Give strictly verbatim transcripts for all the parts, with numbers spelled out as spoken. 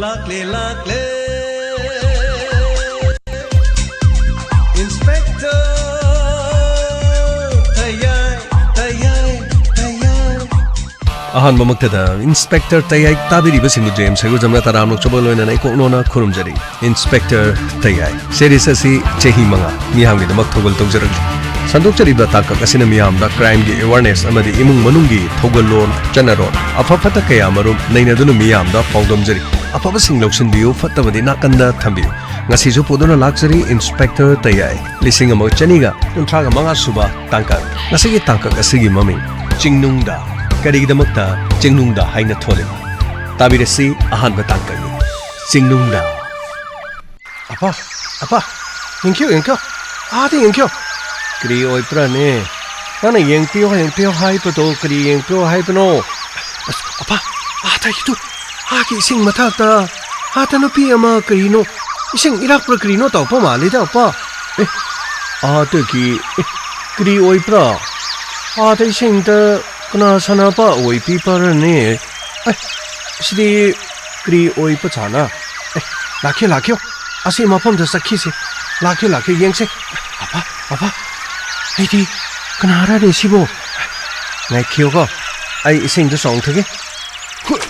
ꯂꯥꯛꯂꯦ, ꯂꯥꯛꯂꯦ꯫ Inspector ꯇꯌꯥꯏ, ꯇꯌꯥꯏ, ꯇꯌꯥꯏ꯫ ꯑꯍꯥꯟꯕꯃꯛꯇꯗ Inspector ꯇꯌꯥꯏ ꯇꯥꯕꯤꯔꯤꯕꯁꯤꯡꯕꯨ James ꯍꯩꯒꯨꯖꯝꯅ ꯇꯔꯥꯝꯅ ꯑꯣꯛꯆꯕꯒ ꯂꯣꯏꯅꯅ ꯏꯀꯣꯛꯅꯣꯅ ꯈꯨꯔꯨꯝꯖꯔꯤ꯫ Inspector ꯇꯌꯥꯏ꯫ Series ꯑꯁꯤ ꯆꯍꯤ ꯃꯉꯥ ꯃꯤꯌꯥꯝꯒꯤꯗꯃꯛ ꯊꯧꯒꯜ ꯇꯧꯖꯔꯛꯂꯤ꯫ ꯁꯟꯗꯣꯛꯆꯔꯤꯕ ꯇꯥꯡꯀꯛ ꯑꯁꯤꯅ ꯃꯤꯌꯥꯝꯗ crimeꯒꯤ awareness ꯑꯃꯗꯤ ꯏꯃꯨꯡ ꯃꯅꯨꯡꯒꯤ ꯊꯧꯒꯜꯂꯣꯟ, ꯆꯠꯅꯔꯣꯟ, ꯑꯐ ꯐꯠꯇ ꯀꯌꯥ ꯃꯔꯨꯝ ꯅꯩꯅꯗꯨꯅ ꯃꯤꯌꯥꯝꯗ ꯄꯥꯎꯗꯝꯖꯔꯤ꯫ ꯑꯐꯕꯁꯤꯡ ꯂꯧꯁꯤꯟꯕꯤꯌꯨ, ꯐꯠꯇꯕꯗꯤ ꯅꯥꯀꯟꯗ ꯊꯝꯕꯤꯌꯨ꯫ ꯉꯁꯤꯁꯨ ꯄꯨꯗꯨꯅ ꯂꯥꯛꯆꯔꯤ Inspector ꯇꯌꯥꯏ, ꯂꯤꯁꯤꯡ ꯑꯃꯒ ꯆꯅꯤꯒ ꯀꯨꯟꯊ꯭ꯔꯥꯒ ꯃꯉꯥ ꯁꯨꯕ ꯇꯥꯡꯀꯛ꯫ ꯉꯁꯤꯒꯤ ꯇꯥꯡꯀꯛ ꯑꯁꯤꯒꯤ ꯃꯃꯤꯡ ꯆꯤꯡꯅꯨꯡꯗ꯫ ꯀꯔꯤꯒꯤꯗꯃꯛꯇ ꯆꯤꯡꯅꯨꯡꯗ ꯍꯥꯏꯅ ꯊꯣꯜꯂꯤꯕ? ꯇꯥꯕꯤꯔꯁꯤ ꯑꯍꯥꯟꯕ ꯇꯥꯡꯀꯛꯅꯤ꯫ ꯆꯤꯡꯅꯨꯡꯗ꯫ ꯑꯄꯥ, ꯑꯄꯥ, ꯌꯦꯡꯈꯤꯌꯣ, ꯌꯦꯡꯈꯤꯌꯣ꯫ ꯑꯥꯗ ꯌꯦꯡꯈꯤꯌꯣ꯫ ꯀꯔꯤ ꯑꯣꯏꯕ꯭ꯔꯥꯅꯦ? ꯅꯪꯅ ꯌꯦꯡꯕꯤꯌꯣ, ꯌꯦꯡꯕꯤꯌꯣ ꯍꯥꯏꯕꯗꯣ ꯀꯔꯤ ꯌꯦꯡꯕꯤꯌꯣ ꯍꯥꯏꯕꯅꯣ? ꯑꯁ, ꯑꯄꯥ, ꯑꯥꯗ ꯌꯦꯡꯉꯨ꯫ ꯑꯥꯒꯤ ꯏꯁꯤꯡ ꯃꯊꯛꯇ, ꯑꯥꯗ ꯅꯨꯄꯤ ꯑꯃ ꯀꯔꯤꯅꯣ, ꯏꯁꯤꯡ ꯏꯔꯥꯛꯄ꯭ꯔꯥ ꯀꯔꯤꯅꯣ ꯇꯧꯕ ꯃꯥꯜꯂꯤꯗ, ꯑꯄꯥ꯫ ꯑꯦ, ꯑꯥꯗꯒꯤ, ꯑꯦ, ꯀꯔꯤ ꯑꯣꯏꯕ꯭ꯔꯥ? ꯑꯥꯗ ꯏꯁꯤꯡꯗ ꯀꯅꯥ ꯁꯥꯟꯅꯕ ꯑꯣꯏꯕꯤꯕ꯭ꯔꯥꯅꯦ? ꯑꯦ, ꯁꯤꯗꯤ ꯀꯔꯤ ꯑꯣꯏꯕ ꯖꯥꯠꯂꯥ? ꯑꯦ, ꯂꯥꯛꯈꯤꯌꯣ, ꯂꯥꯛꯈꯤꯌꯣ꯫ ꯑꯁꯤ ꯃꯐꯝꯗ ꯆꯠꯈꯤꯁꯤ꯫ ꯂꯥꯛꯈꯤꯌꯣ, ꯂꯥꯛꯈꯤꯌꯣ, ꯌꯦꯡꯁꯦ꯫ ꯑꯄꯥ, ꯑꯄꯥ, ꯑꯩꯗꯤ ꯀꯅꯥꯔꯅꯦ ꯁꯤꯕꯣ? ꯉꯥꯏꯈꯤꯌꯣꯀꯣ, ꯑꯩ ꯏꯁꯤꯡꯗ ꯆꯣꯡꯊꯒꯦ꯫ ꯍꯨ-,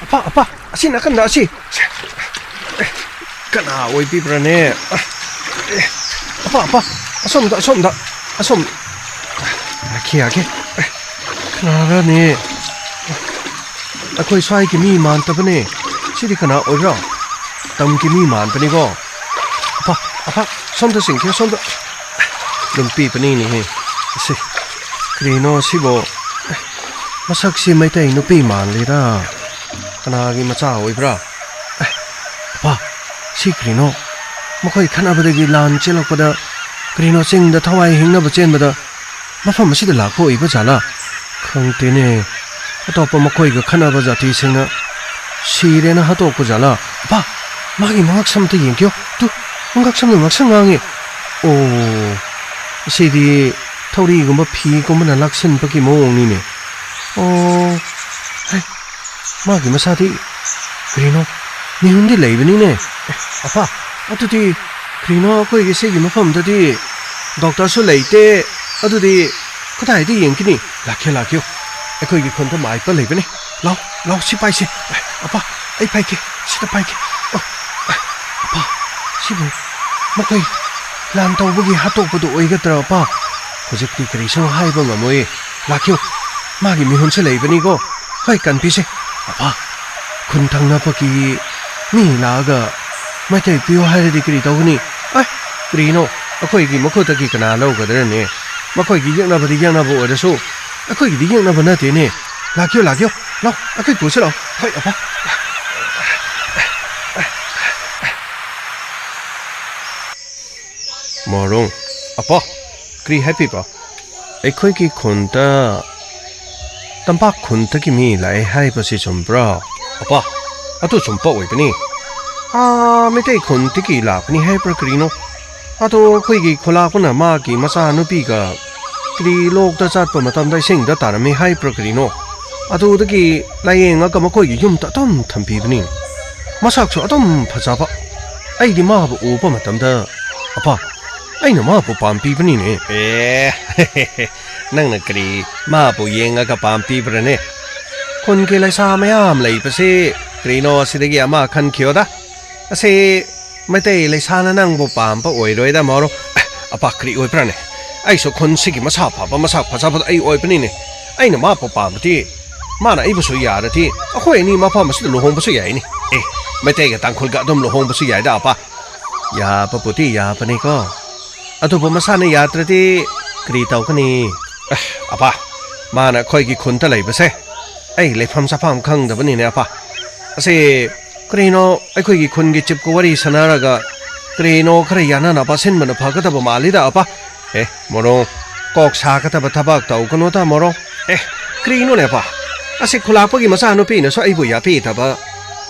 ꯑꯄꯥ, ꯑꯄꯥ, ꯑꯁꯤ ꯅꯥꯀꯟꯗ, ꯑꯁꯤ꯫ ꯀꯅꯥ ꯑꯣꯏꯕꯤꯕ꯭ꯔꯥꯅꯦ? ꯑꯄꯥ, ꯑꯄꯥ, ꯑꯁꯣꯝꯗ, ꯑꯁꯣꯝꯗ, ꯑꯁꯣꯝ꯫ ꯌꯥꯈꯤ, ꯌꯥꯈꯤ꯫ ꯀꯅꯥꯔꯅꯦ? ꯑꯩꯈꯣꯏ ꯁ꯭ꯋꯥꯏꯒꯤ ꯃꯤ ꯃꯥꯟꯗꯕꯅꯦ꯫ ꯁꯤꯗꯤ ꯀꯅꯥ ꯑꯣꯏꯕ꯭ꯔꯥ? ꯇꯝꯒꯤ ꯃꯤ ꯃꯥꯟꯕꯅꯤꯀꯣ꯫ ꯑꯄꯥ, ꯑꯄꯥ, ꯁꯣꯝꯗ ꯆꯤꯡꯈꯤꯌꯣ, ꯁꯣꯝꯗ꯫ ꯂꯨꯝꯄꯤꯕꯅꯤꯅꯦꯍꯦ꯫ ꯑꯁꯤ, ꯀꯔꯤꯅꯣ ꯁꯤꯕꯣ? ꯃꯁꯛꯁꯤ ꯃꯩꯇꯩ ꯅꯨꯄꯤ ꯃꯥꯜꯂꯤꯔꯥ? ꯀꯅꯥꯒꯤ ꯃꯆꯥ ꯑꯣꯏꯕ꯭ꯔꯥ? ꯑꯦ, ꯑꯄꯥ, ꯁꯤ ꯀꯔꯤꯅꯣ? ꯃꯈꯣꯏ ꯈꯠꯅꯕꯗꯒꯤ ꯂꯥꯟ ꯆꯦꯜꯂꯛꯄꯗ ꯀꯔꯤꯅꯣ ꯆꯤꯡꯗ ꯊꯋꯥꯏ ꯍꯤꯡꯅꯕ ꯆꯦꯟꯕꯗ ꯃꯐꯝ ꯑꯁꯤꯗ ꯂꯥꯛꯄ ꯑꯣꯏꯕ ꯖꯥꯠꯂꯥ? ꯈꯪꯗꯦꯅꯦ꯫ ꯑꯇꯣꯞꯄ ꯃꯈꯣꯏꯒ ꯈꯠꯅꯕ ꯖꯥꯇꯤꯁꯤꯡꯅ ꯁꯤꯔꯦꯅ ꯍꯥꯠꯇꯣꯛꯄ ꯖꯥꯠꯂꯥ? ꯑꯄꯥ, ꯃꯥꯒꯤ ꯃꯉꯛꯁꯝꯗ ꯌꯦꯡꯈꯤꯌꯣ꯫ ꯇꯨ, ꯃꯉꯛꯁꯝꯗ ꯉꯛꯁꯪ ꯉꯥꯡꯉꯤ꯫ ꯑꯣ, ꯑꯁꯤꯗꯤ ꯊꯧꯔꯤꯒꯨꯝꯕ ꯐꯤꯒꯨꯝꯕꯅ ꯂꯥꯛꯁꯤꯟꯕꯒꯤ ꯃꯑꯣꯡꯅꯤꯅꯦ꯫ ꯑꯣ, ꯃꯥꯒꯤ ꯃꯁꯥꯗꯤ ꯀꯔꯤꯅꯣ ꯃꯤꯍꯨꯟꯗꯤ ꯂꯩꯕꯅꯤꯅꯦ꯫ ꯑꯦ, ꯑꯄꯥ, ꯑꯗꯨꯗꯤ ꯀꯔꯤꯅꯣ ꯑꯩꯈꯣꯏꯒꯤ ꯁꯤꯒꯤ ꯃꯐꯝꯗꯗꯤ ꯗꯣꯛꯇꯔꯁꯨ ꯂꯩꯇꯦ꯫ ꯑꯗꯨꯗꯤ ꯀꯗꯥꯏꯗ ꯌꯦꯡꯒꯅꯤ? ꯂꯥꯛꯀꯦ, ꯂꯥꯛꯀꯦ꯫ ꯑꯩꯈꯣꯏꯒꯤ ꯈꯨꯟꯗ ꯃꯥꯏꯄ ꯂꯩꯕꯅꯦ꯫ ꯂꯥꯎ, ꯂꯥꯎ, ꯁꯤ ꯄꯥꯏꯁꯦ꯫ ꯑꯦ, ꯑꯄꯥ, ꯑꯩ ꯄꯥꯏꯒꯦ꯫ ꯁꯤꯗ ꯄꯥꯏꯒꯦ꯫ ꯑꯣ, ꯑꯦ, ꯑꯄꯥ, ꯁꯤꯕꯨ ꯃꯈꯣꯏ ꯂꯥꯟ ꯇꯧꯕꯒꯤ ꯍꯥꯠꯇꯣꯛꯄꯗꯨ ꯑꯣꯏꯒꯗ꯭ꯔꯥ, ꯑꯄꯥ? ꯍꯧꯖꯤꯛꯇꯤ ꯀꯔꯤꯁꯨ ꯍꯥꯏꯕ ꯉꯝꯃꯣꯏ꯫ ꯂꯥꯛꯀꯦ꯫ ꯃꯥꯒꯤ ꯃꯤꯍꯨꯟꯁꯦ ꯂꯩꯕꯅꯤꯀꯣ꯫ ꯍꯣꯏ, ꯀꯟꯕꯤꯁꯦ꯫ ꯑꯄꯥ, ꯈꯨꯟ ꯊꯪꯅꯕꯒꯤ ꯃꯤ ꯂꯥꯛꯑꯒ ꯃꯩꯇꯩ ꯄꯤꯌꯨ ꯍꯥꯏꯔꯗꯤ ꯀꯔꯤ ꯇꯧꯒꯅꯤ? ꯑꯦ, ꯀꯔꯤꯅꯣ? ꯑꯩꯈꯣꯏꯒꯤ ꯃꯈꯨꯠꯇꯒꯤ ꯀꯅꯥ ꯂꯧꯒꯗ꯭ꯔꯅꯦ? ꯃꯈꯣꯏꯒꯤ ꯌꯦꯛꯅꯕꯗꯤ ꯌꯦꯛꯅꯕ ꯑꯣꯏꯔꯁꯨ ꯑꯩꯈꯣꯏꯒꯤꯗꯤ ꯌꯦꯛꯅꯕ ꯅꯠꯇꯦꯅꯦ꯫ ꯂꯥꯛꯀꯦ, ꯂꯥꯛꯀꯦ꯫ ꯂꯥꯎ, ꯑꯩꯈꯣꯏ ꯄꯨꯁꯤ ꯂꯥꯎ꯫ ꯍꯣꯏ, ꯑꯄꯥ꯫ ꯃꯣꯔꯣꯡ, ꯑꯄꯥ, ꯀꯔꯤ ꯍꯥꯏꯕꯤꯕ? ꯑꯩꯈꯣꯏꯒꯤ ꯈꯨꯟꯗ ꯇꯝꯄꯥꯛ ꯈꯨꯟꯗꯒꯤ ꯃꯤ ꯂꯥꯛꯑꯦ ꯍꯥꯏꯕꯁꯤ ꯆꯨꯝꯕ꯭ꯔꯥ? ꯑꯄꯥ, ꯑꯗꯨ ꯆꯨꯝꯕ ꯑꯣꯏꯕꯅꯤ꯫ ꯑꯥ, ꯃꯩꯇꯩ ꯈꯨꯟꯗꯒꯤ ꯂꯥꯛꯄꯅꯤ ꯍꯥꯏꯕ꯭ꯔꯥ ꯀꯔꯤꯅꯣ? ꯑꯗꯣ ꯑꯩꯈꯣꯏꯒꯤ ꯈꯨꯂꯥꯛꯄꯅ ꯃꯥꯒꯤ ꯃꯆꯥꯅꯨꯄꯤꯒ ꯀꯔꯤ ꯂꯣꯛꯇ ꯆꯠꯄ ꯃꯇꯝꯗ ꯏꯁꯤꯡꯗ ꯇꯥꯔꯝꯃꯤ ꯍꯥꯏꯕ꯭ꯔꯥ ꯀꯔꯤꯅꯣ? ꯑꯗꯨꯗꯒꯤ ꯂꯥꯌꯦꯡꯉꯒ ꯃꯈꯣꯏꯒꯤ ꯌꯨꯝꯗ ꯑꯗꯨꯝ ꯊꯝꯕꯤꯕꯅꯤ꯫ ꯃꯁꯛꯁꯨ ꯑꯗꯨꯝ ꯐꯖꯕ꯫ ꯑꯩꯗꯤ ꯃꯥꯕꯨ ꯎꯕ ꯃꯇꯝꯗ, ꯑꯄꯥ, ꯑꯩꯅ ꯃꯥꯕꯨ ꯄꯥꯝꯕꯤꯕꯅꯤꯅꯦ꯫ ꯑꯦ, ꯅꯪꯅ ꯀꯔꯤ ꯃꯥꯕꯨ ꯌꯦꯡꯉꯒ ꯄꯥꯝꯕꯤꯕ꯭ꯔꯅꯦ? ꯈꯨꯟꯒꯤ ꯂꯩꯁꯥ ꯃꯌꯥꯝ ꯂꯩꯕꯁꯤ ꯀꯔꯤꯅꯣ ꯑꯁꯤꯗꯒꯤ ꯑꯃ ꯈꯟꯈꯤꯌꯣꯗ꯫ ꯑꯁꯤ ꯃꯩꯇꯩ ꯂꯩꯁꯥꯅ ꯅꯪꯕꯨ ꯄꯥꯝꯕ ꯑꯣꯏꯔꯣꯏꯗ, ꯃꯧꯔꯣ꯫ ꯑꯦ, ꯑꯄꯥ, ꯀꯔꯤ ꯑꯣꯏꯕ꯭ꯔꯥꯅꯦ? ꯑꯩꯁꯨ ꯈꯨꯟꯁꯤꯒꯤ ꯃꯁꯥ ꯐꯕ, ꯃꯁꯥ ꯐꯖꯕꯗꯣ ꯑꯩ ꯑꯣꯏꯕꯅꯤꯅꯦ꯫ ꯑꯩꯅ ꯃꯥꯕꯨ ꯄꯥꯝꯕꯗꯤ, ꯃꯥꯅ ꯑꯩꯕꯨꯁꯨ ꯌꯥꯔꯗꯤ, ꯑꯩꯈꯣꯏ ꯑꯅꯤ ꯃꯐꯝ ꯑꯁꯤꯗ ꯂꯨꯍꯣꯡꯕꯁꯨ ꯌꯥꯏꯅꯦ꯫ ꯑꯦ, ꯃꯩꯇꯩꯒ ꯇꯥꯡꯈꯨꯜꯒ ꯑꯗꯨꯝ ꯂꯨꯍꯣꯡꯕꯁꯨ ꯌꯥꯏꯗ, ꯑꯄꯥ꯫ ꯌꯥꯕꯕꯨꯗꯤ ꯌꯥꯕꯅꯤꯀꯣ꯫ ꯑꯗꯨꯕꯨ ꯃꯁꯥꯅ ꯌꯥꯗ꯭ꯔꯗꯤ ꯀꯔꯤ ꯇꯧꯒꯅꯤ? ꯑꯦ, ꯑꯄꯥ, ꯃꯥꯅ ꯑꯩꯈꯣꯏꯒꯤ ꯈꯨꯟꯗ ꯂꯩꯕꯁꯦ ꯑꯩ ꯂꯩꯐꯝ ꯆꯥꯐꯝ ꯈꯪꯗꯕꯅꯤꯅꯦ, ꯑꯄꯥ꯫ ꯑꯁꯤ ꯀꯔꯤꯅꯣ, ꯑꯩꯈꯣꯏꯒꯤ ꯈꯨꯟꯒꯤ ꯆꯤꯞꯀ ꯋꯥꯔꯤ ꯁꯥꯟꯅꯔꯒ ꯀꯔꯤꯅꯣ ꯈꯔ ꯌꯥꯅꯅꯕ ꯁꯤꯟꯕꯅ ꯐꯒꯗꯕ ꯃꯥꯜꯂꯤꯗ, ꯑꯄꯥ꯫ ꯑꯦ, ꯃꯣꯔꯣꯡ, ꯀꯣꯛ ꯁꯥꯒꯗꯕ ꯊꯕꯛ ꯇꯧꯒꯅꯨꯗ, ꯃꯣꯔꯣꯡ꯫ ꯑꯦ, ꯀꯔꯤꯅꯣꯅꯦ, ꯑꯄꯥ? ꯑꯁꯤ ꯈꯨꯂꯥꯛꯄꯒꯤ ꯃꯆꯥꯅꯨꯄꯤꯅꯁꯨ ꯑꯩꯕꯨ ꯌꯥꯄꯤꯗꯕ,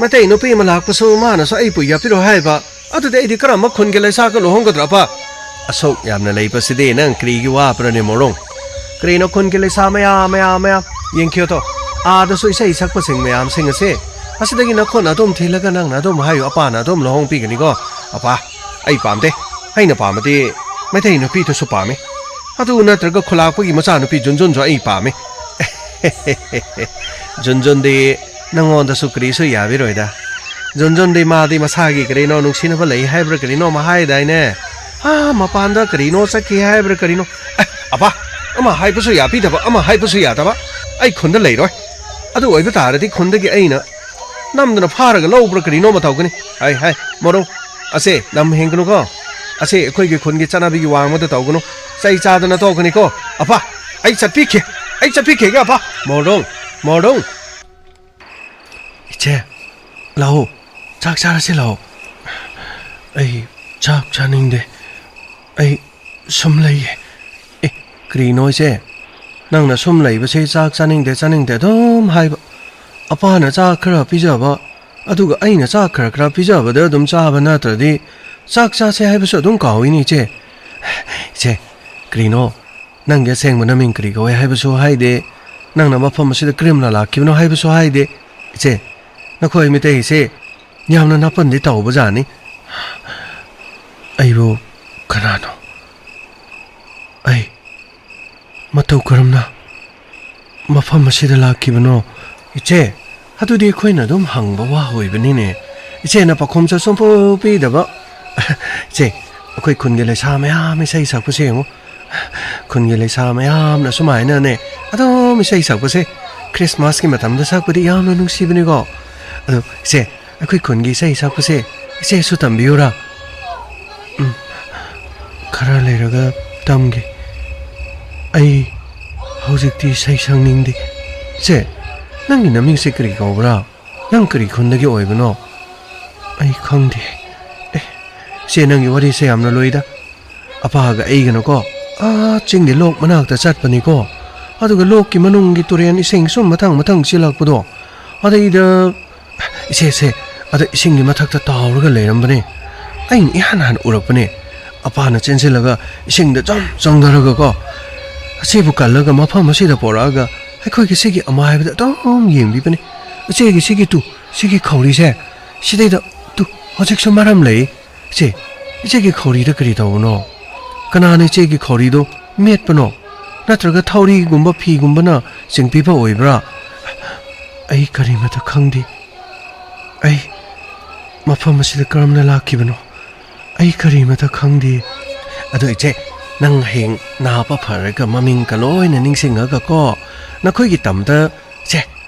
ꯃꯩꯇꯩ ꯅꯨꯄꯤ ꯑꯃ ꯂꯥꯛꯄꯁꯨ ꯃꯥꯅꯁꯨ ꯑꯩꯕꯨ ꯌꯥꯄꯤꯔꯣ ꯍꯥꯏꯕ, ꯑꯗꯨꯗꯤ ꯑꯩꯗꯤ ꯀꯔꯝꯕ ꯈꯨꯟꯒꯤ ꯂꯩꯁꯥꯒ ꯂꯨꯍꯣꯡꯒꯗ꯭ꯔꯕ? ꯑꯁꯨꯛ ꯌꯥꯝꯅ ꯂꯩꯕꯁꯤꯗꯤ ꯅꯪ ꯀꯔꯤꯒꯤ ꯋꯥꯕ꯭ꯔꯅꯦ, ꯃꯣꯔꯣꯡ? ꯀꯔꯤꯅꯣ ꯈꯨꯟꯒꯤ ꯂꯩꯁꯥ ꯃꯌꯥꯝ, ꯃꯌꯥꯝ, ꯃꯌꯥꯝ? ꯌꯦꯡꯈꯤꯌꯣ ꯇꯣ꯫ ꯑꯥꯗꯁꯨ ꯏꯁꯩ ꯁꯛꯄꯁꯤꯡ ꯃꯌꯥꯝꯁꯤꯡ ꯑꯁꯦ ꯑꯁꯤꯗꯒꯤ ꯅꯈꯣꯠꯅ ꯑꯗꯨꯝ ꯊꯤꯜꯂꯒ ꯅꯪꯅ ꯑꯗꯨꯝ ꯂꯧꯍꯣꯡ ꯄꯤꯒꯅꯤꯀꯣ꯫ ꯑꯄꯥꯅ ꯑꯗꯨꯝ ꯂꯧꯍꯣꯡ ꯄꯤꯒꯅꯤꯀꯣ꯫ ꯑꯄꯥ, ꯑꯩ ꯄꯥꯝꯗꯦ꯫ ꯑꯩꯅ ꯄꯥꯝꯕꯗꯤ ꯃꯩꯇꯩ ꯅꯨꯄꯤꯗꯨꯁꯨ ꯄꯥꯝꯃꯤ꯫ ꯑꯗꯨ ꯅꯠꯇ꯭ꯔꯒ ꯈꯨꯂꯥꯛꯄꯒꯤ ꯃꯆꯥꯅꯨꯄꯤ ꯖꯨꯟꯖꯨꯟꯁꯨ ꯑꯩ ꯄꯥꯝꯃꯤ꯫ ꯖꯨꯟꯖꯨꯟꯗꯤ ꯅꯪꯉꯣꯟꯗꯁꯨ ꯀꯔꯤꯁꯨ ꯌꯥꯕꯤꯔꯣꯏꯗ꯫ ꯖꯨꯟꯖꯨꯟꯗꯤ ꯃꯥꯗꯤ ꯃꯁꯥꯒꯤ ꯀꯔꯤꯅꯣ ꯅꯨꯡꯁꯤꯅꯕ ꯂꯩ ꯍꯥꯏꯕ꯭ꯔꯥ ꯀꯔꯤꯅꯣ ꯑꯃ ꯍꯥꯏꯗꯥꯏꯅꯦ? ꯑꯥ, ꯃꯄꯥꯟꯗ ꯀꯔꯤꯅꯣ ꯆꯠꯈꯤ ꯍꯥꯏꯕ꯭ꯔꯥ ꯀꯔꯤꯅꯣ? ꯑꯦ, ꯑꯄꯥ, ꯑꯃ ꯍꯥꯏꯕꯁꯨ ꯌꯥꯕꯤꯗꯕ, ꯑꯃ ꯍꯥꯏꯕꯁꯨ ꯌꯥꯗꯕ꯫ ꯑꯩ ꯈꯨꯟꯗ ꯂꯩꯔꯣꯏ꯫ ꯑꯗꯨ ꯑꯣꯏꯕ ꯇꯥꯔꯗꯤ ꯈꯨꯟꯗꯒꯤ ꯑꯩꯅ ꯅꯝꯗꯅ ꯐꯥꯔꯒ ꯂꯧꯕ꯭ꯔꯥ ꯀꯔꯤꯅꯣ ꯑꯃ ꯇꯧꯒꯅꯤ꯫ ꯍꯥꯏ, ꯍꯥꯏ, ꯃꯣꯔꯣꯡ, ꯑꯁꯦ ꯂꯝ ꯍꯦꯟꯒꯅꯨꯀꯣ꯫ ꯑꯁꯦ ꯑꯩꯈꯣꯏꯒꯤ ꯈꯨꯟꯒꯤ ꯆꯠꯅꯕꯤꯒꯤ ꯋꯥꯡꯃꯗ ꯇꯧꯒꯅꯨ꯫ ꯆꯩ ꯆꯥꯗꯅ ꯇꯣꯛꯀꯅꯤꯀꯣ꯫ ꯑꯄꯥ, ꯑꯩ ꯆꯠꯄꯤꯈꯤ꯫ ꯑꯩ ꯆꯠꯄꯤꯈꯤꯒꯦ, ꯑꯄꯥ꯫ ꯃꯣꯔꯣꯡ, ꯃꯣꯔꯣꯡ꯫ ꯏꯆꯦ, ꯂꯥꯛꯑꯣ꯫ ꯆꯥꯛ ꯆꯥꯔꯁꯤ ꯂꯥꯛꯑꯣ꯫ ꯑꯩ ꯆꯥꯛ ꯆꯥꯅꯤꯡꯗꯦ꯫ ꯑꯩ ꯁꯨꯝ ꯂꯩꯌꯦ꯫ ꯑꯦ, ꯀꯔꯤꯅꯣ ꯏꯆꯦ? ꯅꯪꯅ ꯁꯨꯝ ꯂꯩꯕꯁꯦ ꯆꯥꯛ ꯆꯥꯅꯤꯡꯗꯦ, ꯆꯥꯅꯤꯡꯗꯦ ꯑꯗꯨꯝ ꯍꯥꯏꯕ꯫ ꯑꯄꯥꯅ ꯆꯥꯛ ꯈꯔ ꯄꯤꯖꯕ, ꯑꯗꯨꯒ ꯑꯩꯅ ꯆꯥꯛ ꯈꯔ ꯈꯔ ꯄꯤꯖꯕꯗ ꯑꯗꯨꯝ ꯆꯥꯕ ꯅꯠꯇ꯭ꯔꯗꯤ ꯆꯥꯛ ꯆꯥꯁꯦ ꯍꯥꯏꯕꯁꯨ ꯑꯗꯨꯝ ꯀꯥꯎꯏꯅꯦ ꯏꯆꯦ꯫ ꯏꯆꯦ, ꯀꯔꯤꯅꯣ? ꯅꯪꯒꯤ ꯑꯁꯦꯡꯕ ꯅꯃꯤꯡ ꯀꯔꯤ ꯀꯧꯏ ꯍꯥꯏꯕꯁꯨ ꯍꯥꯏꯗꯦ꯫ ꯅꯪꯅ ꯃꯐꯝ ꯑꯁꯤꯗ ꯀꯔꯝꯅ ꯂꯥꯛꯈꯤꯕꯅꯣ ꯍꯥꯏꯕꯁꯨ ꯍꯥꯏꯗꯦ꯫ ꯏꯆꯦ, ꯅꯈꯣꯏ ꯃꯤꯇꯩꯁꯦ ꯌꯥꯝꯅ ꯅꯥꯄꯟꯗꯤ ꯇꯧꯕꯖꯥꯠꯅꯤ꯫ ꯑꯩꯕꯨ ꯀꯅꯥꯅꯣ? ꯑꯩ ꯃꯇꯧ ꯀꯔꯝꯅ ꯃꯐꯝ ꯑꯁꯤꯗ ꯂꯥꯛꯈꯤꯕꯅꯣ? ꯏꯆꯦ, ꯑꯗꯨꯗꯤ ꯑꯩꯈꯣꯏꯅ ꯑꯗꯨꯝ ꯍꯪꯕ ꯋꯥ ꯑꯣꯏꯕꯅꯤꯅꯦ꯫ ꯏꯆꯦꯅ ꯄꯥꯈꯨꯝꯁꯨ ꯁꯨꯡꯄꯨ ꯄꯤꯗꯕ꯫ ꯏꯆꯦ, ꯑꯩꯈꯣꯏ ꯈꯨꯟꯒꯤ ꯂꯩꯁꯥ ꯃꯌꯥꯝ ꯏꯁꯩ ꯁꯛꯄꯁꯦ ꯌꯦꯡꯉꯨ꯫ ꯈꯨꯟꯒꯤ ꯂꯩꯁꯥ ꯃꯌꯥꯝꯅ ꯁꯨꯃꯥꯏꯅꯅꯦ ꯑꯗꯨꯝ ꯏꯁꯩ ꯁꯛꯄꯁꯦ, ꯈ꯭ꯔꯤꯁꯃꯥꯁꯀꯤ ꯃꯇꯝꯗ ꯁꯛꯄꯗꯤ ꯌꯥꯝꯅ ꯅꯨꯡꯁꯤꯕꯅꯤꯀꯣ꯫ ꯑꯗꯣ ꯏꯆꯦ, ꯑꯩꯈꯣꯏ ꯈꯨꯟꯒꯤ ꯏꯁꯩ ꯁꯛꯄꯁꯦ ꯏꯆꯦꯁꯨ ꯇꯝꯕꯤꯌꯨꯔꯥ? ꯎꯝ, ꯈꯔ ꯂꯩꯔꯒ ꯇꯝꯒꯦ꯫ ꯑꯩ ꯍꯧꯖꯤꯛꯇꯤ ꯏꯁꯩ ꯁꯛꯅꯤꯡꯗꯦ꯫ ꯏꯆꯦ, ꯅꯪꯒꯤ ꯅꯃꯤꯡꯁꯦ ꯀꯔꯤ ꯀꯧꯕ꯭ꯔꯥ? ꯅꯪ ꯀꯔꯤ ꯈꯨꯟꯗꯒꯤ ꯑꯣꯏꯕꯅꯣ? ꯑꯩ ꯈꯪꯗꯦ꯫ ꯑꯦ, ꯏꯆꯦ, ꯅꯪꯒꯤ ꯋꯥꯔꯤꯁꯦ ꯌꯥꯝꯅ ꯂꯨꯏꯗ꯫ ꯑꯄꯥꯒ ꯑꯩꯒꯅꯀꯣ, ꯑꯥ ꯆꯤꯡꯒꯤ ꯂꯣꯛ ꯃꯅꯥꯛꯇ ꯆꯠꯄꯅꯤꯀꯣ꯫ ꯑꯗꯨꯒ ꯂꯣꯛꯀꯤ ꯃꯅꯨꯡꯒꯤ ꯇꯨꯔꯦꯟ ꯏꯁꯤꯡ ꯁꯨꯝ ꯃꯊꯪ ꯃꯊꯪ ꯆꯦꯜꯂꯛꯄꯗꯣ, ꯑꯗꯩꯗ, ꯏꯆꯦꯁꯦ, ꯑꯗ ꯏꯁꯤꯡꯒꯤ ꯃꯊꯛꯇ ꯇꯥꯎꯔꯒ ꯂꯩꯔꯝꯕꯅꯦ꯫ ꯑꯩꯅ ꯏꯍꯥꯟ ꯍꯥꯟꯅ ꯎꯔꯛꯄꯅꯦ꯫ ꯑꯄꯥꯅ ꯆꯦꯟꯁꯤꯜꯂꯒ ꯏꯁꯤꯡꯗ ꯖꯝ ꯆꯣꯡꯊꯔꯒꯀꯣ, ꯑꯁꯤꯕꯨ ꯀꯜꯂꯒ ꯃꯐꯝ ꯑꯁꯤꯗ ꯄꯣꯔꯛꯑꯒ ꯑꯩꯈꯣꯏꯒꯤ ꯁꯤꯒꯤ ꯑꯃꯥꯏꯕꯗ ꯑꯗꯨꯝ ꯌꯦꯡꯕꯤꯕꯅꯤ꯫ ꯏꯆꯦꯒꯤ ꯁꯤꯒꯤ ꯇꯨ, ꯁꯤꯒꯤ ꯈꯧꯔꯤꯁꯦ, ꯁꯤꯗꯩꯗ ꯇꯨ, ꯍꯧꯖꯤꯛꯁꯨ ꯃꯔꯝ ꯂꯩ꯫ ꯏꯆꯦ, ꯏꯆꯦꯒꯤ ꯈꯧꯔꯤꯗ ꯀꯔꯤ ꯇꯧꯕꯅꯣ? ꯀꯅꯥꯅ ꯏꯆꯦꯒꯤ ꯈꯧꯔꯤꯗꯣ ꯃꯦꯠꯄꯅꯣ? ꯅꯠꯇ꯭ꯔꯒ ꯊꯧꯔꯤꯒꯨꯝꯕ ꯐꯤꯒꯨꯝꯕꯅ ꯆꯤꯡꯕꯤꯕ ꯑꯣꯏꯕ꯭ꯔꯥ? ꯑꯩ ꯀꯔꯤꯃꯇ ꯈꯪꯗꯦ꯫ ꯑꯩ ꯃꯐꯝ ꯑꯁꯤꯗ ꯀꯔꯝꯅ ꯂꯥꯛꯈꯤꯕꯅꯣ? ꯑꯩ ꯀꯔꯤꯃꯇ ꯈꯪꯗꯦ꯫ ꯑꯗꯣ ꯏꯆꯦ, ꯅꯪ ꯍꯌꯦꯡ ꯅꯥꯕ ꯐꯔꯒ ꯃꯃꯤꯡꯒ ꯂꯣꯏꯅ ꯅꯤꯡꯁꯤꯡꯉꯒ ꯀꯣ, ꯅꯈꯣꯏꯒꯤ ꯇꯝꯗ, ꯏꯆꯦ,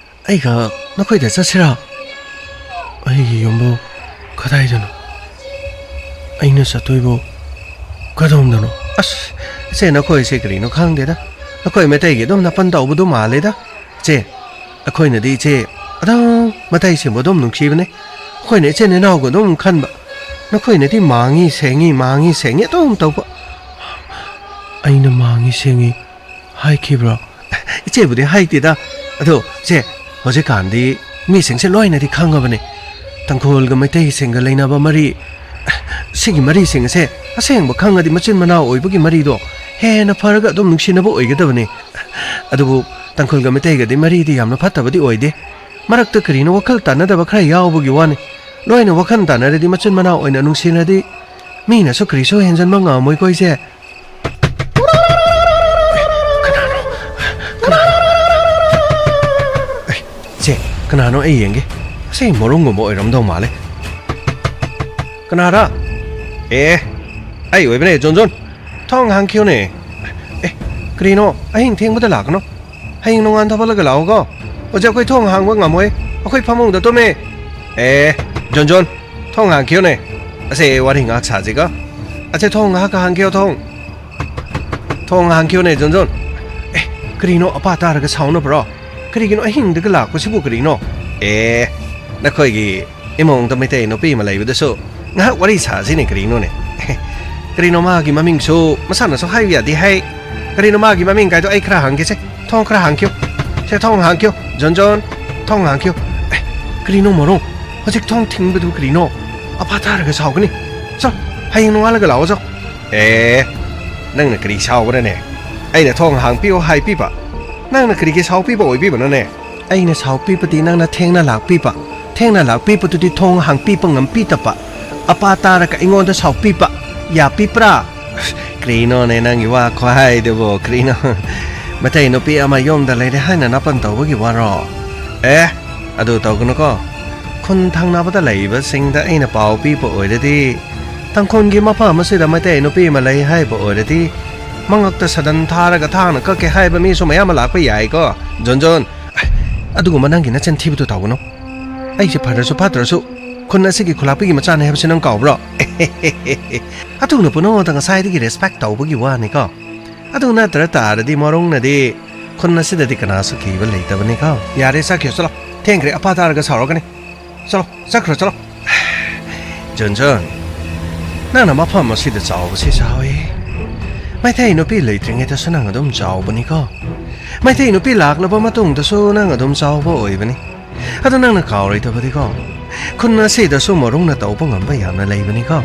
ꯑꯩꯒ ꯅꯈꯣꯏꯗ ꯆꯠꯁꯤꯔꯥ? ꯑꯩꯒꯤ ꯌꯨꯝꯕꯨ ꯀꯗꯥꯏꯗꯅꯣ? ꯑꯩꯅ ꯆꯠꯇꯣꯏꯕꯨ ꯀꯗꯣꯝꯗꯅꯣ? ꯑꯁ, ꯏꯆꯦ, ꯅꯈꯣꯏꯁꯦ ꯀꯔꯤꯅꯣ ꯈꯪꯗꯦꯗ꯫ ꯅꯈꯣꯏ ꯃꯩꯇꯩꯒꯤ ꯑꯗꯨꯝ ꯅꯥꯄꯟ ꯇꯧꯕꯗꯨ ꯃꯥꯜꯂꯦꯗ꯫ ꯏꯆꯦ, ꯑꯩꯈꯣꯏꯅꯗꯤ ꯏꯆꯦ ꯑꯗꯨꯝ ꯃꯇꯩꯁꯤꯡꯕꯨ ꯑꯗꯨꯝ ꯅꯨꯡꯁꯤꯕꯅꯦ꯫ ꯑꯩꯈꯣꯏꯅ ꯏꯆꯤꯟ ꯏꯅꯥꯎꯒ ꯑꯗꯨꯝ ꯈꯟꯕ꯫ ꯅꯈꯣꯏꯅꯗꯤ ꯃꯥꯡꯉꯤ ꯁꯦꯡꯉꯤ, ꯃꯥꯡꯉꯤ ꯁꯦꯡꯉꯤ ꯑꯗꯨꯝ ꯇꯧꯕ꯫ ꯑꯩꯅ ꯃꯥꯡꯉꯤ ꯁꯦꯡꯉꯤ ꯍꯥꯏꯈꯤꯕ꯭ꯔꯣ? ꯏꯆꯦꯕꯨꯗꯤ ꯍꯥꯏꯗꯦꯗ꯫ ꯑꯗꯣ ꯏꯆꯦ, ꯍꯧꯖꯤꯛꯀꯥꯟꯗꯤ ꯃꯤꯁꯤꯡꯁꯦ ꯂꯣꯏꯅꯗꯤ ꯈꯪꯉꯕꯅꯦ꯫ ꯇꯥꯡꯈꯨꯜꯒ ꯃꯩꯇꯩꯁꯤꯡꯒ ꯂꯩꯅꯕ ꯃꯔꯤ, ꯁꯤꯒꯤ ꯃꯔꯤꯁꯤꯡ ꯑꯁꯦ ꯑꯁꯦꯡꯕ ꯈꯪꯉꯗꯤ ꯃꯆꯤꯟ ꯃꯅꯥꯎ ꯑꯣꯏꯕꯒꯤ ꯃꯔꯤꯗꯣ ꯍꯦꯟꯅ ꯐꯔꯒ ꯑꯗꯨꯝ ꯅꯨꯡꯁꯤꯅꯕ ꯑꯣꯏꯒꯗꯕꯅꯤ꯫ ꯑꯗꯨꯕꯨ ꯇꯥꯡꯈꯨꯜꯒ ꯃꯩꯇꯩꯒꯗꯤ ꯃꯔꯤꯗꯤ ꯌꯥꯝꯅ ꯐꯠꯇꯕꯗꯤ ꯑꯣꯏꯗꯦ꯫ ꯃꯔꯛꯇ ꯀꯔꯤꯅꯣ ꯋꯥꯈꯜ ꯇꯥꯟꯅꯗꯕ ꯈꯔ ꯌꯥꯎꯕꯒꯤ ꯋꯥꯅꯤ꯫ ꯂꯣꯏꯅ ꯋꯥꯈꯜ ꯇꯥꯟꯅꯔꯗꯤ, ꯃꯆꯤꯟ ꯃꯅꯥꯎ ꯑꯣꯏꯅ ꯅꯨꯡꯁꯤꯅꯔꯗꯤ, ꯃꯤꯅꯁꯨ ꯀꯔꯤꯁꯨ ꯍꯦꯟꯖꯟꯕ ꯉꯝꯃꯣꯏꯀꯣ ꯏꯆꯦ꯫ ꯀꯅꯥꯅꯣ? ꯀꯅꯥꯅꯣ? ꯑꯦ, ꯏꯆꯦ, ꯀꯅꯥꯅꯣ ꯑꯩ ꯌꯦꯡꯒꯦ꯫ ꯑꯁꯤ ꯃꯣꯔꯣꯡꯒꯨꯝꯕ ꯑꯣꯏꯔꯝꯗꯧ ꯃꯥꯜꯂꯦ꯫ ꯀꯅꯥꯔ? ꯑꯦ, ꯑꯩ ꯑꯣꯏꯕꯅꯦ, ꯖꯣꯟ ꯖꯣꯟ꯫ ꯊꯣꯡ ꯍꯥꯡꯈꯤꯌꯨꯅꯦ꯫ ꯑꯦ, ꯀꯔꯤꯅꯣ? ꯑꯍꯤꯡ ꯊꯦꯡꯕꯗ ꯂꯥꯛꯀꯅꯣ꯫ ꯍꯌꯦꯡ ꯅꯣꯡꯉꯥꯟ ꯊꯣꯛꯂꯒ ꯂꯥꯛꯑꯣꯀꯣ꯫ ꯍꯧꯖꯤꯛ ꯑꯩꯈꯣꯏ ꯊꯣꯡ ꯍꯥꯡꯕ ꯉꯝꯃꯣꯏ꯫ ꯑꯩꯈꯣꯏ ꯐꯃꯨꯡꯗ ꯇꯨꯝꯃꯦ꯫ ꯑꯦ, ꯖꯣꯟ ꯖꯣꯟ, ꯊꯣꯡ ꯍꯥꯡꯈꯤꯌꯨꯅꯦ꯫ ꯑꯁꯦ, ꯋꯥꯔꯤ ꯉꯥꯏꯍꯥꯛ ꯁꯥꯁꯤꯀꯣ꯫ ꯑꯁꯦ, ꯊꯣꯡ ꯉꯥꯏꯍꯥꯛ ꯍꯥꯡꯈꯤꯌꯣ, ꯊꯣꯡ꯫ ꯊꯣꯡ ꯍꯥꯡꯈꯤꯌꯨꯅꯦ, ꯖꯣꯟ ꯖꯣꯟ꯫ ꯑꯦ, ꯀꯔꯤꯅꯣ, ꯑꯄꯥ ꯇꯥꯔꯒ ꯁꯥꯎꯅꯕ꯭ꯔꯣ? ꯀꯔꯤꯒꯤꯅꯣ ꯑꯍꯤꯡꯗꯒ ꯂꯥꯛꯄꯁꯤꯕꯨ ꯀꯔꯤꯅꯣ? ꯑꯦ, ꯅꯈꯣꯏꯒꯤ ꯏꯃꯨꯡꯗ ꯃꯩꯇꯩ ꯅꯨꯄꯤ ꯑꯃ ꯂꯩꯕꯗꯨꯁꯨ ꯉꯥꯏꯍꯥꯛ ꯋꯥꯔꯤ ꯁꯥꯁꯤꯅꯦ ꯀꯔꯤꯅꯣꯅꯦ꯫ ꯀꯔꯤꯅꯣ ꯃꯥꯒꯤ ꯃꯃꯤꯡꯁꯨ ꯃꯁꯥꯅꯁꯨ ꯍꯥꯏꯕ ꯌꯥꯗꯦ ꯍꯥꯏ꯫ ꯀꯔꯤꯅꯣ ꯃꯥꯒꯤ ꯃꯃꯤꯡ ꯀꯥꯏꯗꯣ ꯑꯩ ꯈꯔ ꯍꯪꯒꯦꯁꯦ꯫ ꯊꯣꯡ ꯈꯔ ꯍꯥꯡꯈꯤꯌꯨ꯫ ꯁꯦ, ꯊꯣꯡ ꯍꯥꯡꯈꯤꯌꯨ꯫ ꯖꯣꯟ ꯖꯣꯟ, ꯊꯣꯡ ꯍꯥꯡꯈꯤꯌꯨ꯫ ꯑꯦ, ꯀꯔꯤꯅꯣ ꯃꯣꯔꯣꯡ? ꯍꯧꯖꯤꯛ ꯊꯣꯡ ꯊꯤꯡꯕꯗꯨ ꯀꯔꯤꯅꯣ? ꯑꯄꯥ ꯇꯥꯔꯒ ꯁꯥꯎꯒꯅꯤ꯫ ꯆꯣ, ꯍꯌꯦꯡ ꯅꯣꯡꯉꯥꯜꯂꯒ ꯂꯥꯛꯑꯣ ꯆꯣ꯫ ꯑꯦ, ꯅꯪꯅ ꯀꯔꯤ ꯁꯥꯎꯕ꯭ꯔꯅꯦ? ꯑꯩꯅ ꯊꯣꯡ ꯍꯥꯡꯄꯤꯌꯨ ꯍꯥꯏꯄꯤꯕ꯫ ꯅꯪꯅ ꯀꯔꯤꯒꯤ ꯁꯥꯎꯄꯤꯕ ꯑꯣꯏꯕꯤꯕꯅꯣꯅꯦ? ꯑꯩꯅ ꯁꯥꯎꯄꯤꯕꯗꯤ ꯅꯪꯅ ꯊꯦꯡꯅ ꯂꯥꯛꯄꯤꯕ, ꯊꯦꯡꯅ ꯂꯥꯛꯄꯤꯕꯗꯨꯗꯤ ꯊꯣꯡ ꯍꯥꯡꯄꯤꯕ ꯉꯝꯕꯤꯗꯕ, ꯑꯄꯥ ꯇꯥꯔꯒ ꯑꯩꯉꯣꯟꯗ ꯁꯥꯎꯄꯤꯕ, ꯌꯥꯄꯤꯕ꯭ꯔꯥ? ꯀꯔꯤꯅꯣꯅꯦ ꯅꯪꯒꯤ ꯋꯥ ꯈꯨꯍꯥꯏꯗꯨꯕꯨ? ꯀꯔꯤꯅꯣ? ꯃꯩꯇꯩ ꯅꯨꯄꯤ ꯑꯃ ꯌꯨꯝꯗ ꯂꯩꯔꯦ ꯍꯥꯏꯅ ꯅꯥꯄꯟ ꯇꯧꯕꯒꯤ ꯋꯥꯔꯣ? ꯑꯦ, ꯑꯗꯨ ꯇꯧꯒꯅꯨꯀꯣ꯫ ꯈꯨꯟ ꯊꯪꯅꯕꯗ ꯂꯩꯕꯁꯤꯡꯗ ꯑꯩꯅ ꯄꯥꯎ ꯄꯤꯕ ꯑꯣꯏꯔꯗꯤ, ꯇꯥꯡꯈꯨꯜꯒꯤ ꯃꯐꯝ ꯑꯁꯤꯗ ꯃꯩꯇꯩ ꯅꯨꯄꯤ ꯑꯃ ꯂꯩ ꯍꯥꯏꯕ ꯑꯣꯏꯔꯗꯤ, ꯃꯉꯛꯇ ꯁꯗꯟ ꯊꯥꯔꯒ ꯊꯥꯡꯅ ꯀꯛꯀꯦ ꯍꯥꯏꯕ ꯃꯤꯁꯨ ꯃꯌꯥꯝ ꯑꯃ ꯂꯥꯛꯄ ꯌꯥꯏꯀꯣ, ꯖꯣꯟꯖꯣꯟ꯫ ꯑꯗꯨꯒꯨꯝꯕ ꯅꯪꯒꯤ ꯅꯆꯤꯟ ꯊꯤꯕꯗꯨ ꯇꯧꯒꯅꯨ꯫ ꯑꯩꯁꯦ ꯐꯔꯁꯨ ꯐꯠꯇ꯭ꯔꯁꯨ ꯈꯨꯟ ꯑꯁꯤꯒꯤ ꯈꯨꯂꯥꯛꯄꯤꯒꯤ ꯃꯆꯥꯅꯤ ꯍꯥꯏꯕꯁꯤ ꯅꯪ ꯀꯥꯎꯕ꯭ꯔꯣ? ꯑꯗꯨꯅ ꯄꯨꯝꯅꯃꯛꯇ ꯉꯁꯥꯏꯗꯒꯤ respect ꯇꯧꯕꯒꯤ ꯋꯥꯅꯤꯀꯣ꯫ ꯑꯗꯨ ꯅꯠꯇ꯭ꯔ ꯇꯥꯔꯗꯤ ꯃꯣꯔꯣꯡꯅꯗꯤ ꯈꯨꯟ ꯑꯁꯤꯗꯗꯤ ꯀꯅꯥꯁꯨ ꯀꯤꯕ ꯂꯩꯇꯕꯅꯤꯀꯣ꯫ ꯌꯥꯔꯦ, ꯆꯠꯈꯤꯌꯣ, ꯆꯠꯂꯣ꯫ ꯊꯦꯡꯈ꯭ꯔꯦ, ꯑꯄꯥ ꯇꯥꯔꯒ ꯁꯥꯎꯔꯛꯀꯅꯤ꯫ ꯆꯠꯂꯣ, ꯆꯠꯈ꯭ꯔꯣ, ꯆꯠꯂꯣ꯫ ꯖꯣꯟꯖꯣꯟ, ꯅꯪꯅ ꯃꯐꯝ ꯑꯁꯤꯗ ꯆꯥꯎꯕꯁꯤ ꯆꯥꯎꯏ꯫ ꯃꯩꯇꯩ ꯅꯨꯄꯤ ꯂꯩꯇ꯭ꯔꯤꯉꯩꯗꯁꯨ ꯅꯪ ꯑꯗꯨꯝ ꯆꯥꯎꯕꯅꯤꯀꯣ꯫ ꯃꯩꯇꯩ ꯅꯨꯄꯤ ꯂꯥꯛꯂꯕ ꯃꯇꯨꯡꯗꯁꯨ ꯅꯪ ꯑꯗꯨꯝ ꯆꯥꯎꯕ ꯑꯣꯏꯕꯅꯤ꯫ ꯑꯗꯨ ꯅꯪꯅ ꯀꯥꯎꯔꯣꯏꯗꯕꯗꯤꯀꯣ, ꯈꯨꯟ ꯑꯁꯤꯗꯁꯨ ꯃꯣꯔꯣꯡꯅ ꯇꯧꯕ ꯉꯝꯕ ꯌꯥꯝꯅ ꯂꯩꯕꯅꯤꯀꯣ꯫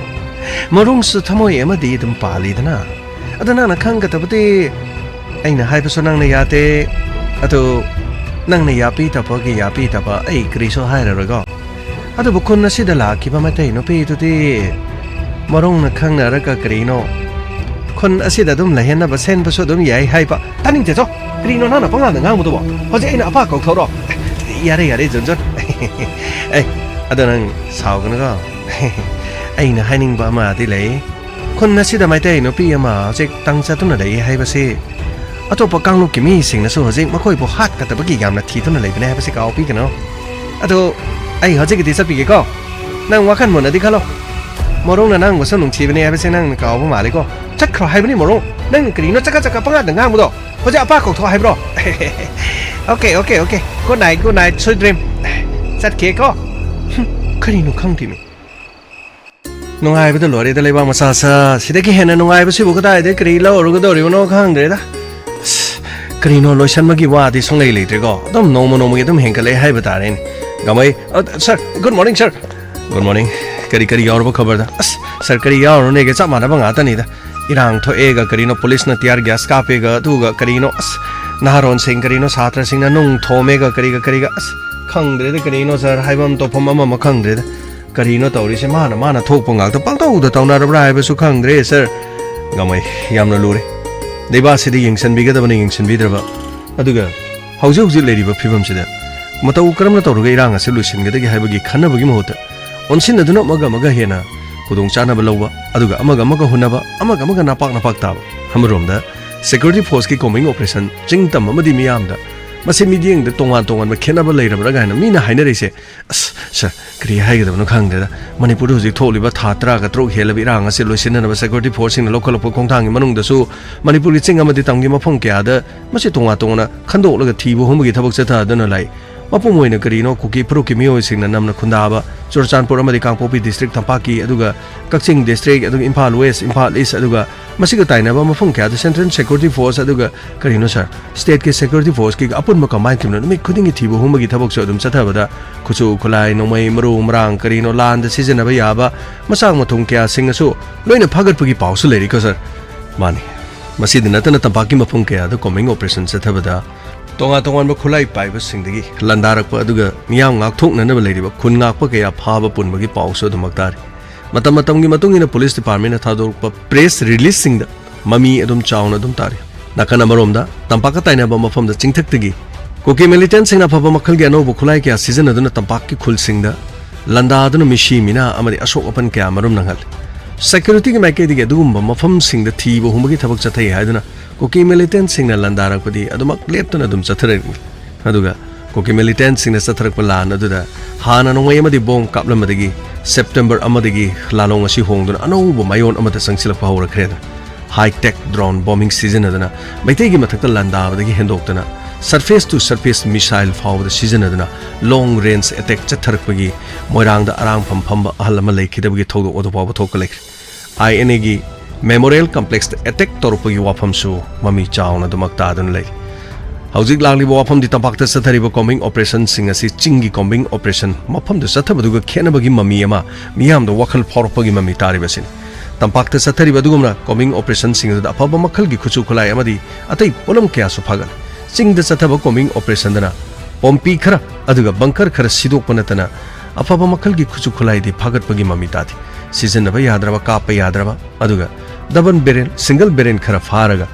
ꯃꯣꯔꯣꯡꯁꯨ ꯊꯃꯣꯏ ꯑꯃꯗꯤ ꯑꯗꯨꯝ ꯄꯥꯜꯂꯤꯗꯅ꯫ ꯑꯗꯨ ꯅꯪꯅ ꯈꯪꯒꯗꯕꯗꯤ, ꯑꯩꯅ ꯍꯥꯏꯕꯁꯨ ꯅꯪꯅ ꯌꯥꯗꯦ꯫ ꯑꯗꯨ ꯅꯪꯅ ꯌꯥꯄꯤꯗꯕꯒꯤ ꯌꯥꯄꯤꯗꯕ ꯑꯩ ꯀꯔꯤꯁꯨ ꯍꯥꯏꯔꯔꯣꯏꯀꯣ꯫ ꯑꯗꯨꯕꯨ ꯈꯨꯟ ꯑꯁꯤꯗ ꯂꯥꯛꯈꯤꯕ ꯃꯩꯇꯩ ꯅꯨꯄꯤꯗꯨꯗꯤ ꯃꯣꯔꯣꯡꯅ ꯈꯪꯅꯔꯒ ꯀꯔꯤꯅꯣ, ꯈꯨꯟ ꯑꯁꯤꯗ ꯑꯗꯨꯝ ꯂꯩꯍꯟꯅꯕ ꯁꯦꯝꯕꯁꯨ ꯑꯗꯨꯝ ꯌꯥꯏ ꯍꯥꯏꯕ꯫ ꯇꯥꯅꯤꯡꯗꯦꯗꯣ꯫ ꯀꯔꯤꯅꯣ ꯅꯪꯅ ꯄꯉꯥꯡꯗ ꯉꯥꯡꯕꯗꯨꯕꯣ? ꯍꯧꯖꯤꯛ ꯑꯩꯅ ꯑꯄꯥ ꯀꯧꯊꯣꯛꯔꯣ? ꯌꯥꯔꯦ, ꯌꯥꯔꯦ, ꯖꯣꯟꯖꯣꯟ꯫ ꯑꯦ, ꯑꯗꯣ ꯅꯪ ꯁꯥꯎꯒꯅꯨꯀꯣ꯫ ꯑꯩꯅ ꯍꯥꯏꯅꯤꯡꯕ ꯑꯃꯗꯤ ꯂꯩ꯫ ꯈꯨꯟ ꯑꯁꯤꯗ ꯃꯩꯇꯩ ꯅꯨꯄꯤ ꯑꯃ ꯍꯧꯖꯤꯛ ꯇꯪ ꯆꯠꯇꯨꯅ ꯂꯩ ꯍꯥꯏꯕꯁꯤ ꯑꯇꯣꯞꯄ ꯀꯥꯡꯂꯨꯞꯀꯤ ꯃꯤꯁꯤꯡꯅꯁꯨ ꯍꯧꯖꯤꯛ ꯃꯈꯣꯏꯕꯨ ꯍꯥꯠꯀꯗꯕꯒꯤ ꯌꯥꯝꯅ ꯊꯤꯗꯨꯅ ꯂꯩꯕꯅꯦ ꯍꯥꯏꯕꯁꯤ ꯀꯥꯎꯕꯤꯒꯅꯨ꯫ ꯑꯗꯣ ꯑꯩ ꯍꯧꯖꯤꯛꯀꯤꯗꯤ ꯆꯠꯄꯤꯒꯦꯀꯣ꯫ ꯅꯪ ꯋꯥꯈꯜ ꯃꯨꯟꯅꯗꯤ ꯈꯜꯂꯣ꯫ ꯃꯣꯔꯣꯡꯅ ꯅꯪꯕꯨꯁꯨ ꯅꯨꯡꯁꯤꯕꯅꯦ ꯍꯥꯏꯕꯁꯦ ꯅꯪꯅ ꯀꯥꯎꯕ ꯃꯥꯜꯂꯦꯀꯣ꯫ ꯆꯠꯈ꯭ꯔꯣ ꯍꯥꯏꯕꯅꯤ ꯃꯣꯔꯣꯡ꯫ ꯅꯪꯅ ꯀꯔꯤꯅꯣ ꯆꯀꯠ ꯆꯀꯠ ꯄꯉꯥꯡꯗ ꯉꯥꯡꯕꯗꯣ? ꯍꯧꯖꯤꯛ ꯑꯄꯥ ꯀꯧꯊꯣꯛ ꯍꯥꯏꯕ꯭ꯔꯣ? Okay, okay, okay. Good night, good night, sweet dream. ꯆꯠꯈꯤꯀꯣ꯫ ꯍꯨꯝ, ꯀꯔꯤꯅꯣ ꯈꯪꯗꯦꯃꯤ꯫ ꯅꯨꯡꯉꯥꯏꯕꯗ ꯂꯣꯏꯔꯦꯗ ꯂꯩꯕꯥꯛ ꯃꯆꯥꯁꯥ꯫ ꯁꯤꯗꯒꯤ ꯍꯦꯟꯅ ꯅꯨꯡꯉꯥꯏꯕꯁꯤꯕꯨ ꯀꯗꯥꯏꯗꯒꯤ ꯀꯔꯤ ꯂꯧꯔꯨꯒꯗꯧꯔꯤꯕꯅꯣ ꯈꯪꯗ꯭ꯔꯦꯗ꯫ ꯑꯁ, ꯀꯔꯤꯅꯣ ꯂꯣꯏꯁꯟꯕꯒꯤ ꯋꯥꯗꯤ ꯁꯨꯡꯂꯩ ꯂꯩꯇ꯭ꯔꯦꯀꯣ꯫ ꯑꯗꯨꯝ ꯅꯣꯡꯃ ꯅꯣꯡꯃꯒꯤ ꯑꯗꯨꯝ ꯍꯦꯟꯒꯠꯂꯛꯑꯦ ꯍꯥꯏꯕ ꯇꯥꯔꯦꯅꯦ꯫ ꯒꯃꯩ, ꯑ, sir, good morning, sir. Good morning. ꯀꯔꯤ ꯀꯔꯤ ꯌꯥꯎꯔꯕ ꯈꯕꯔꯗ? ꯑꯁ, sir, ꯀꯔꯤ ꯌꯥꯎꯔꯨꯅꯦꯒꯦ? ꯆꯞ ꯃꯥꯟꯅꯕ ꯉꯥꯛꯇꯅꯤꯗ꯫ ꯏꯔꯥꯡ ꯊꯣꯛꯑꯦꯒ ꯀꯔꯤꯅꯣ, ꯄꯨꯂꯤꯁꯅ tear gas ꯀꯥꯞꯄꯦꯒ ꯑꯗꯨꯒ ꯀꯔꯤꯅꯣ, ꯑꯁ, ꯅꯍꯥꯔꯣꯟꯁꯤꯡ, ꯀꯔꯤꯅꯣ, ꯁꯥꯇ꯭ꯔꯁꯤꯡꯅ ꯅꯨꯡ ꯊꯣꯝꯃꯦꯒ ꯀꯔꯤꯒ ꯀꯔꯤꯒ, ꯑꯁ, ꯈꯪꯗ꯭ꯔꯦꯗ, ꯀꯔꯤꯅꯣ ꯁꯥꯔ, ꯍꯥꯏꯐꯝ ꯇꯧꯐꯝ ꯑꯃ ꯑꯃ ꯈꯪꯗ꯭ꯔꯦꯗ꯫ ꯀꯔꯤꯅꯣ ꯇꯧꯔꯤꯁꯦ? ꯃꯥꯅ ꯃꯥꯅ ꯊꯣꯛꯄ ꯉꯥꯛꯇ ꯄꯪꯇꯧꯗ ꯇꯧꯅꯔꯕ꯭ꯔꯥ ꯍꯥꯏꯕꯁꯨ ꯈꯪꯗ꯭ꯔꯦ ꯁꯥꯔ꯫ ꯉꯝꯃꯩ, ꯌꯥꯝꯅ ꯂꯨꯔꯦ꯫ ꯂꯩꯕꯥꯛꯁꯤꯗ ꯌꯦꯡꯁꯤꯟꯕꯤꯒꯗꯕꯅꯤ, ꯌꯦꯡꯁꯤꯟꯕꯤꯗ꯭ꯔꯕ꯫ ꯑꯗꯨꯒ ꯍꯧꯖꯤꯛ ꯍꯧꯖꯤꯛ ꯂꯩꯔꯤꯕ ꯐꯤꯕꯝꯁꯤꯗ ꯃꯇꯧ ꯀꯔꯝꯅ ꯇꯧꯔꯒ ꯏꯔꯥꯡ ꯑꯁꯤ ꯂꯣꯏꯁꯤꯟꯒꯗꯒꯦ ꯍꯥꯏꯕꯒꯤ ꯈꯟꯅꯕꯒꯤ ꯃꯍꯨꯠꯇ, ꯑꯣꯟꯁꯤꯟꯅꯗꯨꯅ ꯑꯃꯒ ꯑꯃꯒ ꯍꯦꯟꯅ ꯈꯨꯗꯣꯡꯆꯥꯅꯕ ꯂꯧꯕ, ꯑꯗꯨꯒ ꯑꯃꯒ ꯑꯃꯒ ꯍꯨꯟꯅꯕ, ꯑꯃꯒ ꯑꯃꯒ ꯅꯄꯥꯛ ꯅꯄꯥꯛ ꯇꯥꯕ꯫ ꯑꯃꯔꯣꯝꯗ, security forceꯀꯤ combing operation ꯆꯤꯡ ꯇꯝ ꯑꯃꯗꯤ ꯃꯤꯌꯥꯝꯗ, ꯃꯁꯤ ꯃꯤꯠꯌꯦꯡꯗ ꯇꯣꯉꯥꯟ ꯇꯣꯉꯥꯟꯕ ꯈꯦꯠꯅꯕ ꯂꯩꯔꯕ꯭ꯔꯥ ꯀꯥꯏꯅ ꯃꯤꯅ ꯍꯥꯏꯅꯔꯤꯁꯦ꯫ ꯑꯁ ꯁꯥꯔ, ꯀꯔꯤ ꯍꯥꯏꯒꯗꯕꯅꯣ ꯈꯪꯗꯦꯗ꯫ ꯃꯅꯤꯄꯨꯔꯗ ꯍꯧꯖꯤꯛ ꯊꯣꯛꯂꯤꯕ ꯊꯥ ꯇꯔꯥꯒ ꯇꯔꯨꯛ ꯍꯦꯜꯂꯕ ꯏꯔꯥꯡ ꯑꯁꯤ ꯂꯣꯏꯁꯤꯟꯅꯅꯕ security forceꯁꯤꯡꯅ ꯂꯧꯈꯠꯂꯛꯄ ꯈꯣꯡꯊꯥꯡꯒꯤ ꯃꯅꯨꯡꯗꯁꯨ ꯃꯅꯤꯄꯨꯔꯒꯤ ꯆꯤꯡ ꯑꯃꯗꯤ ꯇꯝꯒꯤ ꯃꯐꯝ ꯀꯌꯥꯗ ꯃꯁꯤ ꯇꯣꯉꯥꯟ ꯇꯣꯉꯥꯟꯅ ꯈꯟꯗꯣꯛꯂꯒ ꯊꯤꯕ ꯍꯨꯝꯕꯒꯤ ꯊꯕꯛ ꯆꯠꯊꯗꯨꯅ ꯂꯩ꯫ ꯃꯄꯨꯡ ꯑꯣꯏꯅ ꯀꯔꯤꯅꯣ ꯀꯨꯀꯤ ꯐꯨꯔꯨꯞꯀꯤ ꯃꯤꯑꯣꯏꯁꯤꯡꯅ ꯅꯝꯅ ꯈꯨꯟꯗꯥꯕ ꯆꯨꯔꯆꯥꯟꯄꯨꯔ ꯑꯃꯗꯤ ꯀꯥꯡꯄꯣꯛꯄꯤ district, ꯇꯝꯄꯥꯛꯀꯤ, ꯑꯗꯨꯒ ꯀꯛꯆꯤꯡ district, ꯑꯗꯨꯒ ꯏꯝꯐꯥꯜ West, ꯏꯝꯐꯥꯜ East, ꯑꯗꯨꯒ ꯃꯁꯤꯒ ꯇꯥꯏꯅꯕ ꯃꯐꯝ ꯀꯌꯥꯗ Central Security Force, ꯑꯗꯨꯒ ꯀꯔꯤꯅꯣ ꯁꯥꯔ, stateꯀꯤ security forceꯀꯤ ꯑꯄꯨꯟꯕ combine teamꯅ ꯅꯨꯃꯤꯠ ꯈꯨꯗꯤꯡꯒꯤ ꯊꯤꯕ ꯍꯨꯝꯕꯒꯤ ꯊꯕꯛꯁꯨ ꯑꯗꯨꯝ ꯆꯠꯊꯕꯗ, ꯈꯨꯠꯁꯨ ꯈꯨꯠꯂꯥꯏ, ꯅꯣꯡꯃꯩ, ꯃꯔꯨ ꯃꯔꯥꯡ, ꯀꯔꯤꯅꯣ, ꯂꯥꯟꯗ ꯁꯤꯖꯤꯟꯅꯕ ꯌꯥꯕ ꯃꯆꯥꯛ ꯃꯊꯨꯝ ꯀꯌꯥꯁꯤꯡ ꯑꯁꯨ ꯂꯣꯏꯅ ꯐꯥꯒꯠꯄꯒꯤ ꯄꯥꯎꯁꯨ ꯂꯩꯔꯤꯀꯣ ꯁꯥꯔ꯫ ꯃꯥꯅꯤ, ꯃꯁꯤꯗ ꯅꯠꯇꯅ ꯇꯝꯄꯥꯛꯀꯤ ꯃꯐꯝ ꯀꯌꯥꯗ combing operation ꯆꯠꯊꯕꯗ ꯇꯣꯉꯥꯟ ꯇꯣꯉꯥꯟꯕ ꯈꯨꯠꯂꯥꯏ ꯄꯥꯏꯕꯁꯤꯡꯗꯒꯤ ꯂꯥꯟꯗꯥꯔꯛꯄ ꯑꯗꯨꯒ ꯃꯤꯌꯥꯝ ꯉꯥꯛꯊꯣꯛꯅꯅꯕ ꯂꯩꯔꯤꯕ ꯈꯨꯟ ꯉꯥꯛꯄ ꯀꯌꯥ ꯐꯥꯕ ꯄꯨꯟꯕꯒꯤ ꯄꯥꯎꯁꯨ ꯑꯗꯨꯃꯛ ꯇꯥꯔꯤ꯫ ꯃꯇꯝ ꯃꯇꯝꯒꯤ ꯃꯇꯨꯡ ꯏꯟꯅ police departmentꯅ ꯊꯥꯗꯣꯔꯛꯄ press releaseꯁꯤꯡꯗ ꯃꯃꯤ ꯑꯗꯨꯝ ꯆꯥꯎꯅ ꯑꯗꯨꯝ ꯇꯥꯔꯤ꯫ ꯅꯥꯀꯟ ꯑꯃꯔꯣꯝꯗ, ꯇꯝꯄꯥꯛꯀ ꯇꯥꯏꯅꯕ ꯃꯐꯝꯗ ꯆꯤꯡꯊꯛꯇꯒꯤ ꯀꯨꯀꯤ militantꯁꯤꯡꯅ ꯑꯐꯕ ꯃꯈꯜꯒꯤ ꯑꯅꯧꯕ ꯈꯨꯠꯂꯥꯏ ꯀꯌꯥ ꯁꯤꯖꯤꯟꯅꯗꯨꯅ ꯇꯝꯄꯥꯛꯀꯤ ꯈꯨꯜꯁꯤꯡꯗ ꯂꯥꯟꯗꯥꯗꯨꯅ ꯃꯤꯁꯤ ꯃꯤꯅꯥ ꯑꯃꯗꯤ ꯑꯁꯣꯛ ꯑꯄꯟ ꯀꯌꯥ ꯃꯔꯨꯝ ꯅꯪꯍꯜꯂꯤ꯫ Securityꯒꯤ ꯃꯥꯏꯀꯩꯗꯒꯤ ꯑꯗꯨꯒꯨꯝꯕ ꯃꯐꯝꯁꯤꯡꯗ ꯊꯤꯕ ꯍꯨꯝꯕꯒꯤ ꯊꯕꯛ ꯆꯠꯊꯩ ꯍꯥꯏꯗꯨꯅ ꯀꯨꯀꯤ militantꯁꯤꯡꯅ ꯂꯥꯟꯗꯥꯔꯛꯄꯗꯤ ꯑꯗꯨꯃꯛ ꯂꯦꯞꯇꯅ ꯑꯗꯨꯝ ꯆꯠꯊꯔꯛꯂꯤ꯫ ꯑꯗꯨꯒ ꯀꯨꯀꯤ militantꯁꯤꯡꯅ ꯆꯠꯊꯔꯛꯄ ꯂꯥꯟ ꯑꯗꯨꯗ ꯍꯥꯟꯅ ꯅꯣꯡꯃꯩ ꯑꯃꯗꯤ ꯕꯣꯝ ꯀꯥꯞꯂꯝꯕꯗꯒꯤ September ꯑꯃꯗꯒꯤ ꯂꯥꯂꯣꯡ ꯑꯁꯤ ꯍꯣꯡꯗꯨꯅ ꯑꯅꯧꯕ ꯃꯥꯏꯑꯣꯟ ꯑꯃꯗ ꯆꯪꯁꯤꯜꯂꯛꯄ ꯍꯧꯔꯛꯈ꯭ꯔꯦ꯫ High tech drone bombing ꯁꯤꯖꯤꯟꯅꯗꯨꯅ ꯃꯩꯇꯩꯒꯤ ꯃꯊꯛꯇ ꯂꯥꯟꯗꯥꯕꯗꯒꯤ ꯍꯦꯟꯗꯣꯛꯇꯅ surface to surface missile ꯐꯥꯎꯕꯗ ꯁꯤꯖꯤꯟꯅꯗꯨꯅ long range attack ꯆꯠꯊꯔꯛꯄꯒꯤ ꯃꯣꯏꯔꯥꯡꯗ ꯑꯔꯥꯡꯐꯝ ꯐꯝꯕ ꯑꯍꯜ ꯑꯃ ꯂꯩꯈꯤꯗꯕꯒꯤ ꯊꯧꯗꯣꯛ ꯑꯗꯨ ꯐꯥꯎꯕ ꯊꯣꯛꯄ ꯂꯩꯈ꯭ꯔꯦ꯫ INAꯒꯤ Memorial Complexꯇ attack ꯇꯧꯔꯛꯄꯒꯤ ꯋꯥꯐꯝꯁꯨ ꯃꯃꯤ ꯆꯥꯎꯅ ꯑꯗꯨꯃꯛ ꯇꯥꯗꯨꯅ ꯂꯩꯔꯤ꯫ ꯍꯧꯖꯤꯛ ꯂꯥꯛꯂꯤꯕ ꯋꯥꯐꯝꯗꯤ ꯇꯝꯄꯥꯛꯇ ꯆꯠꯊꯔꯤꯕ combing operationꯁꯤꯡ ꯑꯁꯤ ꯆꯤꯡꯒꯤ combing operation ꯃꯐꯝꯗ ꯆꯠꯊꯕꯗꯨꯒ ꯈꯦꯠꯅꯕꯒꯤ ꯃꯃꯤ ꯑꯃ ꯃꯤꯌꯥꯝꯗ ꯋꯥꯈꯜ ꯐꯥꯎꯔꯛꯄꯒꯤ ꯃꯃꯤ ꯇꯥꯔꯤꯕꯁꯤꯅꯤ꯫ ꯇꯝꯄꯥꯛꯇ ꯆꯠꯊꯔꯤꯕ ꯑꯗꯨꯒꯨꯝꯅ combing operationꯁꯤꯡ ꯑꯗꯨꯗ ꯑꯐꯕ ꯃꯈꯜꯒꯤ ꯈꯨꯠꯁꯨ ꯈꯨꯠꯂꯥꯏ ꯑꯃꯗꯤ ꯑꯇꯩ ꯄꯣꯠꯂꯝ ꯀꯌꯥꯁꯨ ꯐꯥꯒꯠꯂꯤ꯫ ꯆꯤꯡꯗ ꯆꯠꯊꯕ ꯀꯣꯝꯕꯤꯡ ꯑꯣꯄꯔꯦꯁꯟꯗꯅ ꯄꯣꯝꯄꯤ ꯈꯔ ꯑꯗꯨꯒ ꯕꯪꯀꯔ ꯈꯔ ꯁꯤꯗꯣꯛꯄ ꯅꯠꯇꯅ ꯑꯐꯕ ꯃꯈꯜꯒꯤ ꯈꯨꯠꯁꯨ ꯈꯨꯠꯂꯥꯏꯗꯤ ꯐꯥꯒꯠꯄꯒꯤ ꯃꯃꯤ ꯇꯥꯗꯦ꯫ ꯁꯤꯖꯤꯟꯅꯕ ꯌꯥꯗ꯭ꯔꯕ, ꯀꯥꯞꯄ ꯌꯥꯗ꯭ꯔꯕ ꯑꯗꯨꯒ ꯗꯕꯜ ꯕꯦꯔꯦꯜ, ꯁꯤꯡꯒꯜ ꯕꯦꯔꯦꯜ ꯈꯔ ꯐꯥꯔꯒ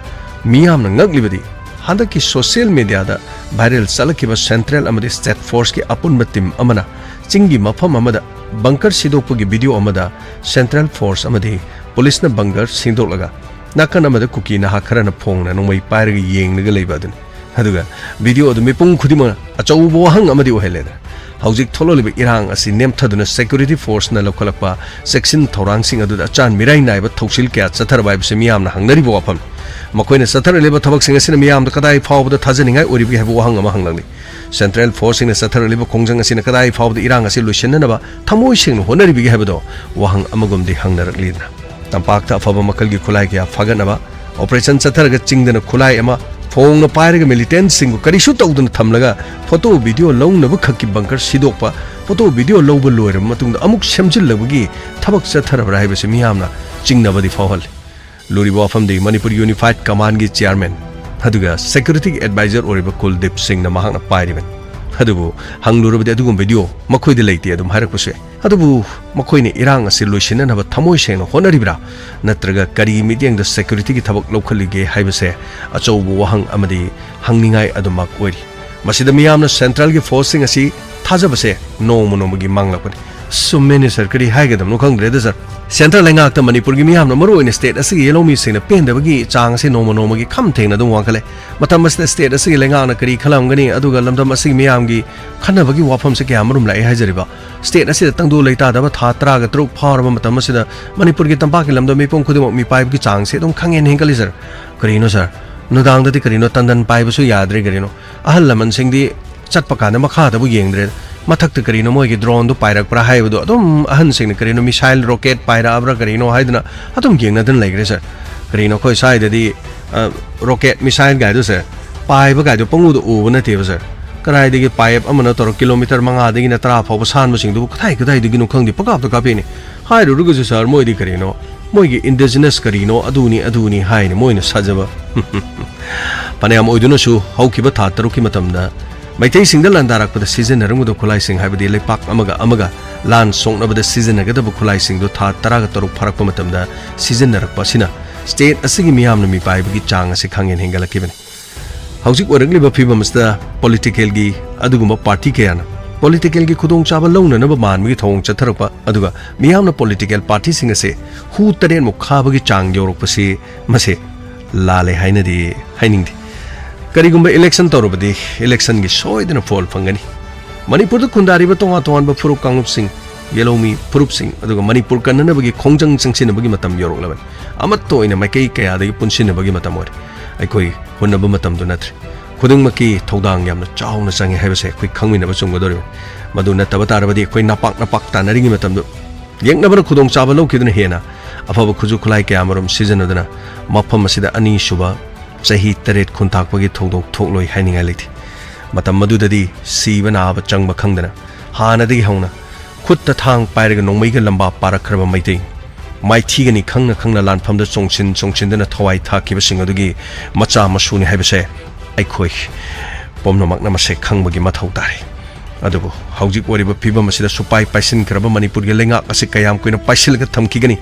ꯃꯤꯌꯥꯝꯅ ꯉꯛꯂꯤꯕꯗꯤ ꯍꯟꯗꯛꯀꯤ ꯁꯣꯁꯤꯌꯦꯜ ꯃꯦꯗꯤꯌꯥꯗ ꯚꯥꯏꯔꯦꯜ ꯆꯠꯂꯛꯈꯤꯕ ꯁꯦꯟꯇ꯭ꯔꯦꯜ ꯑꯃꯗꯤ ꯁ꯭ꯇꯦꯠ ꯐꯣꯔꯁꯀꯤ ꯑꯄꯨꯟꯕ ꯇꯤꯝ ꯑꯃꯅ ꯆꯤꯡꯒꯤ ꯃꯐꯝ ꯑꯃꯗ ꯕꯪꯀꯔ ꯁꯤꯗꯣꯛꯄꯒꯤ ꯚꯤꯗꯤꯑꯣ ꯑꯃꯗ ꯁꯦꯟꯇ꯭ꯔꯦꯜ ꯐꯣꯔꯁ ꯑꯃꯗꯤ ꯄꯨꯂꯤꯁꯅ ꯕꯪꯀꯔ ꯁꯤꯗꯣꯛꯂꯒ ꯅꯥꯀꯟ ꯑꯃꯗ ꯀꯨꯀꯤ ꯅꯍꯥ ꯈꯔꯅ ꯐꯣꯡꯅ ꯅꯣꯡꯃꯩ ꯄꯥꯏꯔꯒ ꯌꯦꯡꯂꯒ ꯂꯩꯕ ꯑꯗꯨꯅꯤ꯫ ꯑꯗꯨꯒ ꯚꯤꯗꯤꯑꯣ ꯑꯗꯨ ꯃꯤꯄꯨꯝ ꯈꯨꯗꯤꯡꯃꯛꯅ ꯑꯆꯧꯕ ꯋꯥꯍꯪ ꯑꯃꯗꯤ ꯑꯣꯏꯍꯜꯂꯦꯗꯅ꯫ ꯍꯧꯖꯤꯛ ꯊꯣꯛꯂꯛꯂꯤꯕ ꯏꯔꯥꯡ ꯑꯁꯤ ꯅꯦꯝꯊꯗꯨꯅ ꯁꯦꯀ꯭ꯌꯨꯔꯤꯇꯤ ꯐꯣꯔꯁꯅ ꯂꯧꯈꯠꯂꯛꯄ ꯆꯦꯛꯁꯤꯟ ꯊꯧꯔꯥꯡꯁꯤꯡ ꯑꯗꯨꯗ ꯑꯆꯥꯟ ꯃꯤꯔꯥꯏ ꯅꯥꯏꯕ ꯊꯧꯁꯤꯜ ꯀꯌꯥ ꯆꯠꯊꯔꯕ ꯍꯥꯏꯕꯁꯤ ꯃꯤꯌꯥꯝꯅ ꯍꯪꯅꯔꯤꯕ ꯋꯥꯐꯝꯅꯤ꯫ ꯃꯈꯣꯏꯅ ꯆꯠꯊꯔꯛꯂꯤꯕ ꯊꯕꯛꯁꯤꯡ ꯑꯁꯤꯅ ꯃꯤꯌꯥꯝꯗ ꯀꯗꯥꯏ ꯐꯥꯎꯕꯗ ꯊꯥꯖꯅꯤꯡꯉꯥꯏ ꯑꯣꯏꯔꯤꯕꯒꯦ ꯍꯥꯏꯕ ꯋꯥꯍꯪ ꯑꯃ ꯍꯪꯂꯛꯂꯤ꯫ ꯁꯦꯟꯇ꯭ꯔꯦꯜ ꯐꯣꯔꯁꯁꯤꯡꯅ ꯆꯠꯊꯔꯛꯂꯤꯕ ꯈꯣꯡꯖꯪ ꯑꯁꯤꯅ ꯀꯗꯥꯏ ꯐꯥꯎꯕꯗ ꯏꯔꯥꯡ ꯑꯁꯤ ꯂꯣꯏꯁꯤꯟꯅꯅꯕ ꯊꯃꯣꯏ ꯁꯦꯡꯅ ꯍꯣꯠꯅꯔꯤꯕꯒꯦ ꯍꯥꯏꯕꯗꯣ ꯋꯥꯍꯪ ꯑꯃꯒꯨꯝꯗꯤ ꯍꯪꯅꯔꯛꯂꯤꯗꯅ꯫ ꯇꯝꯄꯥꯛꯇ ꯑꯐꯕ ꯃꯈꯜꯒꯤ ꯈꯨꯠꯂꯥꯏ ꯀꯌꯥ ꯐꯥꯒꯠꯅꯕ, ꯑꯣꯄꯔꯦꯁꯟ ꯆꯠꯊꯔꯒ ꯆꯤꯡꯗꯅ ꯈꯨꯠꯂꯥꯏ ꯑꯃ ꯐꯣꯡꯅ ꯄꯥꯏꯔꯒ ꯃꯤꯂꯤꯇꯦꯟꯠꯁꯤꯡꯕꯨ ꯀꯔꯤꯁꯨ ꯇꯧꯗꯅ ꯊꯝꯂꯒ ꯐꯣꯇꯣ ꯚꯤꯗꯤꯑꯣ ꯂꯧꯅꯕ ꯈꯛꯀꯤ ꯕꯪꯀꯔ ꯁꯤꯗꯣꯛꯄ, ꯐꯣꯇꯣ ꯚꯤꯗꯤꯑꯣ ꯂꯧꯕ ꯂꯣꯏꯔꯕ ꯃꯇꯨꯡꯗ ꯑꯃꯨꯛ ꯁꯦꯝꯖꯤꯜꯂꯕꯒꯤ ꯊꯕꯛ ꯆꯠꯊꯔꯕ꯭ꯔꯥ ꯍꯥꯏꯕꯁꯤ ꯃꯤꯌꯥꯝꯅ ꯆꯤꯡꯅꯕꯗꯤ ꯐꯥꯎꯍꯜꯂꯤ꯫ ꯂꯨꯔꯤꯕ ꯋꯥꯐꯝꯗꯤ ꯃꯅꯤꯄꯨꯔ ꯌꯨꯅꯤꯐꯥꯏꯗ ꯀꯃꯥꯟꯒꯤ ꯆꯤꯌꯥꯔꯃꯦꯟ ꯑꯗꯨꯒ ꯁꯦꯀ꯭ꯌꯨꯔꯤꯇꯤꯒꯤ ꯑꯦꯗꯚꯥꯏꯖꯔ ꯑꯣꯏꯔꯤꯕ ꯀꯨꯜꯗꯤꯞ ꯁꯤꯡꯅ ꯃꯍꯥꯛꯅ ꯄꯥꯏꯔꯤꯕꯅꯤ꯫ ꯑꯗꯨꯕꯨ ꯍꯪꯂꯨꯔꯕꯗꯤ ꯑꯗꯨꯒꯨꯝꯕ ꯚꯤꯗꯤꯑꯣ ꯃꯈꯣꯏꯗ ꯂꯩꯇꯦ ꯑꯗꯨꯝ ꯍꯥꯏꯔꯛꯄꯁꯨ ꯌꯥꯏ꯫ ꯑꯗꯨꯕꯨ ꯃꯈꯣꯏꯅ ꯏꯔꯥꯡ ꯑꯁꯤ ꯂꯣꯏꯁꯤꯟꯅꯅꯕ ꯊꯃꯣꯏ ꯁꯦꯡꯅ ꯍꯣꯠꯅꯔꯤꯕ꯭ꯔꯥ ꯅꯠꯇ꯭ꯔꯒ ꯀꯔꯤ ꯃꯤꯠꯌꯦꯡꯗ ꯁꯦꯀ꯭ꯌꯨꯔꯤꯇꯤꯒꯤ ꯊꯕꯛ ꯂꯧꯈꯠꯂꯤꯒꯦ ꯍꯥꯏꯕꯁꯦ ꯑꯆꯧꯕ ꯋꯥꯍꯪ ꯑꯃꯗꯤ ꯍꯪꯅꯤꯡꯉꯥꯏ ꯑꯗꯨꯃꯛ ꯑꯣꯏꯔꯤ꯫ ꯃꯁꯤꯗ ꯃꯤꯌꯥꯝꯅ ꯁꯦꯟꯇ꯭ꯔꯦꯜꯒꯤ ꯐꯣꯔꯁꯁꯤꯡ ꯑꯁꯤ ꯊꯥꯖꯕꯁꯦ ꯅꯣꯡꯃ ꯅꯣꯡꯃꯒꯤ ꯃꯥꯡꯂꯛꯄꯅꯤ꯫ ꯆꯨꯝꯃꯦꯅꯦ ꯁꯥꯔ, ꯀꯔꯤ ꯍꯥꯏꯒꯗꯕꯅꯣ ꯈꯪꯗ꯭ꯔꯦꯗ ꯁꯥꯔ꯫ ꯁꯦꯟꯇ꯭ꯔꯦꯜ ꯂꯩꯉꯥꯛꯇ ꯃꯅꯤꯄꯨꯔꯒꯤ ꯃꯤꯌꯥꯝꯅ, ꯃꯔꯨꯑꯣꯏꯅ ꯁ꯭ꯇꯦꯠ ꯑꯁꯤꯒꯤ ꯌꯦꯜꯍꯧꯃꯤꯁꯤꯡꯅ ꯄꯦꯟꯗꯕꯒꯤ ꯆꯥꯡ ꯑꯁꯤ ꯅꯣꯡꯃ ꯅꯣꯡꯃꯒꯤ ꯈꯝ ꯊꯦꯡꯅ ꯑꯗꯨꯝ ꯋꯥꯡꯈꯠꯂꯦ꯫ ꯃꯇꯝ ꯑꯁꯤꯗ ꯁ꯭ꯇꯦꯠ ꯑꯁꯤꯒꯤ ꯂꯩꯉꯥꯛꯅ ꯀꯔꯤ ꯈꯜꯂꯝꯒꯅꯤ, ꯑꯗꯨꯒ ꯂꯝꯗꯝ ꯑꯁꯤꯒꯤ ꯃꯤꯌꯥꯝꯒꯤ ꯈꯟꯅꯕꯒꯤ ꯋꯥꯐꯝꯁꯦ ꯀꯌꯥ ꯃꯔꯨꯝ ꯂꯥꯛꯑꯦ ꯍꯥꯏꯖꯔꯤꯕ꯫ ꯁ꯭ꯇꯦꯠ ꯑꯁꯤꯗ ꯇꯪꯗꯨ ꯂꯩꯇꯥꯗꯕ ꯊꯥ ꯇꯔꯥꯒ ꯇꯔꯨꯛ ꯐꯥꯎꯔꯕ ꯃꯇꯝ ꯑꯁꯤꯗ ꯃꯅꯤꯄꯨꯔꯒꯤ ꯇꯝꯄꯥꯛꯀꯤ ꯂꯝꯗꯝ ꯃꯤꯄꯨꯝ ꯈꯨꯗꯤꯡꯃꯛ ꯃꯤꯄꯥꯏꯕꯒꯤ ꯆꯥꯡꯁꯦ ꯑꯗꯨꯝ ꯈꯪꯍꯦꯟ ꯍꯦꯟꯒꯠꯂꯤ ꯁꯥꯔ꯫ ꯀꯔꯤꯅꯣ ꯁꯥꯔ, ꯅꯨꯡꯗꯥꯡꯗꯗꯤ ꯀꯔꯤꯅꯣ ꯇꯟꯗꯟ ꯄꯥꯏꯕꯁꯨ ꯌꯥꯗ꯭ꯔꯦ, ꯀꯔꯤꯅꯣ ꯑꯍꯜ ꯂꯃꯟꯁꯤꯡꯗꯤ ꯆꯠꯄ ꯀꯥꯟꯗ ꯃꯈꯥꯗꯕꯨ ꯌꯦꯡꯗ꯭ꯔꯦ꯫ ꯃꯊꯛꯇ ꯀꯔꯤꯅꯣ ꯃꯣꯏꯒꯤ ꯗ꯭ꯔꯣꯟꯗꯨ ꯄꯥꯏꯔꯛꯄ꯭ꯔꯥ ꯍꯥꯏꯕꯗꯣ ꯑꯗꯨꯝ ꯑꯍꯟꯁꯤꯡꯅ ꯀꯔꯤꯅꯣ ꯃꯤꯁꯥꯏꯜ ꯔꯣꯀꯦꯠ ꯄꯥꯏꯔꯛꯑꯕ꯭ꯔꯥ ꯀꯔꯤꯅꯣ ꯍꯥꯏꯗꯅ ꯑꯗꯨꯝ ꯌꯦꯡꯅꯗꯅ ꯂꯩꯈ꯭ꯔꯦ ꯁꯥꯔ꯫ ꯀꯔꯤꯅꯣ ꯑꯩꯈꯣꯏ ꯁ꯭ꯋꯥꯏꯗꯗꯤ, ꯑ, ꯔꯣꯀꯦꯠ ꯃꯤꯁꯥꯏꯜ ꯒꯥꯏꯗꯨ ꯁꯥꯔ, ꯄꯥꯏꯕ ꯒꯥꯏꯗꯨ ꯄꯪꯎꯗ ꯎꯕ ꯅꯠꯇꯦꯕ ꯁꯥꯔ꯫ ꯀꯗꯥꯏꯗꯒꯤ ꯄꯥꯏꯞ ꯑꯃꯅ ꯇꯧꯔ ꯀꯤꯂꯣꯃꯤꯇꯔ ꯃꯉꯥꯗꯒꯤꯅ ꯇꯔꯥ ꯐꯥꯎꯕ ꯁꯥꯟꯕꯁꯤꯡꯗꯨꯕꯨ ꯀꯗꯥꯏ ꯀꯗꯥꯏꯗꯒꯤꯅꯣ ꯈꯪꯗꯦ ꯄꯪꯀꯥꯞꯇ ꯀꯥꯞꯄꯤꯅꯤ꯫ ꯍꯥꯏꯔꯨꯔꯒꯁꯨ ꯁꯥꯔ, ꯃꯣꯏꯗꯤ ꯀꯔꯤꯅꯣ ꯃꯣꯏꯒꯤ indigenous ꯀꯔꯤꯅꯣ, ꯑꯗꯨꯅꯤ ꯑꯗꯨꯅꯤ ꯍꯥꯏꯅ ꯃꯣꯏꯅ ꯁꯥꯖꯕ꯫ ꯐꯅꯌꯥꯝ ꯑꯣꯏꯗꯨꯅꯁꯨ, ꯍꯧꯈꯤꯕ ꯊꯥ ꯇꯔꯨꯛꯀꯤ ꯃꯇꯝꯗ ꯃꯩꯇꯩꯁꯤꯡꯗ ꯂꯥꯟꯗꯥꯔꯛꯄꯗ ꯁꯤꯖꯤꯟꯅꯔꯝꯒꯗꯕ ꯈꯨꯠꯂꯥꯏꯁꯤꯡ, ꯍꯥꯏꯕꯗꯤ ꯂꯩꯄꯥꯛ ꯑꯃꯒ ꯑꯃꯒ ꯂꯥꯟ ꯁꯣꯛꯅꯕꯗ ꯁꯤꯖꯤꯟꯅꯒꯗꯕ ꯈꯨꯠꯂꯥꯏꯁꯤꯡꯗꯨ ꯊꯥ ꯇꯔꯥꯒ ꯇꯔꯨꯛ ꯐꯥꯔꯛꯄ ꯃꯇꯝꯗ ꯁꯤꯖꯤꯟꯅꯔꯛꯄ ꯑꯁꯤꯅ state ꯑꯁꯤꯒꯤ ꯃꯤꯌꯥꯝꯅ ꯃꯤꯄꯥꯏꯕꯒꯤ ꯆꯥꯡ ꯑꯁꯤ ꯈꯪꯍꯦꯟ ꯍꯦꯟꯒꯠꯂꯛꯈꯤꯕꯅꯤ꯫ ꯍꯧꯖꯤꯛ ꯑꯣꯏꯔꯛꯂꯤꯕ ꯐꯤꯕꯝ ꯑꯁꯤꯗ politicalꯒꯤ ꯑꯗꯨꯒꯨꯝꯕ party ꯀꯌꯥꯅ politicalꯒꯤ ꯈꯨꯗꯣꯡꯆꯥꯕ ꯂꯧꯅꯅꯕ ꯃꯥꯟꯕꯒꯤ ꯊꯧꯑꯣꯡ ꯆꯠꯊꯔꯛꯄ, ꯑꯗꯨꯒ ꯃꯤꯌꯥꯝꯅ political partyꯁꯤꯡ ꯑꯁꯦ ꯍꯨ ꯇꯔꯦꯠꯃꯨꯛ ꯈꯥꯕꯒꯤ ꯆꯥꯡ ꯌꯧꯔꯛꯄꯁꯤ, ꯃꯁꯤ ꯂꯥꯜꯂꯦ ꯍꯥꯏꯅꯗꯤ ꯍꯥꯏꯅꯤꯡꯗꯦ꯫ ꯀꯔꯤꯒꯨꯝꯕ election ꯇꯧꯔꯕꯗꯤ electionꯒꯤ ꯁꯣꯏꯗꯅ ꯐꯣꯜ ꯐꯪꯒꯅꯤ꯫ ꯃꯅꯤꯄꯨꯔꯗ ꯈꯨꯟꯗꯥꯔꯤꯕ ꯇꯣꯉꯥꯟ ꯇꯣꯉꯥꯟꯕ ꯐꯨꯔꯨꯞ ꯀꯥꯡꯂꯨꯞꯁꯤꯡ, ꯌꯦꯜꯍꯧꯃꯤ ꯐꯨꯔꯨꯞꯁꯤꯡ, ꯑꯗꯨꯒ ꯃꯅꯤꯄꯨꯔ ꯀꯟꯅꯅꯕꯒꯤ ꯈꯣꯡꯖꯪ ꯆꯪꯁꯤꯟꯅꯕꯒꯤ ꯃꯇꯝ ꯌꯧꯔꯛꯂꯕꯅꯤ꯫ ꯑꯃꯠꯇ ꯑꯣꯏꯅ ꯃꯥꯏꯀꯩ ꯀꯌꯥꯗꯒꯤ ꯄꯨꯟꯁꯤꯟꯅꯕꯒꯤ ꯃꯇꯝ ꯑꯣꯏꯔꯦ꯫ ꯑꯩꯈꯣꯏ ꯍꯨꯟꯅꯕ ꯃꯇꯝꯗꯨ ꯅꯠꯇ꯭ꯔꯦ꯫ ꯈꯨꯗꯤꯡꯃꯛꯀꯤ ꯊꯧꯗꯥꯡ ꯌꯥꯝꯅ ꯆꯥꯎꯅ ꯆꯪꯉꯤ ꯍꯥꯏꯕꯁꯦ ꯑꯩꯈꯣꯏ ꯈꯪꯃꯤꯟꯅꯕ ꯆꯨꯝꯒꯗꯧꯔꯤꯕꯅꯤ꯫ ꯃꯗꯨ ꯅꯠꯇꯕ ꯇꯥꯔꯕꯗꯤ ꯑꯩꯈꯣꯏ ꯅꯄꯥꯛ ꯅꯄꯥꯛ ꯇꯥꯟꯅꯔꯤꯉꯩ ꯃꯇꯝꯗꯨ ꯌꯦꯛꯅꯕꯅ ꯈꯨꯗꯣꯡꯆꯥꯕ ꯂꯧꯈꯤꯗꯨꯅ ꯍꯦꯟꯅ ꯑꯐꯕ ꯈꯨꯠꯁꯨ ꯈꯨꯠꯂꯥꯏ ꯀꯌꯥꯃꯔꯨꯝ ꯁꯤꯖꯤꯟꯅꯗꯨꯅ ꯃꯐꯝ ꯑꯁꯤꯗ ꯑꯅꯤꯁꯨꯕ ꯆꯍꯤ ꯇꯔꯦꯠ ꯈꯨꯟꯇꯥꯛꯄꯒꯤ ꯊꯧꯗꯣꯛ ꯊꯣꯛꯂꯣꯏ ꯍꯥꯏꯅꯤꯡꯉꯥꯏ ꯂꯩꯇꯦ꯫ ꯃꯇꯝ ꯑꯗꯨꯗꯗꯤ ꯁꯤꯕ ꯅꯥꯕ ꯆꯪꯕ ꯈꯪꯗꯅ ꯍꯥꯟꯅꯗꯒꯤ ꯍꯧꯅ ꯈꯨꯠꯇ ꯊꯥꯡ ꯄꯥꯏꯔꯒ ꯅꯣꯡꯃꯩꯒ ꯂꯝꯕꯥ ꯄꯥꯔꯛꯈ꯭ꯔꯕ ꯃꯩꯇꯩ, ꯃꯥꯏꯊꯤꯒꯅꯤ ꯈꯪꯅ ꯈꯪꯅ ꯂꯥꯟꯐꯝꯗ ꯆꯣꯡꯁꯤꯟ ꯆꯣꯡꯁꯤꯟꯗꯨꯅ ꯊꯋꯥꯏ ꯊꯥꯛꯈꯤꯕꯁꯤꯡ ꯑꯗꯨꯒꯤ ꯃꯆꯥ ꯃꯁꯨꯅꯤ ꯍꯥꯏꯕꯁꯦ ꯑꯩꯈꯣꯏ ꯄꯨꯝꯅꯃꯛꯅ ꯃꯁꯦ ꯈꯪꯕꯒꯤ ꯃꯊꯧ ꯇꯥꯔꯤ꯫ ꯑꯗꯨꯕꯨ ꯍꯧꯖꯤꯛ ꯑꯣꯏꯔꯤꯕ ꯐꯤꯕꯝ ꯑꯁꯤꯗ ꯁꯨꯄꯥꯏ ꯄꯥꯏꯁꯤꯟꯈ꯭ꯔꯕ ꯃꯅꯤꯄꯨꯔꯒꯤ ꯂꯩꯉꯥꯛ ꯑꯁꯤ ꯀꯌꯥꯝ ꯀꯨꯏꯅ ꯄꯥꯏꯁꯤꯜꯂꯒ ꯊꯝꯈꯤꯒꯅꯤ?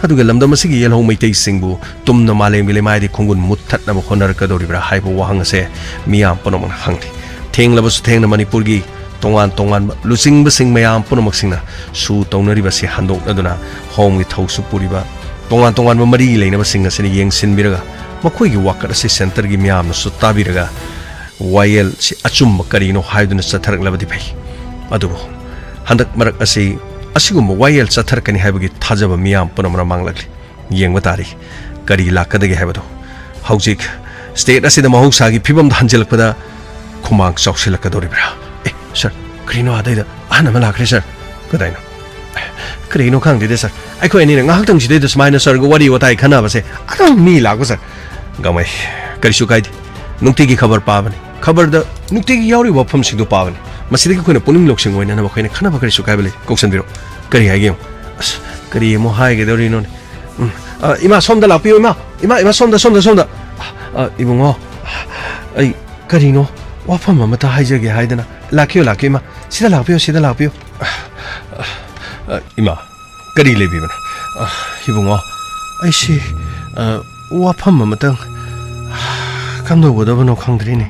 ꯑꯗꯨꯒ ꯂꯝꯗꯝ ꯑꯁꯤꯒꯤ ꯌꯦꯜꯍꯧ ꯃꯩꯇꯩꯁꯤꯡꯕꯨ ꯇꯨꯝꯅ ꯃꯥꯂꯦꯝꯒꯤ ꯂꯩꯃꯥꯏꯗꯒꯤ ꯈꯣꯡꯒꯨꯟ ꯃꯨꯠꯊꯠꯅꯕ ꯍꯣꯠꯅꯔꯛꯀꯗꯧꯔꯤꯕ꯭ꯔꯥ ꯍꯥꯏꯕ ꯋꯥꯍꯪ ꯑꯁꯦ ꯃꯤꯌꯥꯝ ꯄꯨꯝꯅꯃꯛꯅ ꯍꯪꯂꯤ꯫ ꯊꯦꯡꯂꯕꯁꯨ ꯊꯦꯡꯅ ꯃꯅꯤꯄꯨꯔꯒꯤ ꯇꯣꯉꯥꯟ ꯇꯣꯉꯥꯟꯕ ꯂꯨꯆꯤꯡꯕꯁꯤꯡ ꯃꯌꯥꯝ ꯄꯨꯝꯅꯃꯛꯁꯤꯡꯅ ꯁꯨ ꯇꯧꯅꯔꯤꯕ ꯑꯁꯤ ꯍꯟꯗꯣꯛꯅꯗꯨꯅ ꯍꯣꯝꯒꯤ ꯊꯧꯁꯨ ꯄꯨꯔꯤꯕ ꯇꯣꯉꯥꯟ ꯇꯣꯉꯥꯟꯕ ꯃꯔꯤ ꯂꯩꯅꯕꯁꯤꯡ ꯑꯁꯤꯅ ꯌꯦꯡꯁꯤꯟꯕꯤꯔꯒ ꯃꯈꯣꯏꯒꯤ ꯋꯥꯀꯠ ꯑꯁꯤ centreꯒꯤ ꯃꯤꯌꯥꯝꯅꯁꯨ ꯇꯥꯕꯤꯔꯒ ꯋꯥꯌꯦꯜꯁꯤ ꯑꯆꯨꯝꯕ ꯀꯔꯤꯅꯣ ꯍꯥꯏꯗꯨꯅ ꯆꯠꯊꯔꯛꯂꯕꯗꯤ ꯐꯩ꯫ ꯑꯗꯨꯕꯨ ꯍꯟꯗꯛ ꯃꯔꯛ ꯑꯁꯤ ꯑꯁꯤꯒꯨꯝꯕ ꯋꯥꯌꯦꯜ ꯆꯠꯊꯔꯛꯀꯅꯤ ꯍꯥꯏꯕꯒꯤ ꯊꯥꯖꯕ ꯃꯤꯌꯥꯝ ꯄꯨꯝꯅꯃꯛꯅ ꯃꯥꯡꯂꯛꯂꯤ꯫ ꯌꯦꯡꯕ ꯇꯥꯔꯤ ꯀꯔꯤ ꯂꯥꯛꯀꯗꯒꯦ ꯍꯥꯏꯕꯗꯨ꯫ ꯍꯧꯖꯤꯛ state ꯑꯁꯤꯗ ꯃꯍꯧꯁꯥꯒꯤ ꯐꯤꯕꯝꯗ ꯍꯟꯖꯤꯜꯂꯛꯄꯗ ꯈꯨꯃꯥꯡ ꯆꯥꯎꯁꯤꯜꯂꯛꯀꯗꯧꯔꯤꯕ꯭ꯔꯥ? ꯑꯦ, sir, ꯀꯔꯤꯅꯣ ꯑꯗꯩꯗ ꯑꯍꯟ ꯑꯃ ꯂꯥꯛꯈ꯭ꯔꯦ, sir꯫ ꯀꯗꯥꯏꯅꯣ? ꯀꯔꯤꯅꯣ ꯈꯪꯗꯦꯗ, sir꯫ ꯑꯩꯈꯣꯏ ꯑꯅꯤꯅ ꯉꯥꯏꯍꯥꯛꯇꯪ ꯁꯤꯗꯩꯗ ꯁꯨꯃꯥꯏꯅ sirꯒ ꯋꯥꯔꯤ ꯋꯥꯇꯥꯏ ꯈꯟꯅꯕꯁꯦ ꯑꯗꯨꯝ ꯃꯤ ꯂꯥꯛꯄ, sir꯫ ꯒꯃꯩ, ꯀꯔꯤꯁꯨ ꯀꯥꯏꯗꯦ꯫ ꯅꯨꯡꯇꯤꯒꯤ ꯈꯕꯔ ꯄꯥꯕꯅꯤ꯫ ꯈꯕꯔꯗ ꯅꯨꯡꯇꯤꯒꯤ ꯌꯥꯎꯔꯤꯕ ꯋꯥꯐꯝꯁꯤꯡꯗꯨ ꯄꯥꯕꯅꯤ꯫ ꯃꯁꯤꯗꯒꯤ ꯑꯩꯈꯣꯏꯅ ꯄꯨꯛꯅꯤꯡ ꯂꯧꯁꯤꯡ ꯑꯣꯏꯅꯅꯕ ꯑꯩꯈꯣꯏꯅ ꯈꯟꯅꯕ ꯀꯔꯤꯁꯨ ꯀꯥꯏꯕ ꯂꯩꯇꯦ꯫ ꯀꯧꯁꯟꯕꯤꯔꯣ꯫ ꯀꯔꯤ ꯍꯥꯏꯒꯦ ꯌꯦꯡꯉꯨ꯫ ꯑꯁ, ꯀꯔꯤ ꯑꯃꯨꯛ ꯍꯥꯏꯒꯗꯧꯔꯤꯅꯣꯅꯦ? ꯎꯝ, ꯑ, ꯏꯃꯥ, ꯁꯣꯝꯗ ꯂꯥꯛꯄꯤꯌꯨ, ꯏꯃꯥ꯫ ꯏꯃꯥ, ꯏꯃꯥ, ꯁꯣꯝꯗ, ꯁꯣꯝꯗ, ꯁꯣꯝꯗ꯫ ꯑ, ꯏꯕꯨꯡꯉꯣ, ꯑꯩ ꯀꯔꯤꯅꯣ, ꯋꯥꯐꯝ ꯑꯃꯇ ꯍꯥꯏꯖꯒꯦ ꯍꯥꯏꯗꯅ꯫ ꯂꯥꯛꯄꯤꯌꯨ, ꯂꯥꯛꯄꯤꯌꯨ, ꯏꯃꯥ꯫ ꯁꯤꯗ ꯂꯥꯛꯄꯤꯌꯨ, ꯁꯤꯗ ꯂꯥꯛꯄꯤꯌꯨ꯫ ꯑ, ꯑ, ꯏꯃꯥ, ꯀꯔꯤ ꯂꯩꯕꯤꯕꯅꯣ? ꯑ, ꯏꯕꯨꯡꯉꯣ, ꯑꯩꯁꯤ, ꯑ, ꯋꯥꯐꯝ ꯑꯃꯇꯪ ꯀꯝꯗꯧꯒꯗꯕꯅꯣ ꯈꯪꯗ꯭ꯔꯦꯅꯦ꯫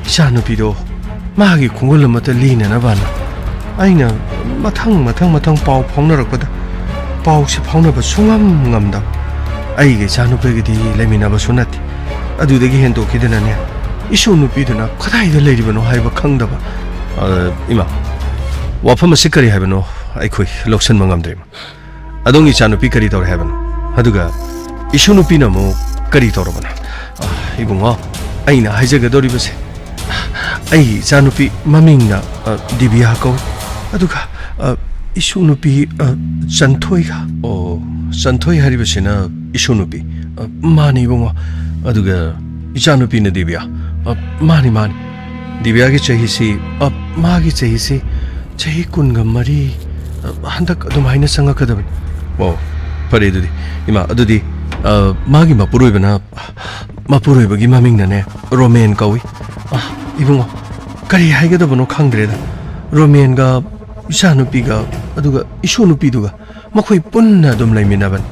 ꯏꯆꯥꯅꯨꯄꯤꯗꯣ ꯃꯥꯒꯤ ꯈꯣꯡꯒꯨꯜ ꯑꯃꯠꯇ ꯂꯤꯅꯅꯕꯅ ꯑꯩꯅ ꯃꯊꯪ, ꯃꯊꯪ, ꯃꯊꯪ ꯄꯥꯎ ꯐꯥꯎꯅꯔꯛꯄꯗ ꯄꯥꯎꯁꯦ ꯐꯥꯎꯅꯕ ꯁꯨꯡꯉꯝ ꯉꯝꯗꯕ꯫ ꯑꯩꯒ ꯏꯆꯥꯅꯨꯄꯤꯒꯗꯤ ꯂꯩꯃꯤꯟꯅꯕꯁꯨ ꯅꯠꯇꯦ꯫ ꯑꯗꯨꯗꯒꯤ ꯍꯦꯟꯗꯣꯛꯈꯤꯗꯅꯅꯦ, ꯏꯁꯨ ꯅꯨꯄꯤꯗꯨꯅ ꯀꯗꯥꯏꯗ ꯂꯩꯔꯤꯕꯅꯣ ꯍꯥꯏꯕ ꯈꯪꯗꯕ꯫ ꯑ, ꯏꯃꯥ, ꯋꯥꯐꯝ ꯑꯁꯤ ꯀꯔꯤ ꯍꯥꯏꯕꯅꯣ ꯑꯩꯈꯣꯏ ꯂꯧꯁꯤꯟꯕ ꯉꯝꯗ꯭ꯔꯦ, ꯏꯃꯥ꯫ ꯑꯗꯣꯝꯒꯤ ꯏꯆꯥꯅꯨꯄꯤ ꯀꯔꯤ ꯇꯧꯔꯦ ꯍꯥꯏꯕꯅꯣ? ꯑꯗꯨꯒ ꯏꯁꯨ ꯅꯨꯄꯤꯅ ꯑꯃꯨꯛ ꯀꯔꯤ ꯇꯧꯔꯕꯅꯣ? ꯑ, ꯏꯕꯨꯡꯉꯣ, ꯑꯩꯅ ꯍꯥꯏꯖꯒꯗꯧꯔꯤꯕꯁꯦ, ꯑꯩꯒꯤ ꯏꯆꯥꯅꯨꯄꯤ ꯃꯃꯤꯡꯅ, ꯑ, ꯗꯤꯕꯤꯌꯥ ꯀꯧꯏ꯫ ꯑꯗꯨꯒ, ꯑ, ꯏꯁꯨ ꯅꯨꯄꯤ, ꯑ, ꯆꯟꯊꯣꯏꯒ꯫ ꯑꯣ, ꯆꯟꯊꯣꯏ ꯍꯥꯏꯔꯤꯕꯁꯤꯅ ꯏꯁꯨ ꯅꯨꯄꯤ? ꯑ, ꯃꯥꯅꯤ ꯏꯕꯨꯡꯉꯣ꯫ ꯑꯗꯨꯒ ꯏꯆꯥꯅꯨꯄꯤꯅ ꯗꯤꯕꯤꯌꯥ? ꯑ, ꯃꯥꯅꯤ, ꯃꯥꯅꯤ꯫ ꯗꯤꯕꯤꯌꯥꯒꯤ ꯆꯍꯤꯁꯤ, ꯑ, ꯃꯥꯒꯤ ꯆꯍꯤꯁꯤ ꯆꯍꯤ ꯀꯨꯟꯒ ꯃꯔꯤ, ꯑ, ꯍꯟꯗꯛ ꯑꯗꯨꯃꯥꯏꯅ ꯆꯪꯉꯛꯀꯗꯕꯅꯤ꯫ ꯑꯣ, ꯐꯔꯦ ꯑꯗꯨꯗꯤ꯫ ꯏꯃꯥ, ꯑꯗꯨꯗꯤ, ꯑ, ꯃꯥꯒꯤ ꯃꯄꯨꯔꯣꯏꯕꯅ, ꯃꯄꯨꯔꯣꯏꯕꯒꯤ ꯃꯃꯤꯡꯅꯅꯦ, ꯔꯣꯃꯦꯟ ꯀꯧꯏ꯫ ꯑ, ꯏꯕꯨꯡꯉꯣ, ꯀꯔꯤ ꯍꯥꯏꯒꯗꯕꯅꯣ ꯈꯪꯗ꯭ꯔꯦꯗ꯫ ꯔꯣꯃꯦꯟꯒ ꯏꯆꯥꯅꯨꯄꯤꯒ, ꯑꯗꯨꯒ ꯏꯁꯨ ꯅꯨꯄꯤꯗꯨꯒ ꯃꯈꯣꯏ ꯄꯨꯟꯅ ꯑꯗꯨꯝ ꯂꯩꯃꯤꯟꯅꯕꯅꯤ꯫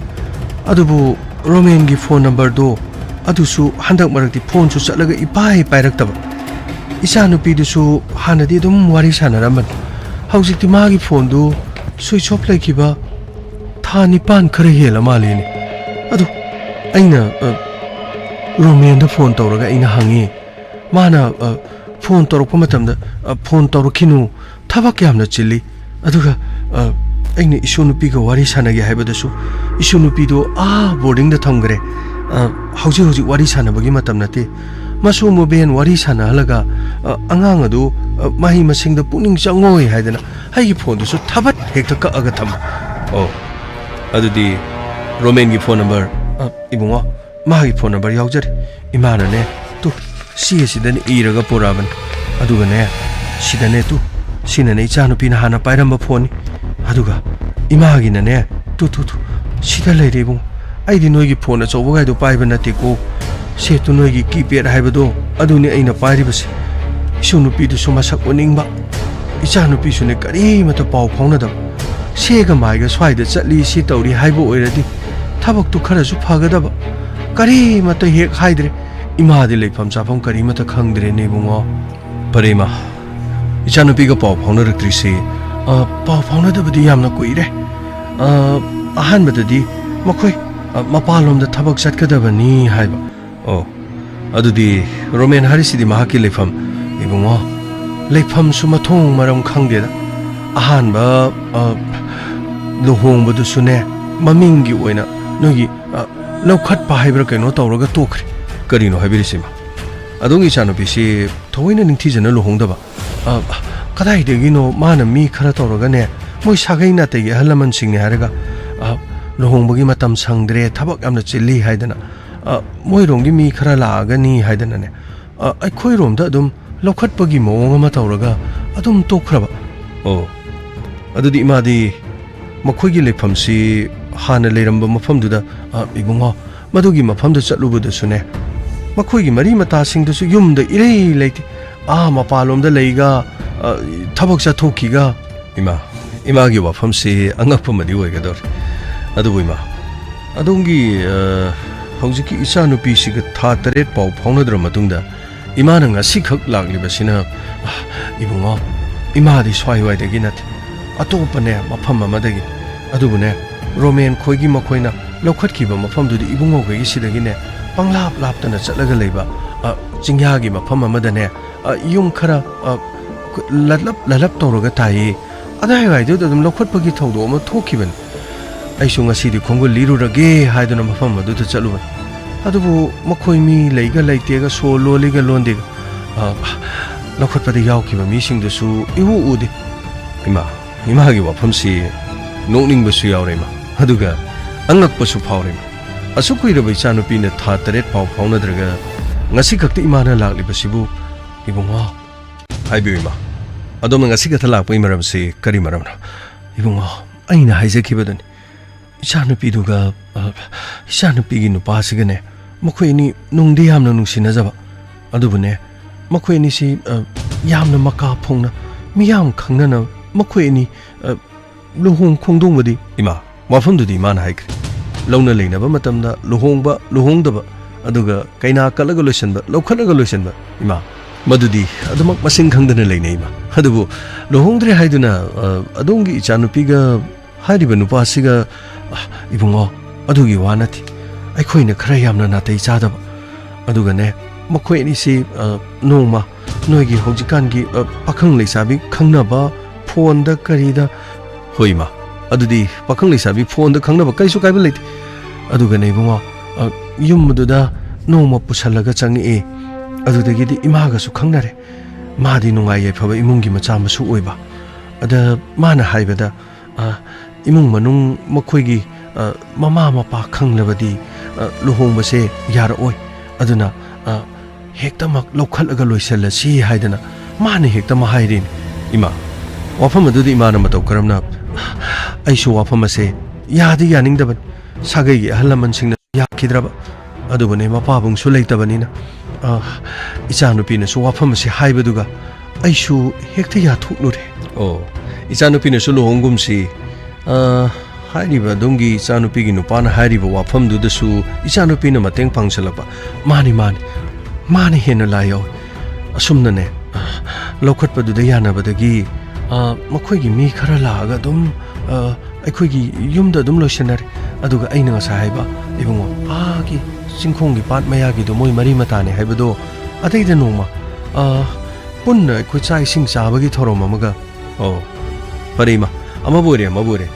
ꯑꯗꯨꯕꯨ ꯔꯣꯃꯦꯟꯒꯤ ꯐꯣꯟ ꯅꯝꯕꯔꯗꯣ ꯑꯗꯨꯁꯨ ꯍꯟꯗꯛ ꯃꯔꯛꯇꯤ ꯐꯣꯟꯁꯨ ꯆꯠꯂꯒ ꯏꯄꯥꯏ ꯄꯥꯏꯔꯛꯇꯕ꯫ ꯏꯆꯥꯅꯨꯄꯤꯗꯨꯁꯨ ꯍꯥꯟꯅꯗꯤ ꯑꯗꯨꯝ ꯋꯥꯔꯤ ꯁꯥꯟꯅꯔꯝꯕꯅꯤ꯫ ꯍꯧꯖꯤꯛꯇꯤ ꯃꯥꯒꯤ ꯐꯣꯟꯗꯨ ꯁ꯭ꯋꯤꯆ ꯑꯣꯐ ꯂꯩꯈꯤꯕ ꯊꯥ ꯅꯤꯄꯥꯟ ꯈꯔ ꯍꯦꯜꯂ ꯃꯥꯜꯂꯦꯅꯦ꯫ ꯑꯗꯨ ꯑꯩꯅ, ꯑ, ꯔꯣꯃꯦꯟꯗ ꯐꯣꯟ ꯇꯧꯔꯒ ꯑꯩꯅ ꯍꯪꯉꯤ꯫ ꯃꯥꯅ, ꯑ, ꯐꯣꯟ ꯇꯧꯔꯛꯄ ꯃꯇꯝꯗ, ꯑ, "ꯐꯣꯟ ꯇꯧꯔꯛꯈꯤꯅꯨ, ꯊꯕꯛ ꯌꯥꯝꯅ ꯆꯤꯜꯂꯤ"꯫ ꯑꯗꯨꯒ, ꯑ, ꯑꯩꯅ ꯏꯁꯨ ꯅꯨꯄꯤꯒ ꯋꯥꯔꯤ ꯁꯥꯟꯅꯒꯦ ꯍꯥꯏꯕꯗꯁꯨ ꯏꯁꯨ ꯅꯨꯄꯤꯗꯨ ꯑꯥ ꯕꯣꯔꯗꯤꯡꯗ ꯊꯝꯈ꯭ꯔꯦ꯫ ꯑ, ꯍꯧꯖꯤꯛ ꯍꯧꯖꯤꯛ ꯋꯥꯔꯤ ꯁꯥꯟꯅꯕꯒꯤ ꯃꯇꯝ ꯅꯠꯇꯦ꯫ ꯃꯁꯨ ꯃꯕꯦꯟ ꯋꯥꯔꯤ ꯁꯥꯟꯅꯍꯜꯂꯒ, ꯑ, ꯑꯉꯥꯡ ꯑꯗꯨ, ꯑ, ꯃꯍꯩ ꯃꯁꯤꯡꯗ ꯄꯨꯛꯅꯤꯡ ꯆꯪꯉꯣꯏ ꯍꯥꯏꯗꯅ ꯑꯩꯒꯤ ꯐꯣꯟꯗꯨꯁꯨ ꯊꯕꯠ ꯍꯦꯛꯇ ꯀꯛꯑꯒ ꯊꯝꯃꯤ꯫ ꯑꯣ, ꯑꯗꯨꯗꯤ ꯔꯣꯃꯦꯟꯒꯤ ꯐꯣꯟ ꯅꯝꯕꯔ, ꯑ, ꯏꯕꯨꯡꯉꯣ, ꯃꯥꯒꯤ ꯐꯣꯟ ꯅꯝꯕꯔ ꯌꯥꯎꯖꯔꯤ꯫ ꯏꯃꯥꯅꯅꯦ, ꯇꯨ, ꯁꯤ ꯑꯁꯤꯗꯅꯦ ꯏꯔꯒ ꯄꯨꯔꯛꯑꯕꯅꯤ꯫ ꯑꯗꯨꯒꯅꯦ, ꯁꯤꯗꯅꯦ, ꯇꯨ, ꯁꯤꯅꯅꯦ ꯏꯆꯥꯅꯨꯄꯤꯅ ꯍꯥꯟꯅ ꯄꯥꯏꯔꯝꯕ ꯐꯣꯟꯅꯤ꯫ ꯑꯗꯨꯒ ꯏꯃꯥꯒꯤꯅꯅꯦ, ꯇꯨ, ꯇꯨ, ꯇꯨ, ꯁꯤꯗ ꯂꯩꯔꯦ ꯏꯕꯨꯡ꯫ ꯑꯩꯗꯤ ꯅꯣꯏꯒꯤ ꯐꯣꯟ ꯑꯆꯧꯕꯒꯥꯏꯗꯣ ꯄꯥꯏꯕ ꯅꯠꯇꯦꯀꯣ꯫ ꯁꯦ, ꯇꯨ ꯅꯣꯏꯒꯤ ꯀꯤꯄꯦꯗ ꯍꯥꯏꯕꯗꯣ ꯑꯗꯨꯅꯤ ꯑꯩꯅ ꯄꯥꯏꯔꯤꯕꯁꯦ꯫ ꯏꯁꯨ ꯅꯨꯄꯤꯗꯨꯁꯨ ꯃꯁꯛ ꯎꯅꯤꯡꯕ, ꯏꯆꯥ ꯅꯨꯄꯤꯁꯨꯅꯦ ꯀꯔꯤꯃꯇ ꯄꯥꯎ ꯐꯥꯎꯅꯗꯕ꯫ ꯁꯦꯒ ꯃꯥꯏꯒ ꯁ꯭ꯋꯥꯏꯗ ꯆꯠꯂꯤ ꯁꯤ ꯇꯧꯔꯤ ꯍꯥꯏꯕ ꯑꯣꯏꯔꯗꯤ ꯊꯕꯛꯇꯨ ꯈꯔꯁꯨ ꯐꯒꯗꯕ꯫ ꯀꯔꯤꯃꯇ ꯍꯦꯛ ꯍꯥꯏꯗ꯭ꯔꯦ꯫ ꯏꯃꯥꯗꯤ ꯂꯩꯐꯝ ꯆꯥꯐꯝ ꯀꯔꯤꯃꯇ ꯈꯪꯗ꯭ꯔꯦꯅꯦ ꯏꯕꯨꯡꯉꯣ꯫ ꯐꯔꯦ ꯏꯃꯥ, ꯏꯆꯥꯅꯨꯄꯤꯒ ꯄꯥꯎ ꯐꯥꯎꯅꯔꯛꯇ꯭ꯔꯤꯁꯤ, ꯑ, ꯄꯥꯎ ꯐꯥꯎꯅꯗꯕꯗꯤ ꯌꯥꯝꯅ ꯀꯨꯏꯔꯦ꯫ ꯑ, ꯑꯍꯥꯟꯕꯗꯗꯤ ꯃꯈꯣꯏ, ꯑ, ꯃꯄꯥꯟꯂꯣꯝꯗ ꯊꯕꯛ ꯆꯠꯀꯗꯕꯅꯤ ꯍꯥꯏꯕ꯫ ꯑꯣ, ꯑꯗꯨꯗꯤ ꯔꯣꯃꯦꯟ ꯍꯥꯏꯔꯤꯁꯤꯗꯤ ꯃꯍꯥꯛꯀꯤ ꯂꯩꯐꯝ? ꯏꯕꯨꯡꯉꯣ, ꯂꯩꯐꯝꯁꯨ ꯃꯊꯣꯡ ꯃꯔꯝ ꯈꯪꯗꯦꯗ꯫ ꯑꯍꯥꯟꯕ, ꯑ, ꯂꯨꯍꯣꯡꯕꯗꯨꯁꯨꯅꯦ, ꯃꯃꯤꯡꯒꯤ ꯑꯣꯏꯅ ꯅꯣꯏꯒꯤ, ꯑ, ꯂꯧꯈꯠꯄ ꯍꯥꯏꯕ꯭ꯔꯥ ꯀꯩꯅꯣ ꯇꯧꯔꯒ ꯇꯣꯛꯈ꯭ꯔꯦ꯫ ꯀꯔꯤꯅꯣ ꯍꯥꯏꯕꯤꯔꯤꯁꯤꯃ? ꯑꯗꯣꯝꯒꯤ ꯏꯆꯥꯅꯨꯄꯤꯁꯤ ꯊꯑꯣꯏꯅ ꯅꯤꯡꯊꯤꯖꯅ ꯂꯨꯍꯣꯡꯗꯕ? ꯑ, ꯀꯗꯥꯏꯗꯒꯤꯅꯣ ꯃꯥꯅ ꯃꯤ ꯈꯔ ꯇꯧꯔꯒꯅꯦ, ꯃꯣꯏ ꯁꯥꯒꯩ ꯅꯥꯇꯩꯒꯤ ꯑꯍꯜ ꯂꯃꯟꯁꯤꯡꯅꯦ ꯍꯥꯏꯔꯒ, ꯑ, ꯂꯨꯍꯣꯡꯕꯒꯤ ꯃꯇꯝ ꯁꯪꯗ꯭ꯔꯦ, ꯊꯕꯛ ꯌꯥꯝꯅ ꯆꯤꯜꯂꯤ ꯍꯥꯏꯗꯅ, ꯑ, ꯃꯣꯏꯔꯣꯝꯒꯤ ꯃꯤ ꯈꯔ ꯂꯥꯛꯑꯒꯅꯤ ꯍꯥꯏꯗꯅꯅꯦ, ꯑ, ꯑꯩꯈꯣꯏꯔꯣꯝꯗ ꯑꯗꯨꯝ ꯂꯧꯈꯠꯄꯒꯤ ꯃꯑꯣꯡ ꯑꯃ ꯇꯧꯔꯒ ꯑꯗꯨꯝ ꯇꯣꯛꯈ꯭ꯔꯕ꯫ ꯑꯣ, ꯑꯗꯨꯗꯤ ꯏꯃꯥꯗꯤ ꯃꯈꯣꯏꯒꯤ ꯂꯩꯐꯝꯁꯤ ꯍꯥꯟꯅ ꯂꯩꯔꯝꯕ ꯃꯐꯝꯗꯨꯗ, ꯑ, ꯏꯕꯨꯡꯉꯣ, ꯃꯗꯨꯒꯤ ꯃꯐꯝꯗ ꯆꯠꯂꯨꯕꯗꯁꯨꯅꯦ, ꯃꯈꯣꯏꯒꯤ ꯃꯔꯤ ꯃꯇꯥꯁꯤꯡꯗꯨꯁꯨ ꯌꯨꯝꯗ ꯏꯔꯩ ꯂꯩꯇꯦ꯫ ꯑꯥ ꯃꯄꯥꯟꯂꯣꯝꯗ ꯂꯩꯒ, ꯑ, ꯊꯕꯛ ꯆꯠꯊꯣꯛꯈꯤꯒ꯫ ꯏꯃꯥ, ꯏꯃꯥꯒꯤ ꯋꯥꯐꯝꯁꯤ ꯑꯉꯛꯄ ꯑꯃꯗꯤ ꯑꯣꯏꯒꯗꯧꯔꯤ꯫ ꯑꯗꯨꯕꯨ ꯏꯃꯥ, ꯑꯗꯣꯝꯒꯤ, ꯑ, ꯍꯧꯖꯤꯛꯀꯤ ꯏꯆꯥꯅꯨꯄꯤꯁꯤꯒ ꯊꯥ ꯇꯔꯦꯠ ꯄꯥꯎ ꯐꯥꯎꯅꯗ꯭ꯔ ꯃꯇꯨꯡꯗ ꯏꯃꯥꯅ ꯉꯁꯤꯈꯛ ꯂꯥꯛꯂꯤꯕꯁꯤꯅ, ꯑ, ꯏꯕꯨꯡꯉꯣ, ꯏꯃꯥꯗꯤ ꯁ꯭ꯋꯥꯏꯋꯥꯏꯗꯒꯤ ꯅꯠꯇꯦ, ꯑꯇꯣꯞꯄꯅꯦ, ꯃꯐꯝ ꯑꯃꯗꯒꯤ꯫ ꯑꯗꯨꯕꯨꯅꯦ, ꯔꯣꯃꯦꯟ ꯈꯣꯏꯒꯤ ꯃꯈꯣꯏꯅ ꯂꯧꯈꯠꯈꯤꯕ ꯃꯐꯝꯗꯨꯗꯤ ꯏꯕꯨꯡꯉꯣꯈꯣꯏꯒꯤ ꯁꯤꯗꯒꯤꯅꯦ ꯄꯪꯂꯥꯞ ꯂꯥꯞꯇꯅ ꯆꯠꯂꯒ ꯂꯩꯕ, ꯑ, ꯆꯤꯡꯌꯥꯒꯤ ꯃꯐꯝ ꯑꯃꯗꯅꯦ, ꯑ, ꯌꯨꯝ ꯈꯔ, ꯑ, ꯂꯜꯂꯞ ꯂꯜꯂꯞ ꯇꯧꯔꯒ ꯇꯥꯏꯌꯦ꯫ ꯑꯗꯥꯏꯋꯥꯏꯗꯨꯗ ꯑꯗꯨꯝ ꯂꯧꯈꯠꯄꯒꯤ ꯊꯧꯗꯣꯛ ꯑꯃ ꯊꯣꯛꯈꯤꯕꯅꯤ꯫ ꯑꯩꯁꯨ ꯉꯁꯤꯗꯤ ꯈꯣꯡꯒꯨꯜ ꯂꯤꯔꯨꯔꯒꯦ ꯍꯥꯏꯗꯨꯅ ꯃꯐꯝ ꯑꯗꯨꯗ ꯆꯠꯂꯨꯕꯅꯤ꯫ ꯑꯗꯨꯕꯨ ꯃꯈꯣꯏ ꯃꯤ ꯂꯩꯒ ꯂꯩꯇꯦꯒ, ꯁꯣ ꯂꯣꯜꯂꯤꯒ ꯂꯣꯟꯗꯦꯒ, ꯑ, ꯂꯧꯈꯠꯄꯗ ꯌꯥꯎꯈꯤꯕ ꯃꯤꯁꯤꯡꯗꯨꯁꯨ ꯏꯎ ꯎꯗꯦ꯫ ꯏꯃꯥ, ꯏꯃꯥꯒꯤ ꯋꯥꯐꯝꯁꯤ ꯅꯣꯛꯅꯤꯡꯕꯁꯨ ꯌꯥꯎꯔꯦ, ꯏꯃꯥ, ꯑꯗꯨꯒ ꯑꯉꯛꯄꯁꯨ ꯐꯥꯎꯔꯦ, ꯏꯃꯥ꯫ ꯑꯁꯨꯛ ꯀꯨꯏꯔꯕ ꯏꯆꯥꯅꯨꯄꯤꯅ ꯊꯥ ꯇꯔꯦꯠ ꯐꯥꯎ ꯐꯥꯎꯅꯗ꯭ꯔꯒ ꯉꯁꯤ ꯈꯛꯇ ꯏꯃꯥꯅ ꯂꯥꯛꯂꯤꯕꯁꯤꯕꯨ, ꯏꯕꯨꯡꯉꯣ꯫ ꯍꯥꯏꯕꯤꯌꯨ, ꯏꯃꯥ, ꯑꯗꯣꯝꯅ ꯉꯁꯤ ꯈꯛꯇ ꯂꯥꯛꯄꯒꯤ ꯃꯔꯝꯁꯤ ꯀꯔꯤ ꯃꯔꯝꯅꯣ? ꯏꯕꯨꯡꯉꯣ, ꯑꯩꯅ ꯍꯥꯏꯖꯈꯤꯕꯗꯨꯅꯤ꯫ ꯏꯆꯥꯅꯨꯄꯤꯗꯨꯒ, ꯑ, ꯏꯆꯥꯅꯨꯄꯤꯒꯤ ꯅꯨꯄꯥꯁꯤꯒꯅꯦ, ꯃꯈꯣꯏ ꯑꯅꯤ ꯅꯨꯡꯗꯤ ꯌꯥꯝꯅ ꯅꯨꯡꯁꯤꯅꯖꯕ, ꯑꯗꯨꯕꯨꯅꯦ, ꯃꯈꯣꯏ ꯑꯅꯤꯁꯤ, ꯑ, ꯌꯥꯝꯅ ꯃꯀꯥ ꯐꯣꯡꯅ ꯃꯤꯌꯥꯝ ꯈꯪꯅꯅ ꯃꯈꯣꯏ ꯑꯅꯤ, ꯑ, ꯂꯨꯍꯣꯡ ꯈꯣꯡꯗꯣꯡꯕꯗꯤ, ꯏꯃꯥ, ꯋꯥꯐꯝꯗꯨꯗꯤ ꯏꯃꯥꯅ ꯍꯥꯏꯈ꯭ꯔꯦ꯫ ꯂꯧꯅ ꯂꯩꯅꯕ ꯃꯇꯝꯗ ꯂꯨꯍꯣꯡꯕ, ꯂꯨꯍꯣꯡꯗꯕ, ꯑꯗꯨꯒ ꯀꯩꯅꯥ ꯀꯠꯂꯒ ꯂꯣꯏꯁꯤꯟꯕ, ꯂꯧꯈꯠꯂꯒ ꯂꯣꯏꯁꯤꯟꯕ, ꯏꯃꯥ, ꯃꯗꯨꯗꯤ ꯑꯗꯨꯃꯛ ꯃꯁꯤꯡ ꯈꯪꯗꯅ ꯂꯩꯅꯩ, ꯏꯃꯥ꯫ ꯑꯗꯨꯕꯨ ꯂꯨꯍꯣꯡꯗ꯭ꯔꯦ ꯍꯥꯏꯗꯨꯅ, ꯑ, ꯑꯗꯣꯝꯒꯤ ꯏꯆꯥꯅꯨꯄꯤꯒ ꯍꯥꯏꯔꯤꯕ ꯅꯨꯄꯥꯁꯤꯒ, ꯑ, ꯏꯕꯨꯡꯉꯣ, ꯑꯗꯨꯒꯤ ꯋꯥ ꯅꯠꯇꯦ꯫ ꯑꯩꯈꯣꯏꯅ ꯈꯔ ꯌꯥꯝꯅ ꯅꯥꯇꯩ ꯆꯥꯗꯕ꯫ ꯑꯗꯨꯒꯅꯦ, ꯃꯈꯣꯏ ꯑꯅꯤꯁꯤ, ꯑ, ꯅꯣꯡꯃ ꯅꯣꯏꯒꯤ ꯍꯧꯖꯤꯛꯀꯥꯟꯒꯤ, ꯑ, ꯄꯥꯈꯪ ꯂꯩꯁꯥꯕꯤ ꯈꯪꯅꯕ ꯐꯣꯟꯗ ꯀꯔꯤꯗ, ꯍꯣꯏ ꯏꯃꯥ, ꯑꯗꯨꯗꯤ ꯄꯥꯈꯪ ꯂꯩꯁꯥꯕꯤ ꯐꯣꯟꯗ ꯈꯪꯅꯕ ꯀꯔꯤꯁꯨ ꯀꯥꯏꯕ ꯂꯩꯇꯦ꯫ ꯑꯗꯨꯒꯅꯦ ꯏꯕꯨꯡꯉꯣ, ꯑ, ꯌꯨꯝꯗꯨꯗ ꯅꯣꯡꯃ ꯄꯨꯁꯜꯂꯒ ꯆꯪꯉꯛꯑꯦ꯫ ꯑꯗꯨꯗꯒꯤꯗꯤ ꯏꯃꯥꯒꯁꯨ ꯈꯪꯅꯔꯦ꯫ ꯃꯥꯗꯤ ꯅꯨꯡꯉꯥꯏ ꯌꯥꯏꯐꯕ ꯏꯃꯨꯡꯒꯤ ꯃꯆꯥ ꯃꯁꯨ ꯑꯣꯏꯕ꯫ ꯑꯗ ꯃꯥꯅ ꯍꯥꯏꯕꯗ, ꯑ, ꯏꯃꯨꯡ ꯃꯅꯨꯡ ꯃꯈꯣꯏꯒꯤ, ꯑ, ꯃꯃꯥ ꯃꯄꯥ ꯈꯪꯂꯕꯗꯤ, ꯑ, ꯂꯨꯍꯣꯡꯕꯁꯦ ꯌꯥꯔꯛꯑꯣꯏ꯫ ꯑꯗꯨꯅ, ꯑ, ꯍꯦꯛꯇꯃꯛ ꯂꯧꯈꯠꯂꯒ ꯂꯣꯏꯁꯤꯜꯂꯁꯤ ꯍꯥꯏꯗꯅ ꯃꯥꯅ ꯍꯦꯛꯇꯃꯛ ꯍꯥꯏꯔꯤꯅꯤ꯫ ꯏꯃꯥ, ꯋꯥꯐꯝ ꯑꯗꯨꯗꯤ ꯏꯃꯥꯅ ꯃꯇꯧ ꯀꯔꯝꯅ? ꯑꯩꯁꯨ ꯋꯥꯐꯝ ꯑꯁꯦ ꯌꯥꯗꯤ ꯌꯥꯅꯤꯡꯗꯕꯅꯤ꯫ ꯁꯥꯒꯩꯒꯤ ꯑꯍꯜ ꯂꯃꯟꯁꯤꯡꯅ ꯌꯥꯈꯤꯗ꯭ꯔꯕ꯫ ꯑꯗꯨꯕꯨꯅꯦ, ꯃꯄꯥꯕꯨꯡꯁꯨ ꯂꯩꯇꯕꯅꯤꯅ, ꯑ, ꯏꯆꯥꯅꯨꯄꯤꯅꯁꯨ ꯋꯥꯐꯝ ꯑꯁꯤ ꯍꯥꯏꯕꯗꯨꯒ ꯑꯩꯁꯨ ꯍꯦꯛꯇ ꯌꯥꯊꯣꯛꯂꯨꯔꯦ꯫ ꯑꯣ, ꯏꯆꯥꯅꯨꯄꯤꯅꯁꯨ ꯂꯨꯍꯣꯡꯒꯨꯝꯁꯤ, ꯑ, ꯍꯥꯏꯔꯤꯕ ꯑꯗꯣꯝꯒꯤ ꯏꯆꯥꯅꯨꯄꯤꯒꯤ ꯅꯨꯄꯥꯅ ꯍꯥꯏꯔꯤꯕ ꯋꯥꯐꯝꯗꯨꯗꯁꯨ ꯏꯆꯥꯅꯨꯄꯤꯅ ꯃꯇꯦꯡ ꯄꯥꯡꯁꯤꯜꯂꯛꯄ꯫ ꯃꯥꯅꯤ, ꯃꯥꯅꯤ, ꯃꯥꯅ ꯍꯦꯟꯅ ꯂꯥꯏ ꯌꯥꯎꯏ꯫ ꯑꯁꯨꯝꯅꯅꯦ, ꯑ, ꯂꯧꯈꯠꯄꯗꯨꯗ ꯌꯥꯅꯕꯗꯒꯤ, ꯑ, ꯃꯈꯣꯏꯒꯤ ꯃꯤ ꯈꯔ ꯂꯥꯛꯑꯒ ꯑꯗꯨꯝ, ꯑ, ꯑꯩꯈꯣꯏꯒꯤ ꯌꯨꯝꯗ ꯑꯗꯨꯝ ꯂꯣꯏꯁꯤꯟꯅꯔꯦ꯫ ꯑꯗꯨꯒ ꯑꯩꯅ ꯉꯁꯥꯏ ꯍꯥꯏꯕ, ꯏꯕꯨꯡꯉꯣ, ꯑꯥꯒꯤ ꯆꯤꯡꯈꯣꯡꯒꯤ ꯄꯥꯠ ꯃꯌꯥꯒꯤꯗꯣ ꯃꯣꯏ ꯃꯔꯤ ꯃꯇꯥꯅꯦ ꯍꯥꯏꯕꯗꯣ, ꯑꯇꯩꯗ ꯅꯣꯡꯃ, ꯑ, ꯄꯨꯟꯅ ꯑꯩꯈꯣꯏ ꯆꯥꯛ ꯏꯁꯤꯡ ꯆꯥꯕꯒꯤ ꯊꯧꯔꯝ ꯑꯃꯒ꯫ ꯑꯣ, ꯐꯔꯦ ꯏꯃꯥ, ꯑꯃꯕꯨ ꯑꯣꯏꯔꯦ, ꯑꯃꯕꯨ ꯑꯣꯏꯔꯦ꯫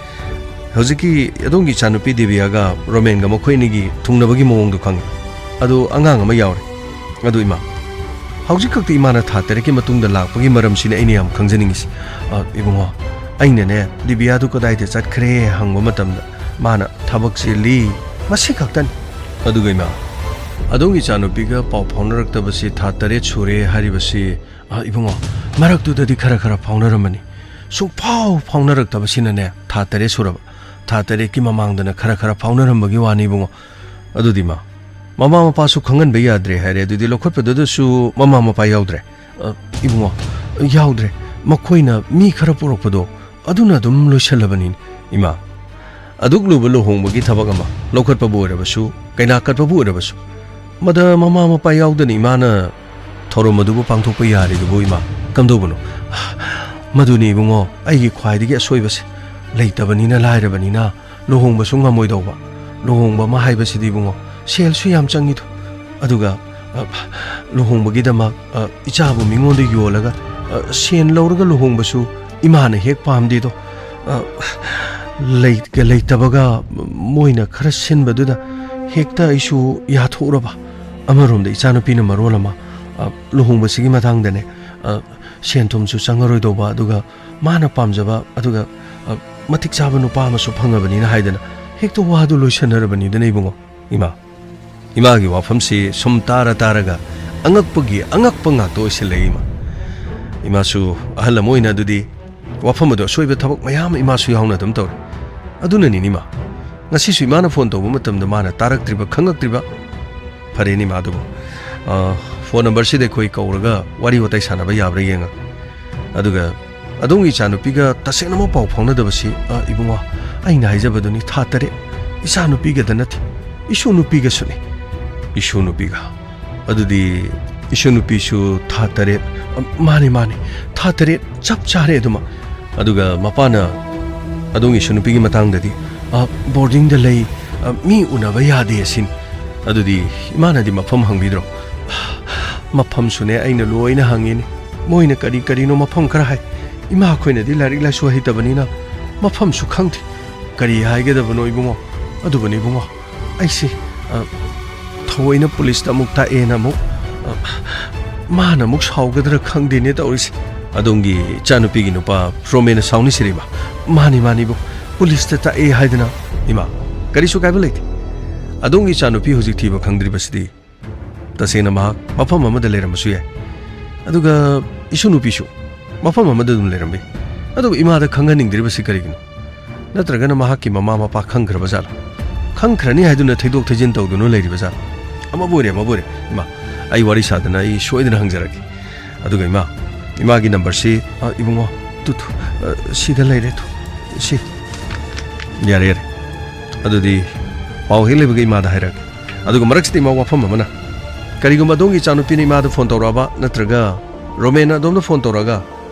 ꯍꯧꯖꯤꯛꯀꯤ ꯑꯗꯣꯝꯒꯤ ꯏꯆꯥꯅꯨꯄꯤ ꯗꯦꯕꯤꯌꯥꯒ ꯔꯣꯃꯦꯟꯒ ꯃꯈꯣꯏ ꯑꯅꯤꯒꯤ ꯊꯨꯡꯅꯕꯒꯤ ꯃꯑꯣꯡꯗꯣ ꯈꯪꯉꯤ꯫ ꯑꯗꯨ ꯑꯉꯥꯡ ꯑꯃ ꯌꯥꯎꯔꯦ꯫ ꯑꯗꯨ ꯏꯃꯥ, ꯍꯧꯖꯤꯛ ꯈꯛꯇ ꯏꯃꯥꯅ ꯊꯥ ꯇꯔꯦꯠꯀꯤ ꯃꯇꯨꯡꯗ ꯂꯥꯛꯄꯒꯤ ꯃꯔꯝꯁꯤꯅ ꯑꯩꯅ ꯌꯥꯝ ꯈꯪꯖꯅꯤꯡꯉꯤꯁꯤ꯫ ꯑ, ꯏꯕꯨꯡꯉꯣ, ꯑꯩꯅꯅꯦ, ꯗꯤꯕꯤꯌꯥꯗꯨ ꯀꯗꯥꯏꯗ ꯆꯠꯈ꯭ꯔꯦ ꯍꯪꯕ ꯃꯇꯝꯗ ꯃꯥꯅ ꯊꯕꯛ ꯆꯤꯜꯂꯤ, ꯃꯁꯤ ꯈꯛꯇꯅꯤ꯫ ꯑꯗꯨꯒ ꯏꯃꯥ, ꯑꯗꯣꯝꯒꯤ ꯏꯆꯥꯅꯨꯄꯤꯒ ꯄꯥꯎ ꯐꯥꯎꯅꯔꯛꯇꯕꯁꯤ ꯊꯥ ꯇꯔꯦꯠ ꯁꯨꯔꯦ ꯍꯥꯏꯔꯤꯕꯁꯤ, ꯑ, ꯏꯕꯨꯡꯉꯣ, ꯃꯔꯛꯇꯨꯗꯗꯤ ꯈꯔ ꯈꯔ ꯐꯥꯎꯅꯔꯝꯕꯅꯤ꯫ ꯁꯨꯡꯐꯥꯎ ꯐꯥꯎꯅꯔꯛꯇꯕꯁꯤꯅꯅꯦ ꯊꯥ ꯇꯔꯦꯠ ꯁꯨꯔꯕ꯫ ꯊꯥ ꯇꯔꯦꯠꯀꯤ ꯃꯃꯥꯡꯗꯅ ꯈꯔ ꯈꯔ ꯐꯥꯎꯅꯔꯝꯕꯒꯤ ꯋꯥꯅꯤ ꯏꯕꯨꯡꯉꯣ꯫ ꯑꯗꯨꯗꯤ ꯃꯥ, ꯃꯃꯥ ꯃꯄꯥꯁꯨ ꯈꯪꯍꯟꯕ ꯌꯥꯗ꯭ꯔꯦ ꯍꯥꯏꯔꯦ꯫ ꯑꯗꯨꯗꯤ ꯂꯧꯈꯠꯄꯗꯨꯗꯁꯨ ꯃꯃꯥ ꯃꯄꯥ ꯌꯥꯎꯗ꯭ꯔꯦ? ꯑ, ꯏꯕꯨꯡꯉꯣ, ꯌꯥꯎꯗ꯭ꯔꯦ꯫ ꯃꯈꯣꯏꯅ ꯃꯤ ꯈꯔ ꯄꯨꯔꯛꯄꯗꯣ, ꯑꯗꯨꯅ ꯑꯗꯨꯝ ꯂꯣꯏꯁꯜꯂꯕꯅꯤꯅꯦ, ꯏꯃꯥ꯫ ꯑꯗꯨꯛ ꯂꯨꯕ ꯂꯨꯍꯣꯡꯕꯒꯤ ꯊꯕꯛ ꯑꯃ, ꯂꯧꯈꯠꯄꯕꯨ ꯑꯣꯏꯔꯕꯁꯨ, ꯀꯩꯅꯥ ꯀꯠꯄꯕꯨ ꯑꯣꯏꯔꯕꯁꯨ, ꯃꯗ ꯃꯃꯥ ꯃꯄꯥ ꯌꯥꯎꯗꯅ ꯏꯃꯥꯅ ꯊꯧꯔꯝ ꯑꯗꯨꯕꯨ ꯄꯥꯡꯊꯣꯛꯄ ꯌꯥꯔꯤꯗꯨꯕꯨ, ꯏꯃꯥ, ꯀꯝꯗꯧꯕꯅꯣ? ꯃꯗꯨꯅꯤ ꯏꯕꯨꯡꯉꯣ, ꯑꯩꯒꯤ ꯈ꯭ꯋꯥꯏꯗꯒꯤ ꯑꯁꯣꯏꯕꯁꯦ꯫ ꯂꯩꯇꯕꯅꯤꯅ, ꯂꯥꯏꯔꯕꯅꯤꯅ ꯂꯨꯍꯣꯡꯕꯁꯨ ꯉꯝꯃꯣꯏꯗꯧꯕ꯫ ꯂꯨꯍꯣꯡꯕ ꯑꯃ ꯍꯥꯏꯕꯁꯤꯗꯤ ꯏꯕꯨꯡꯉꯣ, ꯁꯦꯜꯁꯨ ꯌꯥꯝ ꯆꯪꯉꯤꯗꯣ꯫ ꯑꯗꯨꯒ, ꯑ, ꯂꯨꯍꯣꯡꯕꯒꯤꯗꯃꯛ, ꯑ, ꯏꯆꯥꯕꯨ ꯃꯤꯉꯣꯟꯗ ꯌꯣꯜꯂꯒ, ꯑ, ꯁꯦꯟ ꯂꯧꯔꯒ ꯂꯨꯍꯣꯡꯕꯁꯨ ꯏꯃꯥꯅ ꯍꯦꯛ ꯄꯥꯝꯗꯦꯗꯣ꯫ ꯑ, ꯂꯩꯒ ꯂꯩꯇꯕꯒ ꯃꯣꯏꯅ ꯈꯔ ꯁꯤꯟꯕꯗꯨꯗ ꯍꯦꯛꯇ ꯑꯩꯁꯨ ꯌꯥꯊꯣꯛꯎꯔꯕ꯫ ꯑꯃꯔꯣꯝꯗ ꯏꯆꯥꯅꯨꯄꯤꯅ ꯃꯔꯣꯜ ꯑꯃ, ꯑ, ꯂꯨꯍꯣꯡꯕꯁꯤꯒꯤ ꯃꯇꯥꯡꯗꯅꯦ, ꯑ, ꯁꯦꯟ ꯊꯨꯝꯁꯨ ꯆꯪꯉꯔꯣꯏꯗꯧꯕ, ꯑꯗꯨꯒ ꯃꯥꯅ ꯄꯥꯝꯖꯕ, ꯑꯗꯨꯒ, ꯑ, ꯃꯇꯤꯛ ꯆꯥꯕ ꯅꯨꯄꯥ ꯑꯃꯁꯨ ꯐꯪꯉꯕꯅꯤꯅ ꯍꯥꯏꯗꯅ ꯍꯦꯛꯇ ꯋꯥꯗꯨ ꯂꯣꯏꯁꯟꯅꯔꯕꯅꯤꯗꯅ ꯏꯕꯨꯡꯉꯣ, ꯏꯃꯥ꯫ ꯏꯃꯥꯒꯤ ꯋꯥꯐꯝꯁꯤ ꯁꯨꯝ ꯇꯥꯔ ꯇꯥꯔꯒ ꯑꯉꯛꯄꯒꯤ ꯑꯉꯛꯄ ꯉꯥꯛꯇ ꯑꯣꯏꯁꯤꯜꯂꯛꯏ, ꯏꯃꯥ꯫ ꯏꯃꯥꯁꯨ ꯑꯍꯜ ꯑꯃ ꯑꯣꯏꯅ ꯑꯗꯨꯗꯤ ꯋꯥꯐꯝ ꯑꯗꯨ ꯑꯁꯣꯏꯕ ꯊꯕꯛ ꯃꯌꯥꯝ ꯏꯃꯥꯁꯨ ꯌꯥꯎꯅ ꯑꯗꯨꯝ ꯇꯧꯔꯦ꯫ ꯑꯗꯨꯅꯅꯤꯅꯦ, ꯏꯃꯥ, ꯉꯁꯤꯁꯨ ꯏꯃꯥꯅ ꯐꯣꯟ ꯇꯧꯕ ꯃꯇꯝꯗ ꯃꯥꯅ ꯇꯥꯔꯛꯇ꯭ꯔꯤꯕ, ꯈꯪꯉꯛꯇ꯭ꯔꯤꯕ꯫ ꯐꯔꯦꯅꯦ, ꯏꯃꯥ, ꯑꯗꯨꯕꯨ, ꯑ, ꯐꯣꯟ ꯅꯝꯕꯔꯁꯤꯗ ꯑꯩꯈꯣꯏ ꯀꯧꯔꯒ ꯋꯥꯔꯤ ꯋꯥꯇꯥꯏ ꯁꯥꯟꯅꯕ ꯌꯥꯕ꯭ꯔꯥ ꯌꯦꯡꯉꯒꯦ꯫ ꯑꯗꯨꯒ ꯑꯗꯣꯝꯒꯤ ꯏꯆꯥꯅꯨꯄꯤꯒ ꯇꯁꯦꯡꯅꯃꯛ ꯄꯥꯎ ꯐꯥꯎꯅꯗꯕꯁꯤ, ꯑ, ꯏꯕꯨꯡꯉꯣ, ꯑꯩꯅ ꯍꯥꯏꯖꯕꯗꯨꯅꯤ, ꯊꯥ ꯇꯔꯦꯠ꯫ ꯏꯆꯥꯅꯨꯄꯤꯒꯗ ꯅꯠꯇꯦ, ꯏꯁꯨ ꯅꯨꯄꯤꯒꯁꯨꯅꯤ꯫ ꯏꯁꯨ ꯅꯨꯄꯤꯒ? ꯑꯗꯨꯗꯤ ꯏꯁꯨ ꯅꯨꯄꯤꯁꯨ ꯊꯥ ꯇꯔꯦꯠ? ꯑ, ꯃꯥꯅꯤ, ꯃꯥꯅꯤ, ꯊꯥ ꯇꯔꯦꯠ ꯆꯞ ꯆꯥꯔꯦ ꯑꯗꯨꯃꯛ꯫ ꯑꯗꯨꯒ ꯃꯄꯥꯅ ꯑꯗꯣꯝꯒꯤ ꯏꯁꯨ ꯅꯨꯄꯤꯒꯤ ꯃꯇꯥꯡꯗꯗꯤ, ꯑ, ꯕꯣꯔꯗꯤꯡꯗ ꯂꯩ, ꯑ, ꯃꯤ ꯎꯅꯕ ꯌꯥꯗꯦ ꯑꯁꯤꯅꯤ꯫ ꯑꯗꯨꯗꯤ ꯏꯃꯥꯅꯗꯤ ꯃꯐꯝ ꯍꯪꯕꯤꯗ꯭ꯔꯣ? ꯃꯐꯝꯁꯨꯅꯦ, ꯑꯩꯅ ꯂꯣꯏꯅ ꯍꯪꯉꯤꯅꯦ꯫ ꯃꯣꯏꯅ ꯀꯔꯤ ꯀꯔꯤꯅꯣ ꯃꯐꯝ ꯈꯔ ꯍꯥꯏ꯫ ꯏꯃꯥ ꯑꯩꯈꯣꯏꯅꯗꯤ ꯂꯥꯏꯔꯤꯛ ꯂꯥꯏꯁꯨ ꯍꯩꯇꯕꯅꯤꯅ ꯃꯐꯝꯁꯨ ꯈꯪꯗꯦ꯫ ꯀꯔꯤ ꯍꯥꯏꯒꯗꯕꯅꯣ ꯏꯕꯨꯡꯉꯣ? ꯑꯗꯨꯕꯨꯅꯤ ꯏꯕꯨꯡꯉꯣ, ꯑꯩꯁꯦ, ꯑ, ꯊꯑꯣꯏꯅ ꯄꯨꯂꯤꯁꯇ ꯑꯃꯨꯛ ꯇꯥꯛꯑꯦꯅ ꯑꯃꯨꯛ, ꯑ, ꯃꯥꯅ ꯑꯃꯨꯛ ꯁꯥꯎꯒꯗ꯭ꯔꯥ ꯈꯪꯗꯦꯅꯦ ꯇꯧꯔꯤꯁꯦ꯫ ꯑꯗꯣꯝꯒꯤ ꯏꯆꯥꯅꯨꯄꯤꯒꯤ ꯅꯨꯄꯥ ꯔꯣꯃꯦꯟꯅ ꯁꯥꯎꯅꯤꯁꯤꯔꯤꯕ? ꯃꯥꯅꯤ, ꯃꯥꯅꯤꯕꯨ, ꯄꯨꯂꯤꯁꯇ ꯇꯥꯛꯑꯦ ꯍꯥꯏꯗꯅ꯫ ꯏꯃꯥ, ꯀꯔꯤꯁꯨ ꯀꯥꯏꯕ ꯂꯩꯇꯦ꯫ ꯑꯗꯣꯝꯒꯤ ꯏꯆꯥꯅꯨꯄꯤ ꯍꯧꯖꯤꯛ ꯊꯤꯕ ꯈꯪꯗ꯭ꯔꯤꯕꯁꯤꯗꯤ ꯇꯁꯦꯡꯅ ꯃꯍꯥꯛ ꯃꯐꯝ ꯑꯃꯗ ꯂꯩꯔꯝꯕꯁꯨ ꯌꯥꯏ꯫ ꯑꯗꯨꯒ ꯏꯁꯨ ꯅꯨꯄꯤꯁꯨ ꯃꯐꯝ ꯑꯃꯗ ꯑꯗꯨꯝ ꯂꯩꯔꯝꯕ ꯌꯥꯏ꯫ ꯑꯗꯨꯕꯨ ꯏꯃꯥꯗ ꯈꯪꯍꯟꯅꯤꯡꯗ꯭ꯔꯤꯕꯁꯤ ꯀꯔꯤꯒꯤꯅꯣ? ꯅꯠꯇ꯭ꯔꯒꯅ ꯃꯍꯥꯛꯀꯤ ꯃꯃꯥ ꯃꯄꯥ ꯈꯪꯈ꯭ꯔꯕ ꯖꯥꯠꯂꯣ? ꯈꯪꯈ꯭ꯔꯅꯤ ꯍꯥꯏꯗꯨꯅ ꯊꯩꯗꯣꯛ ꯊꯩꯖꯤꯟ ꯇꯧꯗꯨꯅ ꯂꯩꯔꯤꯕ ꯖꯥꯠꯂꯣ? ꯑꯃꯕꯨ ꯑꯣꯏꯔꯦ, ꯑꯃꯕꯨ ꯑꯣꯏꯔꯦ, ꯏꯃꯥ, ꯑꯩ ꯋꯥꯔꯤ ꯁꯥꯗꯅ ꯑꯩ ꯁꯣꯏꯗꯅ ꯍꯪꯖꯔꯛꯀꯦ꯫ ꯑꯗꯨꯒ ꯏꯃꯥ, ꯏꯃꯥꯒꯤ ꯅꯝꯕꯔꯁꯤ, ꯑ, ꯏꯕꯨꯡꯉꯣ, ꯇꯨ, ꯇꯨ, ꯑ, ꯁꯤꯗ ꯂꯩꯔꯦ, ꯇꯨ, ꯁꯤ꯫ ꯌꯥꯔꯦ, ꯌꯥꯔꯦ꯫ ꯑꯗꯨꯗꯤ ꯄꯥꯎ ꯍꯦꯛ ꯂꯩꯕꯒ ꯏꯃꯥꯗ ꯍꯥꯏꯔꯛꯀꯦ꯫ ꯑꯗꯨꯒ ꯃꯔꯛꯁꯤꯗ ꯏꯃꯥ, ꯋꯥꯐꯝ ꯑꯃꯅ, ꯀꯔꯤꯒꯨꯝꯕ ꯑꯗꯣꯝꯒꯤ ꯏꯆꯥꯅꯨꯄꯤꯅ ꯏꯃꯥꯗ ꯐꯣꯟ ꯇꯧꯔꯛꯑꯕ, ꯅꯠꯇ꯭ꯔꯒ ꯔꯣꯃꯦꯟꯅ ꯑꯗꯣꯝꯗ ꯐꯣꯟ ꯇꯧꯔꯛꯑꯒ,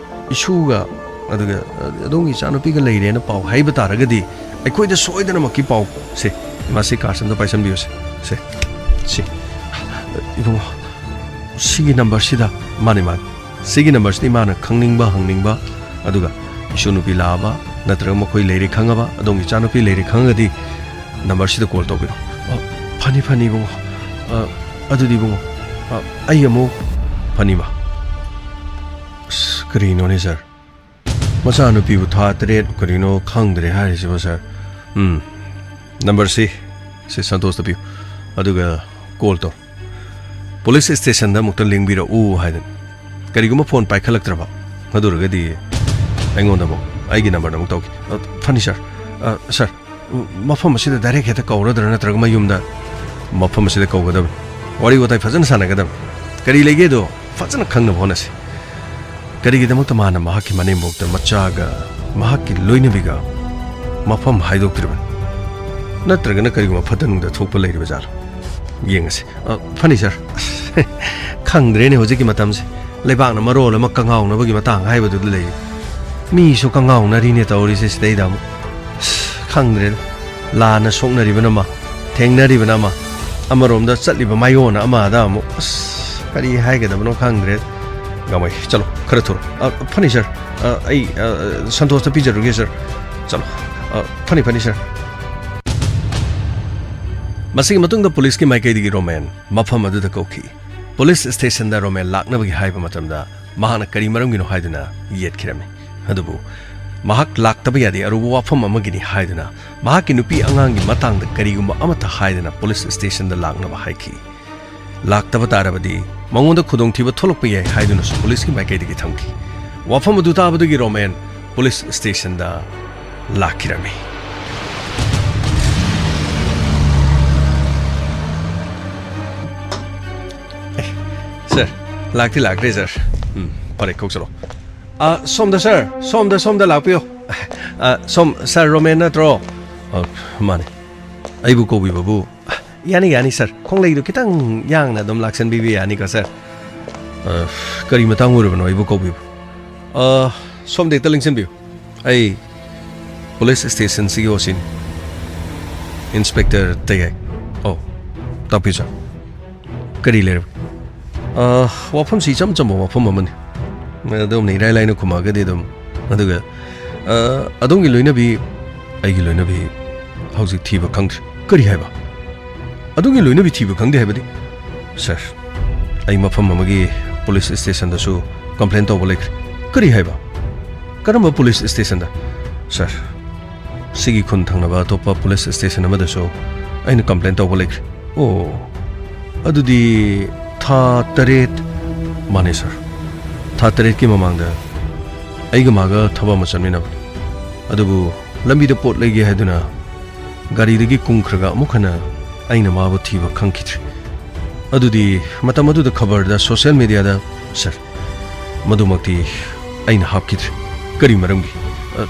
ꯏꯁꯨꯒ, ꯑꯗꯨꯒ, ꯑ, ꯑꯗꯣꯝꯒꯤ ꯏꯆꯥꯅꯨꯄꯤꯒ ꯂꯩꯔꯦꯅ ꯄꯥꯎ ꯍꯥꯏꯕ ꯇꯥꯔꯒꯗꯤ, ꯑꯩꯈꯣꯏꯗ ꯁꯣꯏꯗꯅꯃꯛꯀꯤ ꯄꯥꯎ, ꯁꯦ, ꯏꯃꯥ, ꯁꯤ ꯀꯥꯔꯗꯁꯦ ꯑꯝꯇ ꯄꯥꯏꯁꯟꯕꯤꯌꯨꯁꯦ, ꯁꯦ, ꯁꯤ, ꯏꯕꯨꯡꯉꯣ, ꯁꯤꯒꯤ ꯅꯝꯕꯔꯁꯤꯗ, ꯃꯥꯅꯦ, ꯃꯥꯅꯦ, ꯁꯤꯒꯤ ꯅꯝꯕꯔꯁꯤꯗ ꯏꯃꯥꯅ ꯈꯪꯅꯤꯡꯕ, ꯍꯪꯅꯤꯡꯕ, ꯑꯗꯨꯒ ꯏꯁꯨ ꯅꯨꯄꯤ ꯂꯥꯛꯑꯕ, ꯅꯠꯇ꯭ꯔꯒ ꯃꯈꯣꯏ ꯂꯩꯔꯦ ꯈꯪꯉꯕ, ꯑꯗꯣꯝꯒꯤ ꯏꯆꯥꯅꯨꯄꯤ ꯂꯩꯔꯦ ꯈꯪꯉꯒꯗꯤ, ꯅꯝꯕꯔꯁꯤꯗ ꯀꯣꯜ ꯇꯧꯕꯤꯔꯣ꯫ ꯑ, ꯐꯅꯤ, ꯐꯅꯤ, ꯏꯕꯨꯡꯉꯣ꯫ ꯑ, ꯑꯗꯨꯗꯤ, ꯏꯕꯨꯡꯉꯣ, ꯑ, ꯑꯩ ꯑꯃꯨꯛ, ꯐꯅꯤꯃ꯫ ꯑꯁ, ꯀꯔꯤꯅꯣꯅꯦ, ꯁꯥꯔ? ꯃꯆꯥꯅꯨꯄꯤꯕꯨ ꯊꯥ ꯇꯔꯦꯠ ꯀꯔꯤꯅꯣ ꯈꯪꯗ꯭ꯔꯦ ꯍꯥꯏꯔꯤꯁꯤꯕꯣ, ꯁꯥꯔ? ꯎꯝ, ꯅꯝꯕꯔꯁꯤ, ꯁꯤ ꯁꯟꯇꯣꯁꯇ ꯄꯤꯌꯨ, ꯑꯗꯨꯒ ꯀꯣꯜ ꯇꯧ꯫ ꯄꯨꯂꯤꯁ ꯁ꯭ꯇꯦꯁꯟꯗ ꯑꯃꯨꯛꯇ ꯂꯦꯡꯕꯤꯔꯛꯎ ꯍꯥꯏꯗꯅ꯫ ꯀꯔꯤꯒꯨꯝꯕ ꯐꯣꯟ ꯄꯥꯏꯈꯠꯂꯛꯇ꯭ꯔꯕ, ꯑꯗꯨ ꯑꯣꯏꯔꯒꯗꯤ ꯑꯩꯉꯣꯟꯗ ꯑꯃꯨꯛ, ꯑꯩꯒꯤ ꯅꯝꯕꯔꯗ ꯑꯃꯨꯛ ꯇꯧꯈꯤ꯫ ꯑ, ꯐꯅꯤ, ꯁꯥꯔ꯫ ꯑ, ꯁꯥꯔ, ꯃꯐꯝ ꯑꯁꯤꯗ ꯗꯥꯏꯔꯦꯛ ꯍꯦꯛꯇ ꯀꯧꯔꯗ꯭ꯔꯥ, ꯅꯠꯇ꯭ꯔꯒ ꯃꯌꯨꯝꯗ? ꯃꯐꯝ ꯑꯁꯤꯗ ꯀꯧꯒꯗꯕꯅꯤ꯫ ꯋꯥꯔꯤ ꯋꯥꯇꯥꯏ ꯐꯖꯅ ꯁꯥꯟꯅꯒꯗꯕꯅꯤ꯫ ꯀꯔꯤ ꯂꯩꯒꯦꯗꯣ ꯐꯖꯅ ꯈꯪꯅꯕ ꯍꯣꯠꯅꯁꯤ꯫ ꯀꯔꯤꯒꯤꯗꯃꯛꯇ ꯃꯥꯅ ꯃꯍꯥꯛꯀꯤ ꯃꯅꯦꯝꯕꯣꯛꯇ ꯃꯆꯥꯒ ꯃꯍꯥꯛꯀꯤ ꯂꯣꯏꯅꯕꯤꯒ ꯃꯐꯝ ꯍꯥꯏꯗꯣꯛꯇ꯭ꯔꯤꯕꯅꯤ? ꯅꯠꯇ꯭ꯔꯒꯅ ꯀꯔꯤꯒꯨꯝꯕ ꯐꯠꯇ ꯅꯨꯡꯗ ꯊꯣꯛꯄ ꯂꯩꯔꯤꯕ ꯖꯥꯠꯂꯣ? ꯌꯦꯡꯉꯁꯤ꯫ ꯑ, ꯐꯅꯤ, ꯁꯥꯔ꯫ ꯈꯪꯗ꯭ꯔꯦꯅꯦ ꯍꯧꯖꯤꯛꯀꯤ ꯃꯇꯝꯁꯦ꯫ ꯂꯩꯕꯥꯛꯅ ꯃꯔꯣꯜ ꯑꯃ ꯀꯉꯥꯎꯅꯕꯒꯤ ꯃꯇꯥꯡ ꯍꯥꯏꯕꯗꯨꯗ ꯂꯩꯔꯤ꯫ ꯃꯤꯁꯨ ꯀꯉꯥꯎꯅꯔꯤꯅꯦ ꯇꯧꯔꯤꯁꯦ ꯁꯤꯗꯩꯗ ꯑꯃꯨꯛ꯫ ꯑꯁ, ꯈꯪꯗ꯭ꯔꯦꯗ꯫ ꯂꯥꯟꯅ ꯁꯣꯛꯅꯔꯤꯕꯅ ꯑꯃ, ꯊꯦꯡꯅꯔꯤꯕꯅ ꯑꯃ, ꯑꯃꯔꯣꯝꯗ ꯆꯠꯂꯤꯕ ꯃꯥꯏꯑꯣꯟ ꯑꯃꯗ ꯑꯃꯨꯛ꯫ ꯑꯁ, ꯀꯔꯤ ꯍꯥꯏꯒꯗꯕꯅꯣ ꯈꯪꯗ꯭ꯔꯦ꯫ ꯒꯥꯡꯃꯩ, ꯆꯠꯂꯣ, ꯈꯔ ꯊꯨꯔꯣ꯫ ꯑ, ꯐꯅꯤ, ꯁꯥꯔ꯫ ꯑ, ꯑꯩ, ꯑ, ꯁꯟꯇꯣꯁꯇ ꯄꯤꯖꯔꯨꯒꯦ, ꯁꯥꯔ꯫ ꯆꯠꯂꯣ꯫ ꯑ, ꯐꯅꯤ, ꯐꯅꯤ, ꯁꯥꯔ꯫ ꯃꯁꯤꯒꯤ ꯃꯇꯨꯡꯗ ꯄꯨꯂꯤꯁꯀꯤ ꯃꯥꯏꯀꯩꯗꯒꯤ ꯔꯣꯃꯦꯟ ꯃꯐꯝ ꯑꯗꯨꯗ ꯀꯧꯈꯤ꯫ ꯄꯨꯂꯤꯁ ꯁ꯭ꯇꯦꯁꯟꯗ ꯔꯣꯃꯦꯟ ꯂꯥꯛꯅꯕꯒꯤ ꯍꯥꯏꯕ ꯃꯇꯝꯗ ꯃꯍꯥꯛꯅ ꯀꯔꯤ ꯃꯔꯝꯒꯤꯅꯣ ꯍꯥꯏꯗꯨꯅ ꯌꯦꯠꯈꯤꯔꯝꯃꯤ꯫ ꯑꯗꯨꯕꯨ ꯃꯍꯥꯛ ꯂꯥꯛꯇꯕ ꯌꯥꯗꯦ, ꯑꯔꯨꯕ ꯋꯥꯐꯝ ꯑꯃꯒꯤꯅꯤ ꯍꯥꯏꯗꯨꯅ ꯃꯍꯥꯛꯀꯤ ꯅꯨꯄꯤ ꯑꯉꯥꯡꯒꯤ ꯃꯇꯥꯡꯗ ꯀꯔꯤꯒꯨꯝꯕ ꯑꯃꯠꯇ ꯍꯥꯏꯗꯅ ꯄꯨꯂꯤꯁ ꯁ꯭ꯇꯦꯁꯟꯗ ꯂꯥꯛꯅꯕ ꯍꯥꯏꯈꯤ꯫ ꯂꯥꯛꯇꯕ ꯇꯥꯔꯕꯗꯤ ꯃꯉꯣꯟꯗ ꯈꯨꯗꯣꯡꯊꯤꯕ ꯊꯣꯛꯂꯛꯄ ꯌꯥꯏ ꯍꯥꯏꯗꯨꯅꯁꯨ ꯄꯨꯂꯤꯁꯀꯤ ꯃꯥꯏꯀꯩꯗꯒꯤ ꯊꯝꯈꯤ꯫ ꯋꯥꯐꯝ ꯑꯗꯨ ꯇꯥꯕꯗꯒꯤ ꯔꯣꯃꯦꯟ ꯄꯨꯂꯤꯁ ꯁ꯭ꯇꯦꯁꯟꯗ ꯂꯥꯛꯈꯤꯔꯝꯃꯤ꯫ ꯑꯦ, ꯁꯥꯔ, ꯂꯥꯛꯇꯤ ꯂꯥꯛꯇ꯭ꯔꯦ, ꯁꯥꯔ꯫ ꯎꯝ, ꯐꯔꯦ, ꯀꯧꯁꯜꯂꯣ꯫ ꯑ, ꯁꯣꯝꯗ, ꯁꯥꯔ, ꯁꯣꯝꯗ, ꯁꯣꯝꯗ ꯂꯥꯛꯄꯤꯌꯨ꯫ ꯑ, ꯁꯣꯝ, ꯁꯥꯔ ꯔꯣꯃꯦꯟ ꯅꯠꯇ꯭ꯔꯣ? ꯑ, ꯃꯥꯅꯦ꯫ ꯑꯩꯕꯨ ꯀꯧꯕꯤꯕꯕꯨ ꯌꯥꯅꯤ, ꯌꯥꯅꯤ, ꯁꯥꯔ꯫ ꯈꯣꯡꯂꯩꯗꯨ ꯈꯤꯇꯪ ꯌꯥꯡꯅ ꯑꯗꯨꯝ ꯂꯥꯛꯁꯟꯕꯤꯕ ꯌꯥꯅꯤꯀꯣ, ꯁꯥꯔ? ꯑ, ꯀꯔꯤ ꯃꯇꯥꯡ ꯑꯣꯏꯔꯕꯅꯣ ꯑꯩꯕꯨ ꯀꯧꯕꯤꯕ? ꯑ, ꯁꯣꯝꯗ ꯍꯦꯛꯇ ꯂꯦꯡꯁꯤꯟꯕꯤꯌꯨ꯫ ꯑꯩ ꯄꯨꯂꯤꯁ ꯁ꯭ꯇꯦꯁꯟꯁꯤꯒꯤ ꯑꯣ ꯁꯤꯅꯤ꯫ ꯏꯟꯁꯄꯦꯛꯇꯔ ꯇꯌꯥꯏ꯫ ꯑꯣ, ꯇꯥꯛꯄꯤꯌꯨ, ꯁꯥꯔ꯫ ꯀꯔꯤ ꯂꯩꯔꯕ? ꯑ, ꯋꯥꯐꯝꯁꯤ ꯏꯆꯝ ꯆꯝꯕ ꯋꯥꯐꯝ ꯑꯃꯅꯤ꯫ ꯑꯗꯣꯝꯅ ꯏꯔꯥꯏ ꯂꯥꯏꯅ ꯈꯨꯝꯃꯛꯑꯒꯗꯤ ꯑꯗꯨꯝ꯫ ꯑꯗꯨꯒ, ꯑ, ꯑꯗꯣꯝꯒꯤ ꯂꯣꯏꯅꯕꯤ, ꯑꯩꯒꯤ ꯂꯣꯏꯅꯕꯤ ꯍꯧꯖꯤꯛ ꯊꯤꯕ ꯈꯪꯗ꯭ꯔꯤ꯫ ꯀꯔꯤ ꯍꯥꯏꯕ? ꯑꯗꯣꯝꯒꯤ ꯂꯣꯏꯅꯕꯤ ꯊꯤꯕ ꯈꯪꯗꯦ ꯍꯥꯏꯕꯗꯤ? ꯁꯥꯔ, ꯑꯩ ꯃꯐꯝ ꯑꯃꯒꯤ ꯄꯨꯂꯤꯁ ꯁ꯭ꯇꯦꯁꯟꯗꯁꯨ ꯀꯝꯄ꯭ꯂꯦꯟ ꯇꯧꯕ ꯂꯩꯈ꯭ꯔꯦ꯫ ꯀꯔꯤ ꯍꯥꯏꯕ? ꯀꯔꯝꯕ ꯄꯨꯂꯤꯁ ꯁ꯭ꯇꯦꯁꯟꯗ? ꯁꯥꯔ, ꯁꯤꯒꯤ ꯈꯨꯟ ꯊꯪꯅꯕ ꯑꯇꯣꯞꯄ ꯄꯨꯂꯤꯁ ꯁ꯭ꯇꯦꯁꯟ ꯑꯃꯗꯁꯨ ꯑꯩꯅ ꯀꯝꯄ꯭ꯂꯦꯟ ꯇꯧꯕ ꯂꯩꯈ꯭ꯔꯦ꯫ ꯑꯣ, ꯑꯗꯨꯗꯤ ꯊꯥ ꯇꯔꯦꯠ, ꯃꯥꯅꯦ ꯁꯥꯔ, ꯊꯥ ꯇꯔꯦꯠꯀꯤ ꯃꯃꯥꯡꯗ ꯑꯩꯒ ꯃꯥꯒ ꯊꯕꯛ ꯑꯃ ꯆꯠꯃꯤꯟꯅꯕꯅꯤ꯫ ꯑꯗꯨꯕꯨ ꯂꯝꯕꯤꯗ ꯄꯣꯠ ꯂꯩꯒꯦ ꯍꯥꯏꯗꯨꯅ ꯒꯥꯔꯤꯗꯒꯤ ꯀꯨꯝꯈ꯭ꯔꯒ ꯑꯃꯨꯛ ꯍꯟꯅ ꯑꯩꯅ ꯃꯥꯕꯨ ꯊꯤꯕ ꯈꯪꯈꯤꯗ꯭ꯔꯦ꯫ ꯑꯗꯨꯗꯤ ꯃꯇꯝ ꯑꯗꯨꯗ ꯈꯕꯔꯗ, ꯁꯣꯁꯤꯌꯦꯜ ꯃꯦꯗꯤꯌꯥꯗ, ꯁꯥꯔ, ꯃꯗꯨꯃꯛꯇꯤ ꯑꯩꯅ ꯍꯥꯞꯈꯤꯗ꯭ꯔꯦ꯫ ꯀꯔꯤ ꯃꯔꯝꯒꯤ? ꯑ,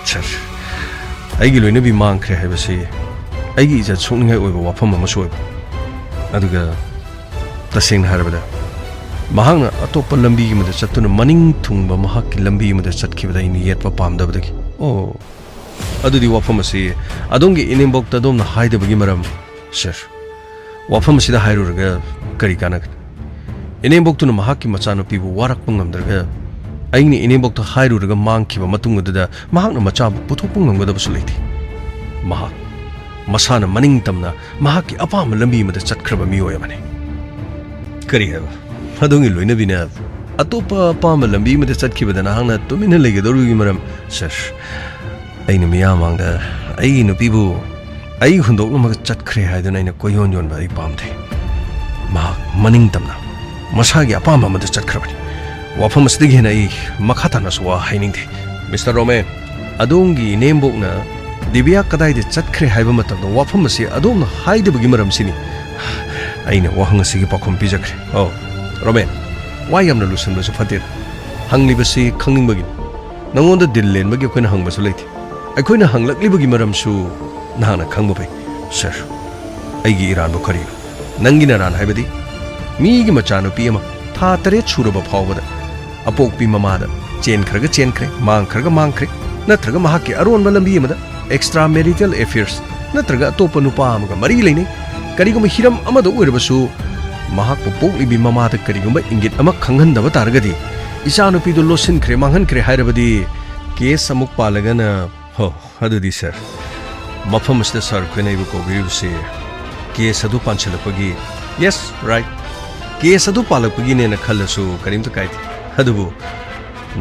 ꯁꯥꯔ, ꯑꯩꯒꯤ ꯂꯣꯏꯅꯕꯤ ꯃꯥꯡꯈ꯭ꯔꯦ ꯍꯥꯏꯕꯁꯤ ꯑꯩꯒꯤ ꯏꯖꯠ ꯁꯣꯛꯅꯤꯡꯉꯥꯏ ꯑꯣꯏꯕ ꯋꯥꯐꯝ ꯑꯃꯁꯨ ꯑꯣꯏꯕ꯫ ꯑꯗꯨꯒ ꯇꯁꯦꯡꯅ ꯍꯥꯏꯔꯕꯗ, ꯃꯍꯥꯛꯅ ꯑꯇꯣꯞꯄ ꯂꯝꯕꯤ ꯑꯃꯗ ꯆꯠꯇꯨꯅ ꯃꯅꯤꯡ ꯊꯨꯡꯕ ꯃꯍꯥꯛꯀꯤ ꯂꯝꯕꯤ ꯑꯃꯗ ꯆꯠꯈꯤꯕꯗ ꯑꯩꯅ ꯌꯦꯠꯄ ꯄꯥꯝꯗꯕꯗꯒꯤ꯫ ꯑꯣ, ꯑꯗꯨꯗꯤ ꯋꯥꯐꯝ ꯑꯁꯤ ꯑꯗꯣꯝꯒꯤ ꯏꯅꯦꯝꯕꯣꯛꯇ ꯑꯗꯣꯝꯅ ꯍꯥꯏꯗꯕꯒꯤ ꯃꯔꯝ, ꯁꯥꯔ, ꯋꯥꯐꯝ ꯑꯁꯤꯗ ꯍꯥꯏꯔꯨꯔꯒ ꯀꯔꯤ ꯀꯥꯟꯅꯒꯅꯤ? ꯏꯅꯦꯝꯕꯣꯛꯇꯨꯅ ꯃꯍꯥꯛꯀꯤ ꯃꯆꯥꯅꯨꯄꯤꯕꯨ ꯋꯥꯔꯛꯄ ꯉꯝꯗ꯭ꯔꯒ ꯑꯩꯅ ꯏꯅꯦꯝꯕꯣꯛꯇ ꯍꯥꯏꯔꯨꯔꯒ ꯃꯥꯡꯈꯤꯕ ꯃꯇꯨꯡ ꯑꯗꯨꯗ ꯃꯍꯥꯛꯅ ꯃꯆꯥꯕꯨ ꯄꯨꯊꯣꯛꯄ ꯉꯝꯒꯗꯕꯁꯨ ꯂꯩꯇꯦ꯫ ꯃꯍꯥꯛ ꯃꯁꯥꯅ ꯃꯅꯤꯡ ꯇꯝꯅ ꯃꯍꯥꯛꯀꯤ ꯑꯄꯥꯝꯕ ꯂꯝꯕꯤ ꯑꯃꯗ ꯆꯠꯈ꯭ꯔꯕ ꯃꯤꯑꯣꯏ ꯑꯃꯅꯤ꯫ ꯀꯔꯤ ꯍꯥꯏꯕ? ꯑꯗꯣꯝꯒꯤ ꯂꯣꯏꯅꯕꯤꯅ ꯑꯇꯣꯞꯄ ꯑꯄꯥꯝꯕ ꯂꯝꯕꯤ ꯑꯃꯗ ꯆꯠꯈꯤꯕꯗ ꯅꯍꯥꯛꯅ ꯇꯨꯃꯤꯟꯅ ꯂꯩꯒꯗꯧꯔꯤꯕꯒꯤ ꯃꯔꯝ, ꯁꯥꯔ, ꯑꯩꯅ ꯃꯤꯌꯥꯝ ꯃꯥꯡꯗ ꯑꯩꯒꯤ ꯅꯨꯄꯤꯕꯨ ꯑꯩ ꯍꯨꯟꯗꯣꯛꯂꯝꯃꯒ ꯆꯠꯈ꯭ꯔꯦ ꯍꯥꯏꯗꯨꯅ ꯑꯩꯅ ꯀꯣꯏꯌꯣꯟ ꯌꯣꯟꯕ ꯑꯩ ꯄꯥꯝꯗꯦ꯫ ꯃꯍꯥꯛ ꯃꯅꯤꯡ ꯇꯝꯅ ꯃꯁꯥꯒꯤ ꯑꯄꯥꯝꯕ ꯑꯃꯗ ꯆꯠꯈ꯭ꯔꯕꯅꯤ꯫ ꯋꯥꯐꯝ ꯑꯁꯤꯗꯒꯤ ꯍꯦꯟꯅ ꯑꯩ ꯃꯈꯥ ꯇꯥꯅꯁꯨ ꯋꯥ ꯍꯥꯏꯅꯤꯡꯗꯦ꯫ ꯃꯤꯁꯇꯔ ꯔꯣꯃꯦꯟ, ꯑꯗꯣꯝꯒꯤ ꯏꯅꯦꯝꯕꯣꯛꯅ ꯗꯤꯕꯤꯌꯥ ꯀꯗꯥꯏꯗ ꯆꯠꯈ꯭ꯔꯦ ꯍꯥꯏꯕ ꯃꯇꯝꯗ ꯋꯥꯐꯝ ꯑꯁꯤ ꯑꯗꯣꯝꯅ ꯍꯥꯏꯗꯕꯒꯤ ꯃꯔꯝꯁꯤꯅꯤ꯫ ꯑꯩꯅ ꯋꯥꯍꯪ ꯑꯁꯤꯒꯤ ꯄꯥꯎꯈꯨꯝ ꯄꯤꯖꯈ꯭ꯔꯦ꯫ ꯑꯣ, ꯔꯣꯃꯦꯟ, ꯋꯥ ꯌꯥꯝꯅ ꯂꯨꯁꯟꯕꯁꯨ ꯐꯠꯇꯦꯗ꯫ ꯍꯪꯂꯤꯕꯁꯤ ꯈꯪꯅꯤꯡꯕꯒꯤꯅꯤ꯫ ꯅꯉꯣꯟꯗ ꯗꯤꯜ ꯂꯦꯟꯕꯒꯤ ꯑꯩꯈꯣꯏꯅ ꯍꯪꯕꯁꯨ ꯂꯩꯇꯦ꯫ ꯑꯩꯈꯣꯏꯅ ꯍꯪꯂꯛꯂꯤꯕꯒꯤ ꯃꯔꯝꯁꯨ ꯅꯍꯥꯛꯅ ꯈꯪꯕ ꯐꯩ꯫ ꯁꯥꯔ, ꯑꯩꯒꯤ ꯏꯔꯥꯟꯕꯨ ꯀꯔꯤꯅꯣ? ꯅꯪꯒꯤ ꯅꯔꯥꯟ ꯍꯥꯏꯕꯗꯤ ꯃꯤꯒꯤ ꯃꯆꯥꯅꯨꯄꯤ ꯑꯃ ꯊꯥ ꯇꯔꯦꯠ ꯁꯨꯔꯕ ꯐꯥꯎꯕꯗ ꯑꯄꯣꯛꯄꯤ ꯃꯃꯥꯗ ꯆꯦꯟꯈ꯭ꯔꯒ ꯆꯦꯟꯈ꯭ꯔꯦ, ꯃꯥꯡꯈ꯭ꯔꯒ ꯃꯥꯡꯈ꯭ꯔꯦ, ꯅꯠꯇ꯭ꯔꯒ ꯃꯍꯥꯛꯀꯤ ꯑꯔꯣꯟꯕ ꯂꯝꯕꯤ ꯑꯃꯗ extra marital affairs ꯅꯠꯇ꯭ꯔꯒ ꯑꯇꯣꯞꯄ ꯅꯨꯄꯥ ꯑꯃꯒ ꯃꯔꯤ ꯂꯩꯅꯩ꯫ ꯀꯔꯤꯒꯨꯝꯕ ꯍꯤꯔꯝ ꯑꯃꯗ ꯑꯣꯏꯔꯕꯁꯨ ꯃꯍꯥꯛꯄꯨ ꯄꯣꯛꯂꯤꯕꯤ ꯃꯃꯥꯗ ꯀꯔꯤꯒꯨꯝꯕ ꯏꯪꯒꯤꯠ ꯑꯃ ꯈꯪꯍꯟꯗꯕ ꯇꯥꯔꯒꯗꯤ, ꯏꯆꯥꯅꯨꯄꯤꯗꯨ ꯂꯣꯠꯁꯤꯟꯈ꯭ꯔꯦ, ꯃꯥꯡꯍꯟꯈ꯭ꯔꯦ ꯍꯥꯏꯔꯕꯗꯤ ꯀꯦꯁ ꯑꯃꯨꯛ ꯄꯥꯜꯂꯒꯅ, ꯍꯣ, ꯑꯗꯨꯗꯤ ꯁꯥꯔ, ꯃꯐꯝ ꯑꯁꯤꯗ ꯁꯥꯔ ꯑꯩꯈꯣꯏꯅ ꯑꯩꯕꯨ ꯀꯧꯕꯤꯔꯤꯕꯁꯤ ꯀꯦꯁ ꯑꯗꯨ ꯄꯥꯟꯁꯤꯜꯂꯛꯄꯒꯤ, ꯌꯦꯁ, ꯔꯥꯏꯠ, ꯀꯦꯁ ꯑꯗꯨ ꯄꯥꯜꯂꯛꯄꯒꯤꯅꯦꯅ ꯈꯜꯂꯁꯨ ꯀꯔꯤꯝꯇ ꯀꯥꯏꯗꯦ꯫ ꯑꯗꯨꯕꯨ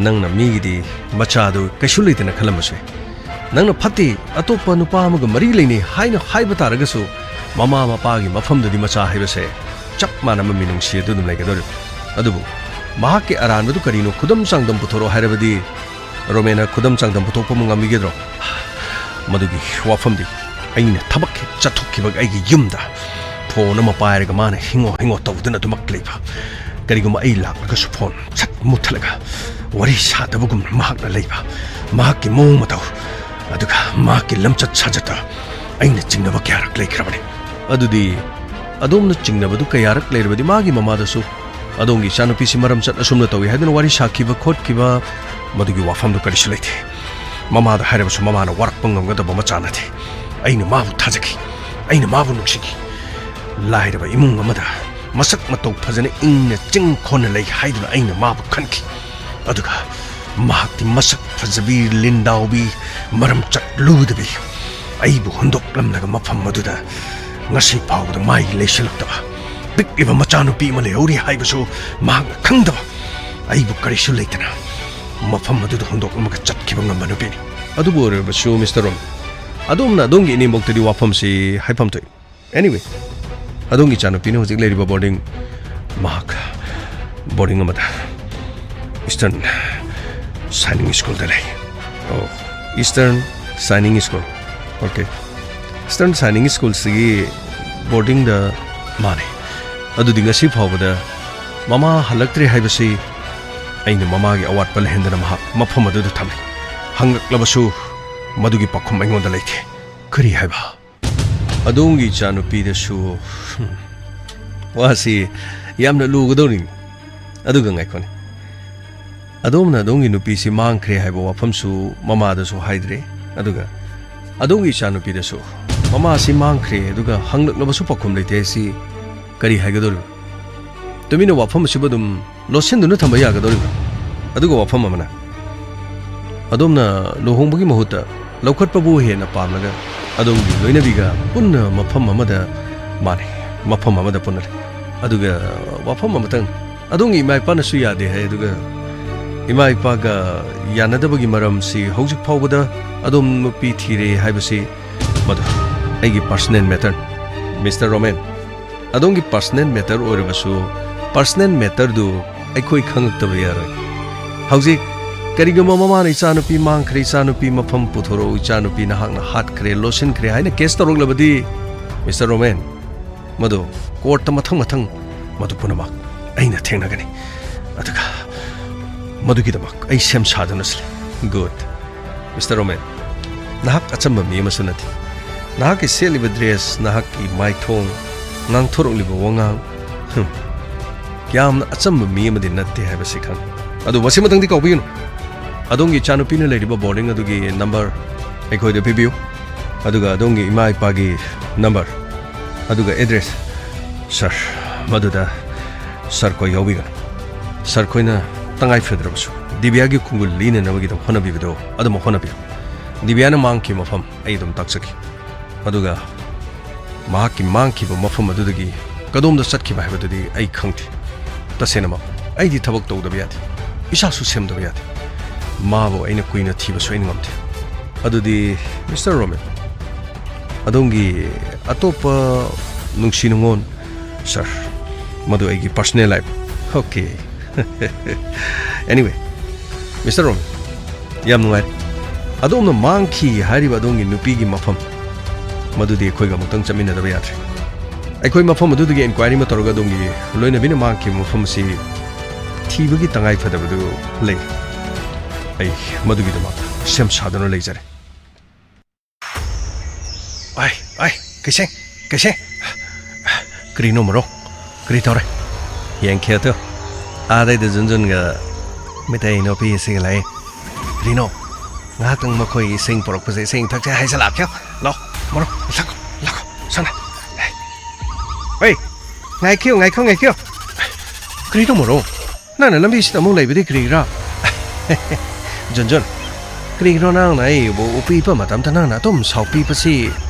ꯅꯪꯅ ꯃꯤꯒꯤꯗꯤ ꯃꯆꯥꯗꯨ ꯀꯩꯁꯨ ꯂꯩꯇꯅ ꯈꯜꯂꯝꯕꯁꯨ ꯌꯥꯏ꯫ ꯅꯪꯅ ꯐꯠꯇꯦ, ꯑꯇꯣꯞꯄ ꯅꯨꯄꯥ ꯑꯃꯒ ꯃꯔꯤ ꯂꯩꯅꯩ ꯍꯥꯏꯅ ꯍꯥꯏꯕ ꯇꯥꯔꯒꯁꯨ, ꯃꯃꯥ ꯃꯄꯥꯒꯤ ꯃꯐꯝꯗꯗꯤ ꯃꯆꯥ ꯍꯥꯏꯕꯁꯦ ꯆꯞ ꯃꯥꯟꯅꯕ ꯃꯤꯅꯨꯡꯁꯤ ꯑꯗꯨ ꯑꯗꯨꯝ ꯂꯩꯒꯗꯧꯔꯤꯕꯅꯤ꯫ ꯑꯗꯨꯕꯨ ꯃꯍꯥꯛꯀꯤ ꯑꯔꯥꯟꯕꯗꯨ ꯀꯔꯤꯅꯣ, ꯈꯨꯗꯝ ꯆꯥꯡꯗꯝ ꯄꯨꯊꯣꯔꯛꯑꯣ ꯍꯥꯏꯔꯕꯗꯤ, ꯔꯣꯃꯦꯟꯅ ꯈꯨꯗꯝ ꯆꯥꯡꯗꯝ ꯄꯨꯊꯣꯛꯄ ꯑꯃ ꯉꯝꯕꯤꯒꯗ꯭ꯔꯣ? ꯃꯗꯨꯒꯤ ꯋꯥꯐꯝꯗꯤ ꯑꯩꯅ ꯊꯕꯛ ꯍꯦꯛ ꯆꯠꯊꯣꯛꯈꯤꯕꯒ ꯑꯩꯒꯤ ꯌꯨꯝꯗ ꯐꯣꯟ ꯑꯃ ꯄꯥꯏꯔꯒ ꯃꯥꯅ ꯍꯤꯡꯉꯣ ꯍꯤꯡꯉꯣ ꯇꯧꯗꯨꯅ ꯑꯗꯨꯃꯛ ꯂꯩꯕ꯫ ꯀꯔꯤꯒꯨꯝꯕ ꯑꯩ ꯂꯥꯛꯂꯒꯁꯨ ꯐꯣꯟ ꯁꯠ ꯃꯨꯠꯊꯠꯂꯒ ꯋꯥꯔꯤ ꯁꯥꯗꯕꯒꯨꯝꯅ ꯃꯍꯥꯛꯅ ꯂꯩꯕ꯫ ꯃꯍꯥꯛꯀꯤ ꯃꯑꯣꯡ ꯃꯇꯧ, ꯑꯗꯨꯒ ꯃꯍꯥꯛꯀꯤ ꯂꯝꯆꯠ ꯁꯥꯖꯠꯇ ꯑꯩꯅ ꯆꯤꯡꯅꯕ ꯀꯌꯥꯔꯛ ꯂꯩꯈ꯭ꯔꯕꯅꯤ꯫ ꯑꯗꯨꯗꯤ ꯑꯗꯣꯝꯅ ꯆꯤꯡꯅꯕꯗꯨ ꯀꯌꯥꯔꯛ ꯂꯩꯔꯕꯗꯤ ꯃꯥꯒꯤ ꯃꯃꯥꯗꯁꯨ ꯑꯗꯣꯝꯒꯤ ꯏꯆꯥꯅꯨꯄꯤꯁꯤ ꯃꯔꯝꯆꯠ ꯑꯁꯨꯝꯅ ꯇꯧꯏ ꯍꯥꯏꯗꯨꯅ ꯋꯥꯔꯤ ꯁꯥꯈꯤꯕ ꯈꯣꯠꯈꯤꯕ, ꯃꯗꯨꯒꯤ ꯋꯥꯐꯝꯗꯨ ꯀꯔꯤꯁꯨ ꯂꯩꯇꯦ꯫ ꯃꯃꯥꯗ ꯍꯥꯏꯔꯕꯁꯨ ꯃꯃꯥꯅ ꯋꯥꯔꯛꯄ ꯉꯝꯒꯗꯕ ꯃꯆꯥ ꯅꯠꯇꯦ꯫ ꯑꯩꯅ ꯃꯥꯕꯨ ꯊꯥꯖꯈꯤ, ꯑꯩꯅ ꯃꯥꯕꯨ ꯅꯨꯡꯁꯤꯈꯤ꯫ ꯂꯥꯏꯔꯕ ꯏꯃꯨꯡ ꯑꯃꯗ ꯃꯁꯛ ꯃꯇꯧ ꯐꯖꯅ ꯏꯪꯅ ꯆꯤꯡ ꯈꯣꯟꯅ ꯂꯩ ꯍꯥꯏꯗꯨꯅ ꯑꯩꯅ ꯃꯥꯕꯨ ꯈꯟꯈꯤ꯫ ꯑꯗꯨꯒ ꯃꯍꯥꯛꯇꯤ ꯃꯁꯛ ꯐꯖꯕꯤ, ꯂꯤꯟꯗꯥꯎꯕꯤ, ꯃꯔꯝꯆꯠ ꯂꯨꯗꯕꯤ ꯑꯩꯕꯨ ꯍꯨꯟꯗꯣꯛꯂꯝꯂꯒ ꯃꯐꯝ ꯑꯗꯨꯗ ꯉꯁꯤ ꯐꯥꯎꯕꯗ ꯃꯥꯏ ꯂꯩꯁꯤꯜꯂꯛꯇꯕ ꯄꯤꯛꯂꯤꯕ ꯃꯆꯥꯅꯨꯄꯤ ꯑꯃ ꯂꯩꯍꯧꯔꯤ ꯍꯥꯏꯕꯁꯨ ꯃꯍꯥꯛꯅ ꯈꯪꯗꯕ, ꯑꯩꯕꯨ ꯀꯔꯤꯁꯨ ꯂꯩꯇꯅ ꯃꯐꯝ ꯑꯗꯨꯗ ꯍꯨꯟꯗꯣꯛꯂꯝꯃꯒ ꯆꯠꯈꯤꯕ ꯉꯝꯕ ꯅꯨꯄꯤꯅꯤ꯫ ꯑꯗꯨꯕꯨ ꯑꯣꯏꯔꯕꯁꯨ, ꯃꯤꯁꯇꯔ ꯔꯣꯝ, ꯑꯗꯣꯝꯅ ꯑꯗꯣꯝꯒꯤ ꯏꯅꯦꯝꯕꯣꯛꯇꯗꯤ ꯋꯥꯐꯝꯁꯤ ꯍꯥꯏꯐꯝ ꯊꯣꯛꯏ꯫ Anyway, ꯑꯗꯣꯝꯒꯤ ꯏꯆꯥꯅꯨꯄꯤꯅ ꯍꯧꯖꯤꯛ ꯂꯩꯔꯤꯕ ꯕꯣꯔꯗꯤꯡ, ꯃꯍꯥꯛ ꯕꯣꯔꯗꯤꯡ ꯑꯃꯗ ꯏꯁꯇꯔꯟ ꯁꯥꯏꯅꯤꯡ ꯁ꯭ꯀꯨꯜꯗ ꯂꯩ꯫ ꯑꯣ, Eastern Shining School. Okay. Eastern Shining Schoolꯁꯤꯒꯤ boardingꯗ ꯃꯥꯅꯦ꯫ ꯑꯗꯨꯗꯤ ꯉꯁꯤ ꯐꯥꯎꯕꯗ ꯃꯃꯥ ꯍꯜꯂꯛꯇ꯭ꯔꯦ ꯍꯥꯏꯕꯁꯤ ꯑꯩꯅ ꯃꯃꯥꯒꯤ ꯑꯋꯥꯠꯄ ꯂꯩꯍꯟꯗꯅ ꯃꯍꯥꯛ ꯃꯐꯝ ꯑꯗꯨꯗ ꯊꯝꯂꯤ꯫ ꯍꯪꯂꯛꯂꯕꯁꯨ ꯃꯗꯨꯒꯤ ꯄꯥꯎꯈꯨꯝ ꯑꯩꯉꯣꯟꯗ ꯂꯩꯇꯦ꯫ ꯀꯔꯤ ꯍꯥꯏꯕ? ꯑꯗꯣꯝꯒꯤ ꯏꯆꯥꯅꯨꯄꯤꯗꯁꯨ꯫ ꯋꯥꯁꯤ ꯌꯥꯝꯅ ꯂꯨꯒꯗꯧꯔꯤꯅꯤ꯫ ꯑꯗꯨꯒ ꯉꯥꯏꯈꯣꯅꯦ꯫ ꯑꯗꯣꯝꯅ ꯑꯗꯣꯝꯒꯤ ꯅꯨꯄꯤꯁꯤ ꯃꯥꯡꯈ꯭ꯔꯦ ꯍꯥꯏꯕ ꯋꯥꯐꯝꯁꯨ ꯃꯃꯥꯗꯁꯨ ꯍꯥꯏꯗ꯭ꯔꯦ꯫ ꯑꯗꯨꯒ ꯑꯗꯣꯝꯒꯤ ꯏꯆꯥꯅꯨꯄꯤꯗꯁꯨ ꯃꯃꯥꯁꯤ ꯃꯥꯡꯈ꯭ꯔꯦ, ꯑꯗꯨꯒ ꯍꯪꯂꯛꯂꯕꯁꯨ ꯄꯥꯎꯈꯨꯝ ꯂꯩꯇꯦ ꯍꯥꯏꯁꯤ ꯀꯔꯤ ꯍꯥꯏꯒꯗꯧꯔꯤꯕ? ꯇꯨꯃꯤꯟꯅ ꯋꯥꯐꯝ ꯑꯁꯤꯕꯨ ꯑꯗꯨꯝ ꯂꯣꯠꯁꯤꯟꯗꯨꯅ ꯊꯝꯕ ꯌꯥꯒꯗꯧꯔꯤꯕ꯭ꯔꯥ? ꯑꯗꯨꯒ ꯋꯥꯐꯝ ꯑꯃꯅ, ꯑꯗꯣꯝꯅ ꯂꯨꯍꯣꯡꯕꯒꯤ ꯃꯍꯨꯠꯇ ꯂꯧꯈꯠꯄꯕꯨ ꯍꯦꯟꯅ ꯄꯥꯝꯂꯒ ꯑꯗꯣꯝꯒꯤ ꯂꯣꯏꯅꯕꯤꯒ ꯄꯨꯟꯅ ꯃꯐꯝ ꯑꯃꯗ, ꯃꯥꯅꯤ, ꯃꯐꯝ ꯑꯃꯗ ꯄꯨꯟꯅ ꯂꯩ꯫ ꯑꯗꯨꯒ ꯋꯥꯐꯝ ꯑꯃꯇꯪ, ꯑꯗꯣꯝꯒꯤ ꯏꯃꯥ ꯏꯄꯥꯅꯁꯨ ꯌꯥꯗꯦ ꯍꯥꯏ, ꯑꯗꯨꯒ ꯏꯃꯥ ꯏꯄꯥꯒ ꯌꯥꯅꯗꯕꯒꯤ ꯃꯔꯝꯁꯤ ꯍꯧꯖꯤꯛ ꯐꯥꯎꯕꯗ ꯑꯗꯣꯝ ꯅꯨꯄꯤ ꯊꯤꯔꯦ ꯍꯥꯏꯕꯁꯤ ꯃꯗꯨ ꯑꯩꯒꯤ personal matter꯫ Mister Roman, ꯑꯗꯣꯝꯒꯤ personal matter ꯑꯣꯏꯔꯕꯁꯨ, personal matterꯗꯨ ꯑꯩꯈꯣꯏ ꯈꯪꯉꯛꯇꯕ ꯌꯥꯔꯣꯏ꯫ ꯍꯧꯖꯤꯛ ꯀꯔꯤꯒꯨꯝꯕ ꯃꯃꯥꯅ "ꯏꯆꯥꯅꯨꯄꯤ ꯃꯥꯡꯈ꯭ꯔꯦ, ꯏꯆꯥꯅꯨꯄꯤ ꯃꯐꯝ ꯄꯨꯊꯣꯔꯛꯎ, ꯏꯆꯥꯅꯨꯄꯤ ꯅꯍꯥꯛꯅ ꯍꯥꯠꯈ꯭ꯔꯦ, ꯂꯣꯠꯁꯤꯟꯈ꯭ꯔꯦ" ꯍꯥꯏꯅ case ꯇꯧꯔꯛꯂꯕꯗꯤ, Mister Roman, ꯃꯗꯨ courtꯇ ꯃꯊꯪ ꯃꯊꯪ ꯃꯗꯨ ꯄꯨꯝꯅꯃꯛ ꯑꯩꯅ ꯊꯦꯡꯅꯒꯅꯤ꯫ ꯑꯗꯨꯒ ꯃꯗꯨꯒꯤꯗꯃꯛ ꯑꯩ ꯁꯦꯝ ꯁꯥꯗꯨꯅꯁꯨ ꯂꯩ꯫ Good. Mister Roman, ꯅꯍꯥꯛ ꯑꯆꯝꯕ ꯃꯤ ꯑꯃꯁꯨ ꯅꯠꯇꯦ꯫ ꯅꯍꯥꯛꯀꯤ ꯁꯦꯠꯂꯤꯕ dress, ꯅꯍꯥꯛꯀꯤ ꯃꯥꯏꯊꯣꯡ, ꯉꯥꯡꯊꯣꯔꯛꯂꯤꯕ ꯋꯥꯉꯥꯡ, ꯍꯝ, ꯌꯥꯝꯅ ꯑꯆꯝꯕ ꯃꯤ ꯑꯃꯗꯤ ꯅꯠꯇꯦ ꯍꯥꯏꯕꯁꯤ ꯈꯪꯏ꯫ ꯑꯗꯨ ꯃꯁꯤꯃꯇꯪꯗꯤ ꯀꯥꯎꯕꯤꯒꯅꯨ, ꯑꯗꯣꯝꯒꯤ ꯏꯆꯥꯅꯨꯄꯤꯅ ꯂꯩꯔꯤꯕ boarding ꯑꯗꯨꯒꯤ number ꯑꯩꯈꯣꯏꯗ ꯄꯤꯕꯤꯌꯨ, ꯑꯗꯨꯒ ꯑꯗꯣꯝꯒꯤ ꯏꯃꯥ ꯏꯄꯥꯒꯤ number, ꯑꯗꯨꯒ address꯫ Sir, ꯃꯗꯨꯗ sir ꯈꯣꯏ ꯌꯥꯎꯕꯤꯒꯅꯨ꯫ Sir ꯈꯣꯏꯅ ꯇꯉꯥꯏ ꯐꯗ꯭ꯔꯕꯁꯨ ꯗꯤꯕꯤꯌꯥꯒꯤ ꯈꯣꯡꯒꯨꯜ ꯂꯤꯅꯅꯕꯒꯤꯗꯃꯛ ꯍꯣꯠꯅꯕꯤꯕꯗꯣ ꯑꯗꯨꯃꯛ ꯍꯣꯠꯅꯕꯤꯌꯨ꯫ ꯗꯤꯕꯤꯌꯥꯅ ꯃꯥꯡꯈꯤꯕ ꯃꯐꯝ ꯑꯩ ꯑꯗꯨꯝ ꯇꯥꯛꯆꯒꯦ꯫ ꯑꯗꯨꯒ ꯃꯍꯥꯛꯀꯤ ꯃꯥꯡꯈꯤꯕ ꯃꯐꯝ ꯑꯗꯨꯗꯒꯤ ꯀꯗꯣꯝꯗ ꯆꯠꯈꯤꯕ ꯍꯥꯏꯕꯗꯨꯗꯤ ꯑꯩ ꯈꯪꯗꯦ꯫ ꯇꯁꯦꯡꯅꯃꯛ, ꯑꯩꯗꯤ ꯊꯕꯛ ꯇꯧꯗꯕ ꯌꯥꯗꯦ꯫ ꯏꯁꯥꯁꯨ ꯁꯦꯝꯗꯕ ꯌꯥꯗꯦ꯫ ꯃꯥꯕꯨ ꯑꯩꯅ ꯀꯨꯏꯅ ꯊꯤꯕꯁꯨ ꯑꯩꯅ ꯉꯝꯗꯦ꯫ ꯑꯗꯨꯗꯤ, Mister Roman, ꯑꯗꯣꯝꯒꯤ ꯑꯇꯣꯞꯄ ꯅꯨꯡꯁꯤ ꯅꯨꯡꯉꯣꯟ? Sir, ꯃꯗꯨ ꯑꯩꯒꯤ personal life꯫ Okay. Anyway, Mister Roman, ꯌꯥꯝ ꯅꯨꯡꯉꯥꯏꯔꯦ꯫ ꯑꯗꯣꯝꯅ ꯃꯥꯡꯈꯤ ꯍꯥꯏꯔꯤꯕ ꯑꯗꯣꯝꯒꯤ ꯅꯨꯄꯤꯒꯤ ꯃꯐꯝ, ꯃꯗꯨꯗꯤ ꯑꯩꯈꯣꯏꯒ ꯑꯃꯨꯛꯇꯪ ꯆꯠꯃꯤꯟꯅꯗꯕ ꯌꯥꯗ꯭ꯔꯦ꯫ ꯑꯩꯈꯣꯏ ꯃꯐꯝ ꯑꯗꯨꯗꯒꯤ inquiry ꯑꯃ ꯇꯧꯔꯒ ꯑꯗꯣꯝꯒꯤ ꯂꯣꯏꯅꯕꯤꯅ ꯃꯥꯡꯈꯤꯕ ꯃꯐꯝ ꯑꯁꯤ ꯊꯤꯕꯒꯤ ꯇꯉꯥꯏ ꯐꯗꯕꯗꯨ ꯂꯩ꯫ ꯑꯩ ꯃꯗꯨꯒꯤꯗꯃꯛ ꯁꯦꯝ ꯁꯥꯗꯨꯅ ꯂꯩꯖꯔꯦ꯫ ꯑꯥꯏ, ꯑꯥꯏ, ꯀꯩꯁꯦꯡ, ꯀꯩꯁꯦꯡ꯫ ꯀꯔꯤꯅꯣ ꯃꯔꯣ? ꯀꯔꯤ ꯇꯧꯔꯦ? ꯌꯦꯡꯈꯤꯌꯣ ꯇꯨ꯫ ꯑꯥꯗꯩꯗ ꯖꯨꯟꯖꯨꯟꯒ ꯃꯩꯇꯩ ꯅꯨꯄꯤ ꯑꯁꯤꯒ ꯂꯥꯛꯑꯦ꯫ ꯀꯔꯤꯅꯣ? ꯉꯥꯏꯍꯥꯛꯇꯪ ꯃꯈꯣꯏ ꯏꯁꯤꯡ ꯄꯨꯔꯛꯄꯁꯦ, ꯏꯁꯤꯡ ꯊꯛꯁꯦ ꯍꯥꯏꯖꯜꯂꯛꯀꯦ꯫ ꯂꯥꯛꯑꯣ, ꯃꯔꯣ, ꯂꯥꯛꯈꯣ, ꯂꯥꯛꯈꯣ, ꯁꯣꯝꯗ꯫ ꯍꯣꯏ, ꯉꯥꯏꯈꯤꯌꯣ, ꯉꯥꯏꯈꯣ, ꯉꯥꯏꯈꯤꯌꯣ꯫ ꯀꯔꯤꯅꯣ ꯃꯔꯣ? ꯅꯪꯅ ꯂꯝꯕꯤꯁꯤꯗ ꯑꯃꯨꯛ ꯂꯩꯕꯗꯤ ꯀꯔꯤꯒꯤꯔꯥ? ꯖꯨꯟꯖꯨꯟ, ꯀꯔꯤꯒꯤꯅꯣ ꯅꯪꯅ ꯑꯩꯕꯨ ꯎꯄꯤꯕ ꯃꯇꯝꯗ ꯅꯪꯅ ꯑꯗꯨꯝ ꯁꯥꯎꯄꯤꯕꯁꯤ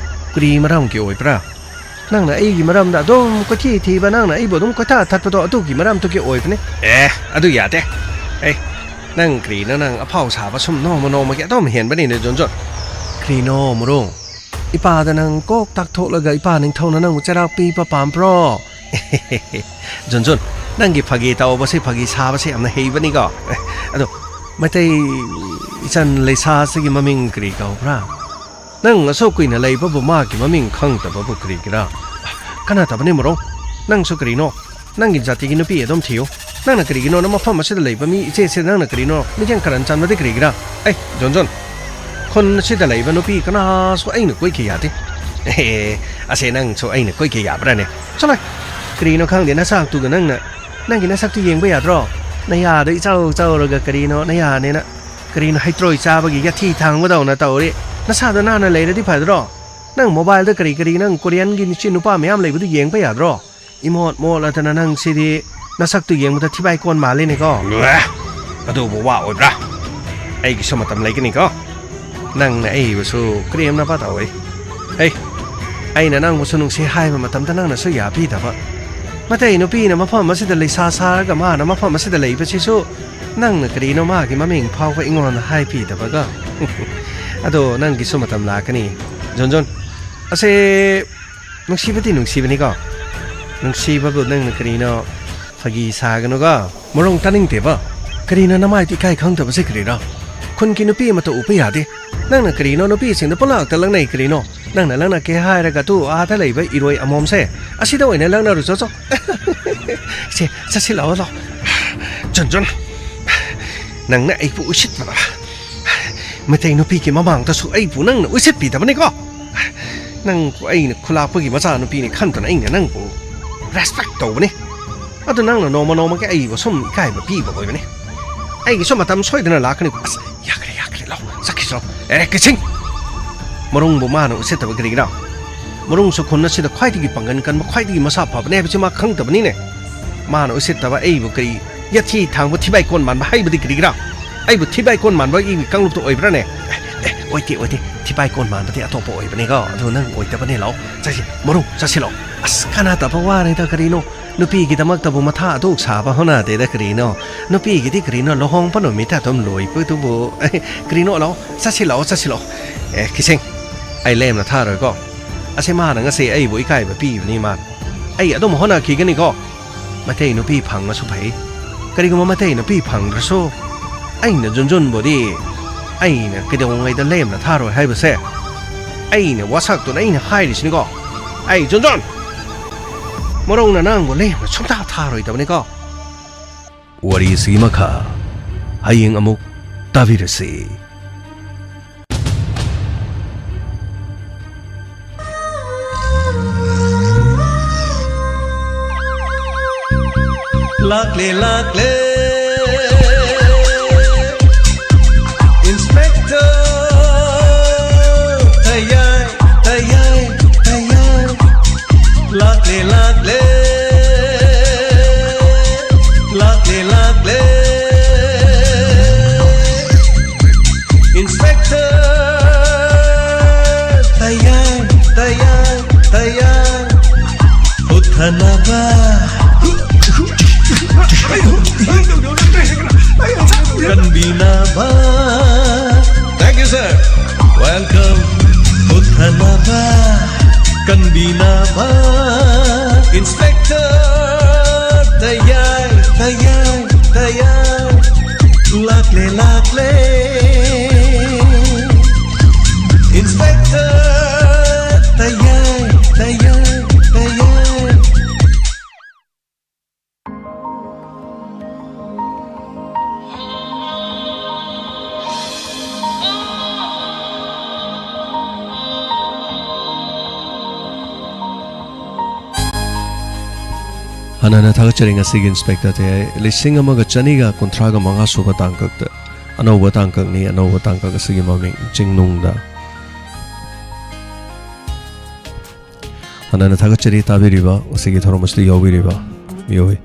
ꯀꯔꯤ ꯃꯔꯝꯒꯤ ꯑꯣꯏꯕ꯭ꯔꯥ? ꯅꯪꯅ ꯑꯩꯒꯤ ꯃꯔꯝꯗ ꯑꯗꯨꯝ ꯀꯣꯏꯊꯤ ꯊꯤꯕ, ꯅꯪꯅ ꯑꯩꯕꯨ ꯑꯗꯨꯝ ꯀꯣꯏꯊꯥ ꯊꯠꯄꯗꯣ ꯑꯗꯨꯒꯤ ꯃꯔꯝꯗꯨꯒꯤ ꯑꯣꯏꯕꯅꯤ꯫ ꯑꯦ, ꯑꯗꯨ ꯌꯥꯗꯦ꯫ ꯑꯦ, ꯅꯪ ꯀꯔꯤꯅꯣ, ꯅꯪ ꯑꯐꯥꯎ ꯁꯥꯕ ꯁꯨꯝ ꯅꯣꯡꯃ ꯅꯣꯡꯃꯒꯤ ꯑꯗꯨꯝ ꯍꯦꯟꯕꯅꯤꯅꯦ, ꯖꯣꯟꯖꯣꯟ꯫ ꯀꯔꯤꯅꯣ, ꯃꯔꯨꯡ? ꯏꯄꯥꯗ ꯅꯪ ꯀꯣꯛ ꯇꯥꯛꯊꯣꯛꯂꯒ ꯏꯄꯥ ꯅꯤꯡꯊꯧꯅ ꯅꯪꯕꯨ ꯆꯩꯔꯥꯛ ꯄꯤꯕ ꯄꯥꯝꯕ꯭ꯔꯣ? ꯖꯣꯟꯖꯣꯟ, ꯅꯪꯒꯤ ꯐꯥꯒꯤ ꯇꯧꯕꯁꯦ, ꯐꯥꯒꯤ ꯁꯥꯕꯁꯦ ꯌꯥꯝꯅ ꯍꯩꯕꯅꯤꯀꯣ꯫ ꯑꯗꯣ, ꯃꯩꯇꯩ ꯏꯆꯟ ꯂꯩꯁꯥꯁꯤꯒꯤ ꯃꯃꯤꯡ ꯀꯔꯤ ꯀꯧꯕ꯭ꯔꯥ? ꯅꯪ ꯑꯁꯨꯛ ꯀꯨꯏꯅ ꯂꯩꯕꯕꯨ ꯃꯥꯒꯤ ꯃꯃꯤꯡ ꯈꯪꯗꯕꯕꯨ ꯀꯔꯤꯒꯤꯔꯥ? ꯀꯥꯟꯅꯗꯕꯅꯤ, ꯃꯔꯨꯡ꯫ ꯅꯪꯁꯨ ꯀꯔꯤꯅꯣ? ꯅꯪꯒꯤ ꯖꯥꯇꯤꯒꯤ ꯅꯨꯄꯤ ꯑꯗꯨꯝ ꯊꯤꯌꯨ꯫ ꯅꯪꯅ ꯀꯔꯤꯒꯤꯅꯣ ꯅ ꯃꯐꯝ ꯑꯁꯤꯗ ꯂꯩꯕ ꯃꯤ ꯏꯆꯦꯁꯦ ꯅꯪꯅ ꯀꯔꯤꯅꯣ ꯃꯤꯠꯌꯦꯡ ꯀꯔꯟ ꯆꯟꯕꯗꯤ ꯀꯔꯤꯒꯤꯔꯥ? ꯑꯩ, ꯖꯣꯟꯖꯣꯟ, ꯈꯨꯟ ꯑꯁꯤꯗ ꯂꯩꯕ ꯅꯨꯄꯤ ꯀꯅꯥꯁꯨ ꯑꯩꯅ ꯀꯣꯏꯈꯤ ꯌꯥꯗꯦ꯫ ꯑꯦ, ꯑꯁꯦ ꯅꯪꯁꯨ ꯑꯩꯅ ꯀꯣꯏꯈꯤ ꯌꯥꯕ꯭ꯔꯥꯅꯦ? ꯆꯠꯂꯣ꯫ ꯀꯔꯤꯅꯣ ꯈꯪꯗꯦ, ꯅꯁꯥꯛꯇꯨꯒ ꯅꯪꯅ, ꯅꯪꯒꯤ ꯅꯁꯛꯇꯨ ꯌꯦꯡꯕ ꯌꯥꯗ꯭ꯔꯣ? ꯅꯌꯥꯗꯣ ꯏꯆꯥꯎ ꯆꯥꯎꯔꯒ ꯀꯔꯤꯅꯣ ꯅꯌꯥꯅꯦꯅ, ꯀꯔꯤꯅꯣ ꯍꯩꯇ꯭ꯔꯣꯏ ꯆꯥꯕꯒꯤ ꯌꯥꯊꯤ ꯊꯥꯡꯕꯗꯧꯅ ꯇꯧꯔꯤ꯫ ꯅꯁꯥꯗꯣ ꯅꯥꯟꯅ ꯂꯩꯔꯗꯤ ꯐꯗ꯭ꯔꯣ? ꯅꯪ ꯃꯣꯕꯥꯏꯜꯗ ꯀꯔꯤ ꯀꯔꯤ ꯅꯪ ꯀꯣꯔꯤꯌꯟꯒꯤ ꯅꯨꯄꯥ ꯃꯌꯥꯝ ꯂꯩꯕꯗꯨ ꯌꯦꯡꯕ ꯌꯥꯗ꯭ꯔꯣ? ꯏꯃꯣꯠ ꯃꯣꯠꯂꯗꯅ ꯅꯪ ꯁꯤꯗꯤ ꯅꯁꯛꯇꯨ ꯌꯦꯡꯕꯗ ꯊꯤꯕꯥꯏ ꯀꯣꯟ ꯃꯥꯜꯂꯤꯅꯦꯀꯣ꯫ ꯑꯦ, ꯑꯗꯨꯕꯨ ꯋꯥ ꯑꯣꯏꯕ꯭ꯔꯥ? ꯑꯩꯒꯤꯁꯨ ꯃꯇꯝ ꯂꯩꯒꯅꯤꯀꯣ꯫ ꯅꯪꯅ ꯑꯩꯕꯨꯁꯨ ꯀꯔꯦꯝꯅꯕ ꯇꯧꯏ꯫ ꯍꯩ, ꯑꯩꯅ ꯅꯪꯕꯨꯁꯨ ꯅꯨꯡꯁꯤ ꯍꯥꯏꯕ ꯃꯇꯝꯗ ꯅꯪꯅꯁꯨ ꯌꯥꯕꯤꯗꯕ꯫ ꯃꯇꯩ ꯅꯨꯄꯤꯅ ꯃꯐꯝ ꯑꯁꯤꯗ ꯂꯩꯁꯥ ꯁꯥꯔꯒ ꯃꯥꯅ ꯃꯐꯝ ꯑꯁꯤꯗ ꯂꯩꯕꯁꯤꯁꯨ ꯅꯪꯅ ꯀꯔꯤꯅꯣ ꯃꯥꯒꯤ ꯃꯃꯤꯡ ꯐꯥꯎꯕ ꯑꯩꯉꯣꯟꯗ ꯍꯥꯏꯕꯤꯗꯕꯒ? ꯑꯗꯣ ꯅꯪꯒꯤꯁꯨ ꯃꯇꯝ ꯂꯥꯛꯀꯅꯤ, ꯖꯣꯟꯖꯣꯟ꯫ ꯑꯁꯦ, ꯅꯨꯡꯁꯤꯕꯗꯤ ꯅꯨꯡꯁꯤꯕꯅꯤꯀꯣ꯫ ꯅꯨꯡꯁꯤꯕꯕꯨ ꯅꯪꯅ ꯀꯔꯤꯅꯣ ꯐꯥꯒꯤ ꯁꯥꯒꯅꯨꯀꯣ꯫ ꯃꯔꯣꯡ ꯇꯥꯅꯤꯡꯗꯦꯕ꯫ ꯀꯔꯤꯅꯣ ꯅꯃꯥꯏꯗ ꯏꯀꯥꯏ ꯈꯪꯗꯕꯁꯦ ꯀꯔꯤꯔꯣ? ꯈꯨꯟꯒꯤ ꯅꯨꯄꯤ ꯑꯃꯠꯇ ꯎꯕ ꯌꯥꯗꯦ꯫ ꯅꯪꯅ ꯀꯔꯤꯅꯣ ꯅꯨꯄꯤꯁꯤꯡꯗ ꯄꯨꯂꯥꯛꯇ ꯂꯛꯅꯩ ꯀꯔꯤꯅꯣ? ꯅꯪꯅ ꯂꯛꯅꯒꯦ ꯍꯥꯏꯔꯒ ꯇꯨ ꯑꯥꯗ ꯂꯩꯕ ꯏꯔꯣꯏ ꯑꯃꯣꯝꯁꯦ ꯑꯁꯤꯗ ꯑꯣꯏꯅ ꯂꯛꯅꯔꯨꯆꯣ ꯆꯣ꯫ ꯁꯦ, ꯆꯠꯁꯤ ꯂꯥꯛꯑꯣ ꯂꯥꯛꯑꯣ꯫ ꯖꯣꯟ ꯖꯣꯟ, ꯅꯪꯅ ꯑꯩꯕꯨ ꯎꯁꯤꯠꯇꯕ꯫ ꯃꯩꯇꯩ ꯅꯨꯄꯤꯒꯤ ꯃꯃꯥꯡꯗꯁꯨ ꯑꯩꯕꯨ ꯅꯪꯅ ꯎꯁꯤꯠꯄꯤꯗꯕꯅꯤꯀꯣ꯫ ꯅꯪꯕꯨ ꯑꯩꯅ ꯈꯨꯂꯥꯛꯄꯒꯤ ꯃꯆꯥꯅꯨꯄꯤꯅꯤ ꯈꯟꯗꯨꯅ ꯑꯩꯅ ꯅꯪꯕꯨ respect ꯇꯧꯕꯅꯤ꯫ ꯑꯗꯨ ꯅꯪꯅ ꯅꯣꯡꯃ ꯅꯣꯡꯃꯒꯤ ꯑꯩꯕꯨ ꯁꯨꯝ ꯏꯀꯥꯏꯕ ꯄꯤꯕ ꯑꯣꯏꯕꯅꯤ꯫ ꯑꯩꯒꯤꯁꯨ ꯃꯇꯝ ꯁꯣꯏꯗꯅ ꯂꯥꯛꯀꯅꯤ꯫ ꯑꯁ, ꯌꯥꯈ꯭ꯔꯦ, ꯌꯥꯈ꯭ꯔꯦ, ꯂꯥꯎ, ꯆꯠꯈꯤꯁꯤ ꯂꯥꯎ꯫ ꯑꯦ, ꯀꯤꯁꯤꯡ! ꯃꯔꯨꯡꯕꯨ ꯃꯥꯅ ꯎꯁꯤꯠꯇꯕ ꯀꯔꯤꯒꯤꯔꯥ? ꯃꯔꯨꯡꯁꯨ ꯈꯨꯟ ꯑꯁꯤꯗ ꯈ꯭ꯋꯥꯏꯗꯒꯤ ꯄꯥꯡꯒꯟ ꯀꯟꯕ, ꯈ꯭ꯋꯥꯏꯗꯒꯤ ꯃꯁꯥ ꯐꯕꯅꯦ ꯍꯥꯏꯕꯁꯤ ꯃꯥ ꯈꯪꯗꯕꯅꯤꯅꯦ꯫ ꯃꯥꯅ ꯎꯁꯤꯠꯇꯕ ꯑꯩꯕꯨ ꯀꯔꯤ ꯌꯥꯊꯤ ꯊꯥꯡꯕ ꯊꯤꯕꯥꯏ ꯀꯣꯟ ꯃꯥꯟꯕ ꯍꯥꯏꯕꯗꯤ ꯀꯔꯤꯒꯤꯔꯥ? ꯑꯩꯕꯨ ꯊꯤꯕꯥꯏ ꯀꯣꯟ ꯃꯥꯟꯕ ꯑꯩꯒꯤ ꯀꯥꯡꯂꯨꯞꯇ ꯑꯣꯏꯕ꯭ꯔꯥꯅꯦ? ꯑꯦ, ꯑꯦ, ꯑꯣꯏꯗꯦ, ꯑꯣꯏꯗꯦ꯫ ꯊꯤꯕꯥꯏ ꯀꯣꯟ ꯃꯥꯟꯕꯗꯤ ꯑꯇꯣꯞꯄ ꯑꯣꯏꯕꯅꯤꯀꯣ꯫ ꯑꯗꯨ ꯅꯪ ꯑꯣꯏꯗꯕꯅꯦ꯫ ꯂꯥꯛꯑꯣ, ꯆꯠꯁꯤ, ꯃꯔꯨ, ꯆꯠꯁꯤ ꯂꯥꯛꯑꯣ꯫ ꯑꯁ, ꯀꯥꯟꯅꯗꯕ ꯋꯥꯅꯤꯗ ꯀꯔꯤꯅꯣ꯫ ꯅꯨꯄꯤꯒꯤꯗꯃꯛꯇꯕꯨ ꯃꯊꯥ ꯑꯗꯨꯛ ꯁꯥꯕ ꯍꯧꯅꯗꯦꯗ ꯀꯔꯤꯅꯣ꯫ ꯅꯨꯄꯤꯒꯤꯗꯤ ꯀꯔꯤꯅꯣ ꯂꯨꯍꯣꯡꯕ ꯅꯨꯃꯤꯠꯇ ꯑꯗꯨꯝ ꯂꯣꯏꯕꯗꯨꯕꯨ꯫ ꯀꯔꯤꯅꯣ, ꯂꯥꯛꯑꯣ, ꯆꯠꯁꯤ ꯂꯥꯛꯑꯣ, ꯆꯠꯁꯤ ꯂꯥꯛꯑꯣ꯫ ꯑꯦ, ꯀꯤꯁꯤꯡ, ꯑꯩ ꯂꯦꯝꯅ ꯊꯥꯔꯣꯏꯀꯣ꯫ ꯑꯁꯤ ꯃꯥꯅ ꯉꯁꯤ ꯑꯩꯕꯨ ꯏꯀꯥꯏꯕ ꯄꯤꯕꯅꯤ ꯃꯥꯅ꯫ ꯑꯩ ꯑꯗꯨꯝ ꯍꯣꯠꯅꯈꯤꯒꯅꯤꯀꯣ꯫ ꯃꯩꯇꯩ ꯅꯨꯄꯤ ꯐꯪꯉꯁꯨ ꯐꯩ꯫ ꯀꯔꯤꯒꯨꯝꯕ ꯃꯩꯇꯩ ꯅꯨꯄꯤ ꯐꯪꯗ꯭ꯔꯁꯨ ꯑꯩꯅ ꯖꯨꯟꯖꯨꯟꯕꯨꯗꯤ ꯑꯩꯅ ꯀꯩꯗꯧꯉꯩꯗ ꯂꯦꯝꯅ ꯊꯥꯔꯣꯏ ꯍꯥꯏꯕꯁꯦ ꯑꯩꯅ ꯋꯥꯁꯛꯇꯨꯅ ꯑꯩꯅ ꯍꯥꯏꯔꯤꯁꯤꯅꯤꯀꯣ꯫ ꯑꯩ ꯖꯨꯟꯖꯨꯟ! ꯃꯔꯧꯅ ꯅꯪꯕꯨ ꯂꯦꯝꯅ ꯁꯨꯡꯊꯥ ꯊꯥꯔꯣꯏꯗꯕꯅꯤꯀꯣ꯫ ꯋꯥꯔꯤꯁꯤ ꯃꯈꯥ ꯍꯌꯦꯡ ꯑꯃꯨꯛ ꯇꯥꯕꯤꯔꯁꯤ꯫ ꯂꯥꯛꯂꯦ, ꯂꯥꯛꯂꯦ, Inspector ꯇꯌꯥꯏ, ꯇꯌꯥꯏ, ꯇꯌꯥꯏ꯫ ꯂꯥꯛꯂꯦ, ꯂꯥꯛꯂꯦ, ꯂꯥꯛꯂꯦ, ꯂꯥꯛꯂꯦ꯫ Inspector ꯇꯌꯥꯏ, ꯇꯌꯥꯏ, ꯇꯌꯥꯏ꯫ ꯍꯨꯠꯊꯅꯕ, ꯀꯟꯕꯤꯅꯕ꯫ Thank you, sir. Welcome. ꯍꯨꯠꯊꯅꯕ, ꯀꯟꯕꯤꯅꯕ꯫ Inspector ꯇꯌꯥꯏ, ꯇꯌꯥꯏ, ꯇꯌꯥꯏ꯫ ꯂꯥꯛꯂꯦ, ꯂꯥꯛꯂꯦ꯫ ꯍꯥꯟꯅꯅ ꯊꯥꯒꯠꯆꯔꯤ ꯉꯁꯤꯒꯤ ꯏꯟꯁꯄꯦꯛꯇꯔ ꯇꯦ ꯂꯤꯁꯤꯡ ꯑꯃꯒ ꯆꯅꯤꯒ ꯀꯨꯟꯊ꯭ꯔꯥꯒ ꯃꯉꯥ ꯁꯨꯕ ꯇꯥꯡꯀꯛꯇ ꯑꯅꯧꯕ ꯇꯥꯡꯀꯛꯅꯤ꯫ ꯑꯅꯧꯕ ꯇꯥꯡꯀꯛ ꯑꯁꯤꯒꯤ ꯃꯃꯤꯡ ꯆꯤꯡꯅꯨꯡꯗ꯫ ꯍꯥꯟꯅꯅ ꯊꯥꯒꯠꯆꯔꯤ ꯇꯥꯕꯤꯔꯤꯕ ꯉꯁꯤꯒꯤ ꯊꯧꯔꯝ ꯑꯁꯤꯗ ꯌꯥꯎꯕꯤꯔꯤꯕ ꯃꯤꯑꯣꯏ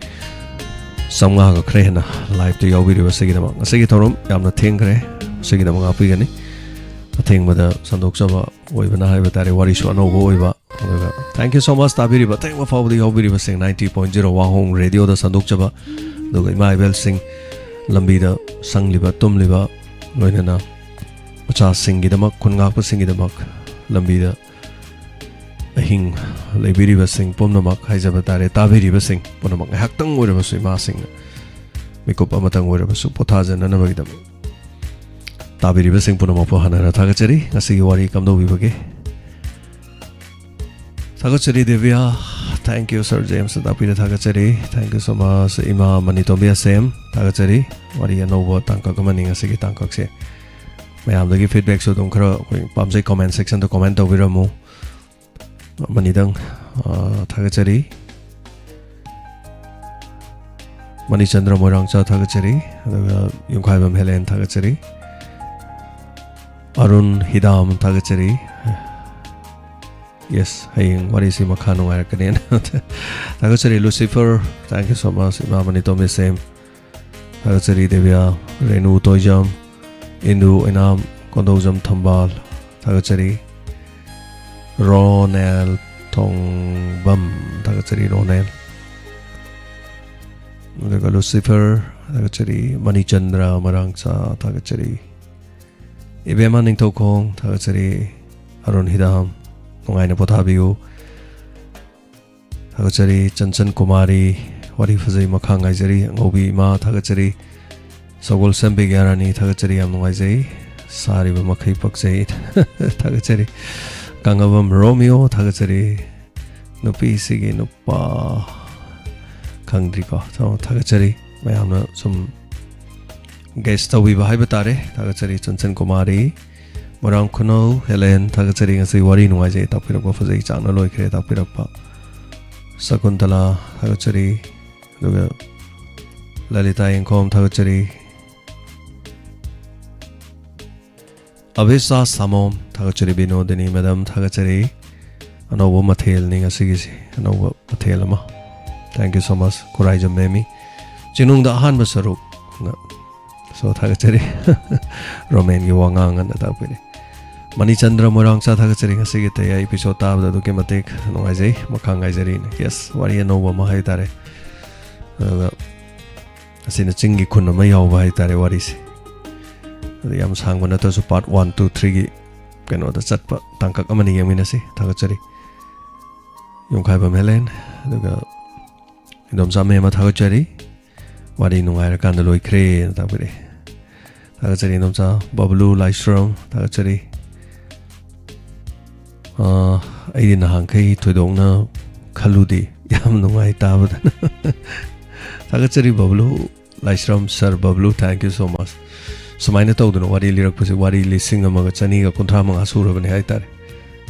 ꯆꯥꯝꯃꯉꯥꯒ ꯈꯔ ꯍꯦꯟꯅ ꯂꯥꯏꯞꯇ ꯌꯥꯎꯕꯤꯔꯤꯕ ꯑꯁꯤꯒꯤꯗꯃꯛ꯫ ꯉꯁꯤꯒꯤ ꯊꯧꯔꯝ ꯌꯥꯝꯅ ꯊꯦꯡꯈ꯭ꯔꯦ, ꯃꯁꯤꯒꯤꯗꯃꯛ ꯉꯥꯛꯄꯤꯒꯅꯤ꯫ ꯑꯊꯦꯡꯕꯗ ꯁꯟꯗꯣꯛꯆꯕ ꯑꯣꯏꯕꯅ ꯍꯥꯏꯕ ꯇꯥꯔꯦ, ꯋꯥꯔꯤꯁꯨ ꯑꯅꯧꯕ ꯑꯣꯏꯕ꯫ ꯑꯗꯨꯒ thank you so much ꯇꯥꯕꯤꯔꯤꯕ ꯑꯊꯦꯡꯕ ꯐꯥꯎꯕꯗ ꯌꯥꯎꯕꯤꯔꯤꯕꯁꯤꯡ ninety point zero ꯋꯥꯍꯣꯡ ꯔꯦꯗꯤꯑꯣꯗ ꯁꯟꯗꯣꯛꯆꯕ꯫ ꯑꯗꯨꯒ ꯏꯃꯥ ꯏꯕꯦꯜꯁꯤꯡ ꯂꯝꯕꯤꯗ ꯁꯪꯂꯤꯕ ꯇꯨꯝꯂꯤꯕ, ꯂꯣꯏꯅꯅ ꯃꯆꯥꯁꯤꯡꯒꯤꯗꯃꯛ, ꯈꯨꯟ ꯉꯥꯛꯄꯁꯤꯡꯒꯤꯗꯃꯛ ꯂꯝꯕꯤꯗ ꯑꯍꯤꯡ ꯂꯩꯕꯤꯔꯤꯕꯁꯤꯡ ꯄꯨꯝꯅꯃꯛ ꯍꯥꯏꯖꯕ ꯇꯥꯔꯦ, ꯇꯥꯕꯤꯔꯤꯕꯁꯤꯡ ꯄꯨꯝꯅꯃꯛ ꯉꯥꯏꯍꯥꯛꯇꯪ ꯑꯣꯏꯔꯕꯁꯨ ꯏꯃꯥꯁꯤꯡꯅ ꯃꯤꯀꯨꯞ ꯑꯃꯇꯪ ꯑꯣꯏꯔꯕꯁꯨ ꯄꯣꯊꯥꯖꯅꯅꯕꯒꯤꯗꯃꯛ ꯇꯥꯕꯤꯔꯤꯕꯁꯤꯡ ꯄꯨꯝꯅꯃꯛꯄꯨ ꯍꯟꯅ ꯍꯟꯅ ꯊꯥꯒꯠꯆꯔꯤ꯫ ꯉꯁꯤꯒꯤ ꯋꯥꯔꯤ ꯀꯝꯗꯧꯕꯤꯕꯒꯦ? ꯊꯥꯒꯠꯆꯔꯤ ꯗꯦꯕꯤꯌꯥ꯫ Thank you, Sir James꯫ ꯇꯥꯛꯄꯤꯔꯦ, ꯊꯥꯒꯠꯆꯔꯤ꯫ Thank you so much꯫ ꯏꯃꯥ ꯃꯅꯤꯇꯣꯝꯕꯤ ꯑꯁꯦꯝ, ꯊꯥꯒꯠꯆꯔꯤ꯫ ꯋꯥꯔꯤ ꯑꯅꯧꯕ ꯇꯥꯡꯀꯛ ꯑꯃꯅꯤ ꯉꯁꯤꯒꯤ ꯇꯥꯡꯀꯛꯁꯦ꯫ ꯃꯌꯥꯝꯗꯒꯤ ꯐꯤꯗꯕꯦꯛꯁꯨ ꯑꯗꯨꯝ ꯈꯔ ꯑꯩꯈꯣꯏ ꯄꯥꯝꯖꯩ, ꯀꯣꯃꯦꯟ ꯁꯦꯛꯁꯟꯗ ꯀꯣꯃꯦꯟ ꯇꯧꯕꯤꯔꯝꯃꯨ꯫ ꯑꯃꯅꯤꯗꯪ, ꯑ, ꯊꯥꯒꯠꯆꯔꯤ꯫ ꯃꯅꯤꯆꯟꯗ꯭ꯔ ꯃꯣꯏꯔꯥꯡꯆꯥ, ꯊꯥꯒꯠꯆꯔꯤ꯫ ꯑꯗꯨꯒ ꯌꯨꯝꯈꯥꯏꯕꯝ ꯍꯦꯂꯦꯟ, ꯊꯥꯒꯠꯆꯔꯤ꯫ ꯑꯔꯨꯟ ꯍꯤꯗꯥꯝ, ꯊꯥꯒꯠꯆꯔꯤ꯫ ꯌꯦꯁ, ꯍꯌꯦꯡ ꯋꯥꯔꯤꯁꯤ ꯃꯈꯥ ꯅꯨꯡꯉꯥꯏꯔꯛꯀꯅꯦꯅ꯫ ꯊꯥꯒꯠꯆꯔꯤ Lucifer, thank you so much꯫ ꯏꯃꯥ ꯃꯅꯤꯇꯣꯝꯕꯤ ꯁꯦꯝ, ꯊꯥꯒꯠꯆꯔꯤ ꯗꯦꯕꯤꯌꯥ꯫ ꯔꯦꯅꯨ ꯇꯣꯏꯖꯝ, ꯏꯟꯗꯨ ꯑꯣꯏꯅꯥꯝ, ꯀꯣꯟꯗꯧꯖꯝ ꯊꯝꯕꯥꯜ, ꯊꯥꯒꯠꯆꯔꯤ꯫ ꯔꯣꯅꯦꯜ ꯊꯣꯡꯕꯝ, ꯊꯥꯒꯠꯆꯔꯤ ꯔꯣꯅꯦꯜ꯫ ꯑꯗꯨꯒ ꯂꯨꯁꯤꯐꯔ, ꯊꯥꯒꯠꯆꯔꯤ꯫ ꯃꯅꯤꯆꯟꯗ꯭ꯔ ꯃꯣꯏꯔꯥꯡꯆꯥ, ꯊꯥꯒꯠꯆꯔꯤ꯫ ꯏꯕꯦꯝꯃ ꯅꯤꯡꯊꯧꯈꯣꯡ, ꯊꯥꯒꯠꯆꯔꯤ꯫ ꯑꯔꯨꯟ ꯍꯤꯗꯥꯝ, ꯅꯨꯡꯉꯥꯏꯅ ꯄꯣꯊꯥꯕꯤꯌꯨ꯫ ꯊꯥꯒꯠꯆꯔꯤ꯫ ꯆꯟꯆꯟ ꯀꯨꯃꯥꯔꯤ, ꯋꯥꯔꯤ ꯐꯖꯩ, ꯃꯈꯥ ꯉꯥꯏꯖꯔꯤ꯫ ꯑꯉꯧꯕꯤ ꯏꯃꯥ, ꯊꯥꯒꯠꯆꯔꯤ꯫ ꯁꯒꯣꯜꯁꯦꯝ ꯕꯤꯒ꯭ꯌꯥꯔꯥꯅꯤ, ꯊꯥꯒꯠꯆꯔꯤ, ꯌꯥꯝ ꯅꯨꯡꯉꯥꯏꯖꯩ꯫ ꯁꯥꯔꯤꯕ ꯃꯈꯩ ꯄꯛꯆꯩ꯫ ꯊꯥꯒꯠꯆꯔꯤ꯫ ꯀꯪꯂꯥꯕꯝ ꯔꯣꯃꯤꯌꯣ, ꯊꯥꯒꯠꯆꯔꯤ꯫ ꯅꯨꯄꯤꯁꯤꯒꯤ ꯅꯨꯄꯥ ꯈꯪꯗ꯭ꯔꯤꯀꯣ꯫ ꯊꯥ-, ꯊꯥꯒꯠꯆꯔꯤ꯫ ꯃꯌꯥꯝꯅ ꯁꯨꯝ ꯒꯦꯁ ꯇꯧꯕꯤꯕ ꯍꯥꯏꯕ ꯇꯥꯔꯦ꯫ ꯊꯥꯒꯠꯆꯔꯤ꯫ ꯆꯟꯆꯟ ꯀꯨꯃꯥꯔꯤ, ꯃꯣꯏꯔꯥꯡ ꯈꯨꯅꯧ ꯍꯦꯂꯦꯟ, ꯊꯥꯒꯠꯆꯔꯤ꯫ ꯉꯁꯤ ꯋꯥꯔꯤ ꯅꯨꯡꯉꯥꯏꯖꯩ, ꯇꯥꯛꯄꯤꯔꯛꯄ ꯐꯖꯩ, ꯆꯥꯛꯅ ꯂꯣꯏꯈ꯭ꯔꯦ ꯇꯥꯛꯄꯤꯔꯛꯄ꯫ ꯁꯀꯨꯟꯇꯂꯥ ꯊꯥꯒꯠꯆꯔꯤ꯫ ꯑꯗꯨꯒ ꯂꯂꯤꯇꯥ ꯌꯦꯡꯈꯣꯝ ꯊꯥꯒꯠꯆꯔꯤ꯫ ꯑꯕꯤꯁꯥ ꯁꯥꯃꯣꯝ ꯊꯥꯒꯠꯆꯔꯤ꯫ ꯕꯤꯅꯣꯗꯤꯅꯤ ꯃꯦꯗꯥꯝ ꯊꯥꯒꯠꯆꯔꯤ꯫ ꯑꯅꯧꯕ ꯃꯊꯦꯜꯅꯤ ꯉꯁꯤꯒꯤꯁꯤ, ꯑꯅꯧꯕ ꯃꯊꯦꯜ ꯑꯃ꯫ Thank you so much, Khuraijam ꯃꯦꯃꯤ꯫ ꯆꯤꯅꯨꯡꯗ ꯑꯍꯥꯟꯕ ꯁꯔꯨꯛ ꯅ꯫ So, ꯊꯥꯒꯠꯆꯔꯤ꯫ ꯔꯣꯃꯦꯟꯒꯤ ꯋꯥꯉꯥꯡ ꯑꯅ ꯇꯥꯛꯄꯤꯔꯤ꯫ ꯃꯅꯤꯆꯟꯗ꯭ꯔ ꯃꯣꯏꯔꯥꯡꯆꯥ ꯊꯥꯒꯠꯆꯔꯤ꯫ ꯉꯁꯤꯒꯤ ꯇꯌꯥꯏ episode ꯇꯥꯕꯗ ꯑꯗꯨꯛꯀꯤ ꯃꯇꯤꯛ ꯅꯨꯡꯉꯥꯏꯖꯩ꯫ ꯃꯈꯥ ꯉꯥꯏꯖꯔꯤꯅ꯫ Yes, ꯋꯥꯔꯤ ꯑꯅꯧꯕ ꯑꯃ ꯍꯥꯏꯇꯥꯔꯦ꯫ ꯑꯗꯨꯒ ꯑꯁꯤꯅ ꯆꯤꯡꯒꯤ ꯈꯨꯟ ꯑꯃ ꯌꯥꯎꯕ ꯍꯥꯏꯇꯥꯔꯦ ꯋꯥꯔꯤꯁꯦ꯫ ꯑꯗ ꯌꯥꯝ ꯁꯥꯡꯕ ꯅꯠꯇ꯭ꯔꯁꯨ part one, two, three ꯒꯤ ꯀꯩꯅꯣꯗ ꯆꯠꯄ ꯇꯥꯡꯀꯛ ꯑꯃꯅꯤ, ꯌꯦꯡꯃꯤꯟꯅꯁꯤ꯫ ꯊꯥꯒꯠꯆꯔꯤ꯫ ꯌꯨꯝꯈꯥꯏꯕꯝ ꯍꯦꯂꯦꯟ, ꯑꯗꯨꯒ ꯏꯟꯗꯣꯝꯆꯥ ꯃꯦꯝ ꯑꯃ ꯊꯥꯒꯠꯆꯔꯤ꯫ ꯋꯥꯔꯤ ꯅꯨꯡꯉꯥꯏꯔꯀꯥꯟꯗ ꯂꯣꯏꯈ꯭ꯔꯦꯅ ꯇꯥꯛꯄꯤꯔꯛꯑꯦ꯫ ꯊꯥꯒꯠꯆꯔꯤ ꯏꯟꯗꯣꯝꯆꯥ꯫ ꯕꯕꯂꯨ ꯂꯥꯏꯁ꯭ꯔꯝ ꯊꯥꯒꯠꯆꯔꯤ꯫ ꯑꯥ, ꯑꯩꯗꯤ ꯅꯍꯥꯟꯈꯩ ꯊꯣꯏꯗꯣꯛꯅ ꯈꯜꯂꯨꯗꯦ꯫ ꯌꯥꯝ ꯅꯨꯡꯉꯥꯏ ꯇꯥꯕꯗ꯫ ꯊꯥꯒꯠꯆꯔꯤ ꯕꯕꯂꯨ ꯂꯥꯏꯁ꯭ꯔꯝ, sir ꯕꯕꯂꯨ, thank you so much꯫ ꯁꯨꯃꯥꯏꯅ ꯇꯧꯗꯅ ꯋꯥꯔꯤ ꯂꯤꯔꯛꯄꯁꯦ, ꯋꯥꯔꯤ ꯂꯤꯁꯤꯡ ꯑꯃꯒ ꯆꯅꯤꯒ ꯀꯨꯟꯊ꯭ꯔꯥ ꯃꯉꯥ ꯁꯨꯔꯕꯅꯦ ꯍꯥꯏꯇꯥꯔꯦ꯫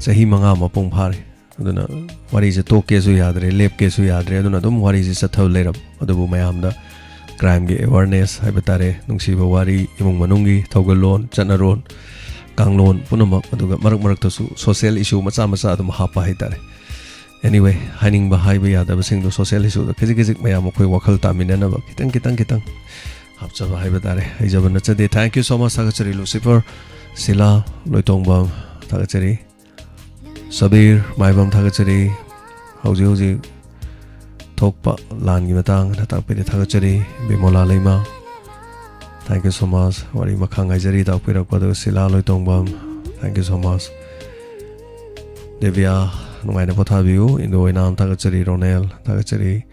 ꯆꯍꯤ ꯃꯉꯥ ꯃꯄꯨꯡ ꯐꯥꯔꯦ꯫ ꯑꯗꯨꯅ ꯋꯥꯔꯤꯁꯦ ꯇꯣꯛꯀꯦꯁꯨ ꯌꯥꯗ꯭ꯔꯦ, ꯂꯦꯞꯀꯦꯁꯨ ꯌꯥꯗ꯭ꯔꯦ꯫ ꯑꯗꯨꯅ ꯑꯗꯨꯝ ꯋꯥꯔꯤꯁꯦ ꯆꯠꯊꯕ ꯂꯩꯔꯕ꯫ ꯑꯗꯨꯕꯨ ꯃꯌꯥꯝꯗ crime ꯒꯤ awareness ꯍꯥꯏꯕ ꯇꯥꯔꯦ, ꯅꯨꯡꯁꯤꯕ ꯋꯥꯔꯤ, ꯏꯃꯨꯡ ꯃꯅꯨꯡꯒꯤ ꯊꯧꯒꯜꯂꯣꯟ, ꯆꯠꯅꯔꯣꯟ, ꯀꯥꯡꯂꯣꯟ ꯄꯨꯝꯅꯃꯛ, ꯑꯗꯨꯒ ꯃꯔꯛ ꯃꯔꯛꯇꯁꯨ social issue ꯃꯆꯥ ꯃꯆꯥ ꯑꯗꯨꯝ ꯍꯥꯞꯄ ꯍꯥꯏꯇꯥꯔꯦ꯫ Anyway, ꯍꯥꯏꯅꯤꯡꯕ ꯍꯥꯏꯕ ꯌꯥꯗꯕꯁꯤꯡꯗꯣ social issue ꯗ ꯈꯖꯤꯛ ꯈꯖꯤꯛ ꯃꯌꯥꯝ ꯑꯩꯈꯣꯏ ꯋꯥꯈꯜ ꯇꯥꯃꯤꯟꯅꯅꯕ ꯈꯤꯇꯪ ꯈꯤꯇꯪ ꯈꯤꯇꯪ ꯍꯥꯞꯆꯕ ꯍꯥꯏꯕ ꯇꯥꯔꯦ꯫ ꯍꯩꯖꯕ ꯅꯠꯆꯗꯦ꯫ Thank you so much꯫ ꯊꯥꯒꯠꯆꯔꯤ ꯂꯨꯁꯤꯐꯔ, ꯁꯤꯂꯥ ꯂꯣꯏꯇꯣꯡꯕꯝ ꯊꯥꯒꯠꯆꯔꯤ꯫ ꯁꯕꯤꯔ ꯃꯥꯏꯕꯝ ꯊꯥꯒꯠꯆꯔꯤ꯫ ꯍꯧꯖꯤꯛ ꯍꯧꯖꯤꯛ ꯊꯣꯛꯄ ꯂꯥꯟꯒꯤ ꯃꯇꯥꯡꯗ ꯇꯥꯛꯄꯤꯔꯦ, ꯊꯥꯒꯠꯆꯔꯤ꯫ ꯕꯤꯃꯣꯂꯥ ꯂꯩꯃ, thank you so much꯫ ꯋꯥꯔꯤ ꯃꯈꯥ ꯉꯥꯏꯖꯔꯤ ꯇꯥꯛꯄꯤꯔꯛꯄ꯫ ꯑꯗꯨꯒ ꯁꯤꯂꯥ ꯂꯣꯏꯇꯣꯡꯕꯝ, thank you so much꯫ ꯗꯦꯕꯤꯌꯥ, ꯅꯨꯡꯉꯥꯏꯅ ꯄꯣꯊꯥꯕꯤꯌꯨ꯫ ꯏꯟꯗꯣ ꯑꯣꯏꯅꯥꯝ ꯊꯥꯒꯠꯆꯔꯤ꯫ ꯔꯣꯅꯦꯜ ꯊꯥꯒꯠꯆꯔꯤ꯫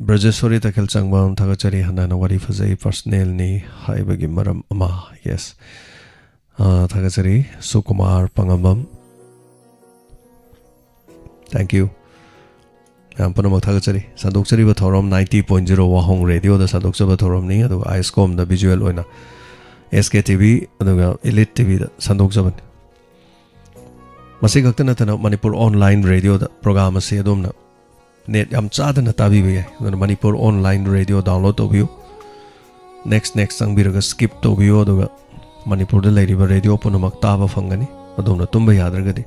ꯕ꯭ꯔꯖꯦꯁꯣꯔꯤ ꯇꯈꯦꯜ ꯆꯪꯕꯝ ꯊꯥꯒꯠꯆꯔꯤ꯫ ꯍꯟꯅ ꯍꯟꯅ ꯋꯥꯔꯤ ꯐꯖꯩ, personal ꯅꯤ ꯍꯥꯏꯕꯒꯤ ꯃꯔꯝ ꯑꯃ꯫ Yes꯫ ꯑꯥ, ꯊꯥꯒꯠꯆꯔꯤ꯫ ꯁꯨꯀꯨꯃꯥꯔ ꯄꯥꯉꯝꯕꯝ, thank you꯫ ꯃꯌꯥꯝ ꯄꯨꯝꯅꯃꯛ ꯊꯥꯒꯠꯆꯔꯤ꯫ ꯁꯟꯗꯣꯛꯆꯔꯤꯕ ꯊꯧꯔꯝ ninety point zero ꯋꯥꯍꯣꯡ ꯔꯦꯗꯤꯑꯣꯗ ꯁꯟꯗꯣꯛꯆꯕ ꯊꯧꯔꯝꯅꯤ꯫ ꯑꯗꯨꯒ ꯑꯥꯏꯁꯀꯣꯝꯗ visual ꯑꯣꯏꯅ S K T V, ꯑꯗꯨꯒ Elite T V ꯗ ꯁꯟꯗꯣꯛꯆꯕꯅꯤ꯫ ꯃꯁꯤ ꯈꯛꯇ ꯅꯠꯇꯅ ꯃꯅꯤꯄꯨꯔ online ꯔꯦꯗꯤꯑꯣꯗ program ꯑꯁꯤ ꯑꯗꯣꯝꯅ ꯅꯦꯠ ꯌꯥꯝ ꯆꯥꯗꯅ ꯇꯥꯕꯤꯕ ꯌꯥꯏ꯫ ꯑꯗꯨꯅ ꯃꯅꯤꯄꯨꯔ ꯑꯣꯟꯂꯥꯏꯟ ꯔꯦꯗꯤꯑꯣ ꯗꯥꯎꯟꯂꯣꯗ ꯇꯧꯕꯤꯌꯨ, ꯅꯦꯛꯁ ꯅꯦꯛꯁ ꯆꯪꯕꯤꯔꯒ ꯁ꯭ꯀꯤꯞ ꯇꯧꯕꯤꯌꯨ, ꯑꯗꯨꯒ ꯃꯅꯤꯄꯨꯔꯗ ꯂꯩꯔꯤꯕ ꯔꯦꯗꯤꯑꯣ ꯄꯨꯝꯅꯃꯛ ꯇꯥꯕ ꯐꯪꯒꯅꯤ꯫ ꯑꯗꯣꯝꯅ ꯇꯨꯝꯕ ꯌꯥꯗ꯭ꯔꯒꯗꯤ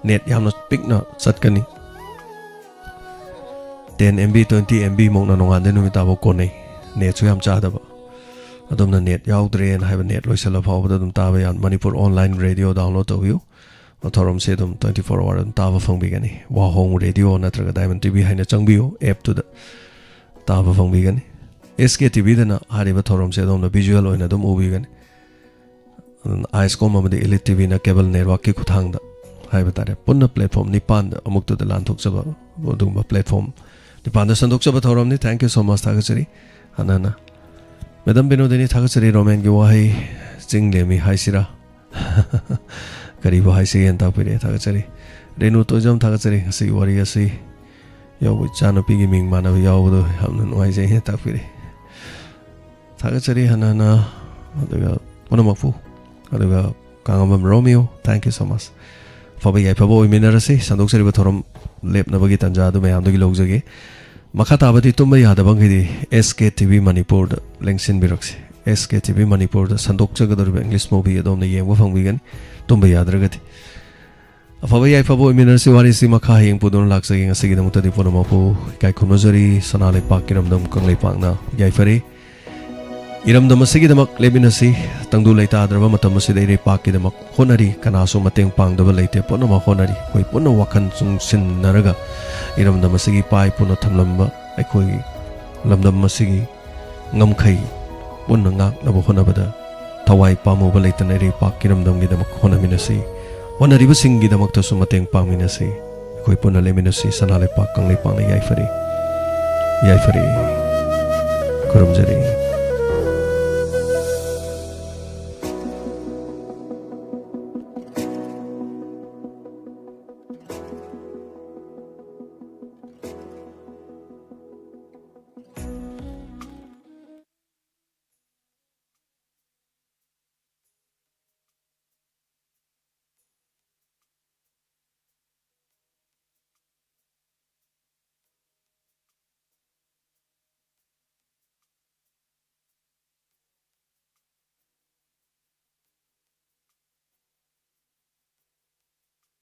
ꯅꯦꯠ ꯌꯥꯝꯅ ꯄꯤꯛꯅ ꯆꯠꯀꯅꯤ꯫ Ten M B, twenty M B ꯃꯨꯛꯅ ꯅꯣꯡꯉꯥꯟꯗꯩ ꯅꯨꯃꯤꯠ ꯇꯥꯕ ꯀꯣꯟꯅꯩ, ꯅꯦꯠꯁꯨ ꯌꯥꯝ ꯆꯥꯗꯕ꯫ ꯑꯗꯣꯝꯅ ꯅꯦꯠ ꯌꯥꯎꯗ꯭ꯔꯦꯅ ꯍꯥꯏꯕ, ꯅꯦꯠ ꯂꯣꯏꯁꯤꯜꯂ ꯐꯥꯎꯕꯗ ꯑꯗꯨꯝ ꯇꯥꯕ ꯌꯥꯅꯤ꯫ ꯃꯅꯤꯄꯨꯔ ꯑꯣꯟꯂꯥꯏꯟ ꯔꯦꯗꯤꯑꯣ ꯗꯥꯎꯟꯂꯣꯗ ꯇꯧꯕꯤꯌꯨ꯫ ꯊꯧꯔꯝꯁꯦ ꯑꯗꯨꯝ ꯇ꯭ꯋꯦꯟꯇꯤ ꯐꯣꯔ ꯑꯋꯥꯔ ꯑꯗꯨꯝ ꯇꯥꯕ ꯐꯪꯕꯤꯒꯅꯤ꯫ ꯋꯥꯍꯣꯡ ꯔꯦꯗꯤꯑꯣ ꯅꯠꯇ꯭ꯔꯒ ꯗꯥꯏꯃꯟ ꯇꯤ ꯚꯤ ꯍꯥꯏꯅ ꯆꯪꯕꯤꯌꯨ, ꯑꯦꯞꯇꯨꯗ ꯇꯥꯕ ꯐꯪꯕꯤꯒꯅꯤ꯫ ꯑꯦꯁ ꯀꯦ ꯇꯤ ꯚꯤꯗꯅ ꯍꯥꯏꯔꯤꯕ ꯊꯧꯔꯝꯁꯦ ꯑꯗꯣꯝꯅ ꯚꯤꯖꯨꯋꯦꯜ ꯑꯣꯏꯅ ꯑꯗꯨꯝ ꯎꯕꯤꯒꯅꯤ꯫ ꯑꯗꯨꯅ ꯑꯥꯏꯁꯀꯣꯝ ꯑꯃꯗꯤ ꯏꯂꯤꯠ ꯇꯤ ꯚꯤꯅ ꯀꯦꯕꯜ ꯅꯦꯠꯋꯥꯛꯀꯤ ꯈꯨꯠꯊꯥꯡꯗ ꯍꯥꯏꯕ ꯇꯥꯔꯦ, ꯄꯨꯟꯅ ꯄ꯭ꯂꯦꯠꯐꯣꯝ ꯅꯤꯄꯥꯟꯗ ꯑꯃꯨꯛꯇꯗ ꯂꯥꯟꯊꯣꯛꯆꯕ, ꯑꯗꯨꯒꯨꯝꯕ ꯄ꯭ꯂꯦꯠꯐꯣꯝ ꯅꯤꯄꯥꯟꯗ ꯁꯟꯗꯣꯛꯆꯕ ꯊꯧꯔꯝꯅꯤ꯫ Thank you so much, ꯊꯥꯒꯠꯆꯔꯤ꯫ ꯍꯟꯅ ꯍꯟꯅ ꯃꯦꯗꯝ ꯕꯤꯅꯣꯗꯤꯅꯤ, ꯊꯥꯒꯠꯆꯔꯤ꯫ ꯔꯣꯃꯦꯟꯒꯤ ꯋꯥꯍꯩ ꯆꯤꯡ ꯂꯦꯝꯃꯤ ꯍꯥꯏꯁꯤꯔꯥ? ꯀꯔꯤꯕꯨ ꯍꯥꯏꯁꯤꯒꯦꯅ ꯇꯥꯛꯄꯤꯔꯛꯑꯦ, ꯊꯥꯒꯠꯆꯔꯤ꯫ ꯔꯦꯅꯨ ꯇꯣꯏꯖꯝ, ꯊꯥꯒꯠꯆꯔꯤ꯫ ꯉꯁꯤꯒꯤ ꯋꯥꯔꯤ ꯑꯁꯤ ꯌꯥꯎꯕ ꯏꯆꯥꯅꯨꯄꯤꯒꯤ ꯃꯤꯡ ꯃꯥꯟꯅꯕ ꯌꯥꯎꯕꯗꯣ ꯌꯥꯝꯅ ꯅꯨꯡꯉꯥꯏꯖꯩ ꯍꯥꯏꯅ ꯇꯥꯛꯄꯤꯔꯛꯑꯦ꯫ ꯊꯥꯒꯠꯆꯔꯤ ꯍꯟꯅ ꯍꯟꯅ꯫ ꯑꯗꯨꯒ ꯄꯨꯝꯅꯃꯛꯄꯨ, ꯑꯗꯨꯒ ꯀꯥꯡꯉꯝꯕꯝ ꯔꯣꯃꯤꯌꯣ, thank you so much꯫ ꯑꯐꯕ ꯌꯥꯏꯐꯕ ꯑꯣꯏꯃꯤꯟꯅꯔꯁꯤ꯫ ꯁꯟꯗꯣꯛꯆꯔꯤꯕ ꯊꯧꯔꯝ ꯂꯦꯞꯅꯕꯒꯤ ꯇꯥꯟꯖꯥ ꯑꯗꯨ ꯃꯌꯥꯝꯗꯒꯤ ꯂꯧꯖꯒꯦ꯫ ꯃꯈꯥ ꯇꯥꯕꯗꯤ ꯇꯨꯝꯕ ꯌꯥꯗꯕ ꯃꯈꯩꯗꯤ ꯑꯦꯁ ꯀꯦ ꯇꯤ ꯚꯤ ꯃꯅꯤꯄꯨꯔꯗ ꯂꯦꯡꯁꯤꯟꯕꯤꯔꯛꯁꯤ꯫ ꯑꯦꯁ ꯀꯦ ꯇꯤ ꯚꯤ ꯃꯅꯤꯄꯨꯔꯗ ꯁꯟꯗꯣꯛꯆꯒꯗꯧꯔꯤꯕ ꯏꯪꯂꯤꯁ ꯃꯨꯚꯤ ꯑꯗꯣꯝꯅ ꯌꯦꯡꯕ ꯐꯪꯕꯤꯒꯅꯤ, ꯇꯨꯝꯕ ꯌꯥꯗ꯭ꯔꯒꯗꯤ꯫ ꯑꯐꯕ ꯌꯥꯏꯐꯕ ꯑꯣꯏꯃꯤꯟꯅꯔꯁꯤ꯫ ꯋꯥꯔꯤꯁꯤ ꯃꯈꯥ ꯍꯌꯦꯡ ꯄꯨꯗꯨꯅ ꯂꯥꯛꯆꯒꯦ꯫ ꯉꯁꯤꯒꯤꯗꯃꯛꯇꯗꯤ ꯄꯨꯝꯅꯃꯛꯄꯨ ꯏꯀꯥꯏ ꯈꯨꯝꯅꯖꯔꯤ꯫ ꯁꯅꯥ ꯂꯩꯄꯥꯛ ꯏꯔꯝꯗꯝ ꯀꯪꯂꯩꯄꯥꯛꯅ ꯌꯥꯏꯐꯔꯤ꯫ ꯏꯔꯝꯗꯝ ꯑꯁꯤꯒꯤꯗꯃꯛ ꯂꯦꯞꯃꯤꯟꯅꯁꯤ꯫ ꯇꯪꯗꯨ ꯂꯩꯇꯥꯗ꯭ꯔꯕ ꯃꯇꯝ ꯑꯁꯤꯗ ꯏꯔꯩꯄꯥꯛꯀꯤꯗꯃꯛ ꯍꯣꯠꯅꯔꯤ꯫ ꯀꯅꯥꯁꯨ ꯃꯇꯦꯡ ꯄꯥꯡꯗꯕ ꯂꯩꯇꯦ꯫ ꯄꯨꯝꯅꯃꯛ ꯍꯣꯠꯅꯔꯤ꯫ ꯑꯩꯈꯣꯏ ꯄꯨꯟꯅ ꯋꯥꯈꯜ ꯆꯨꯡꯁꯤꯟꯅꯔꯒ ꯏꯔꯝꯗꯝ ꯑꯁꯤꯒꯤ ꯏꯄꯥ ꯏꯄꯨꯅ ꯊꯝꯂꯝꯕ ꯑꯩꯈꯣꯏꯒꯤ ꯂꯝꯗꯝ ꯑꯁꯤꯒꯤ ꯉꯝꯈꯩ ꯄꯨꯟꯅ ꯉꯥꯛꯅꯕ ꯍꯣꯠꯅꯕꯗ ꯊꯋꯥꯏ ꯄꯥꯝꯃꯨꯕ ꯂꯩꯇꯅ ꯏꯔꯩꯄꯥꯛ ꯏꯔꯝꯗꯝꯒꯤꯗꯃꯛ ꯍꯣꯠꯅꯃꯤꯟꯅꯁꯤ꯫ ꯍꯣꯠꯅꯔꯤꯕꯁꯤꯡꯒꯤꯗꯃꯛꯇꯁꯨ ꯃꯇꯦꯡ ꯄꯥꯡꯃꯤꯟꯅꯁꯤ꯫ ꯑꯩꯈꯣꯏ ꯄꯨꯟꯅ ꯂꯦꯞꯃꯤꯟꯅꯁꯤ꯫ ꯁꯅꯥ ꯂꯩꯄꯥꯛ ꯀꯪꯂꯩꯄꯥꯛꯅ ꯌꯥꯏꯐꯔꯦ, ꯌꯥꯏꯐꯔꯦ꯫ ꯈꯨꯔꯨꯝꯖꯔꯤ꯫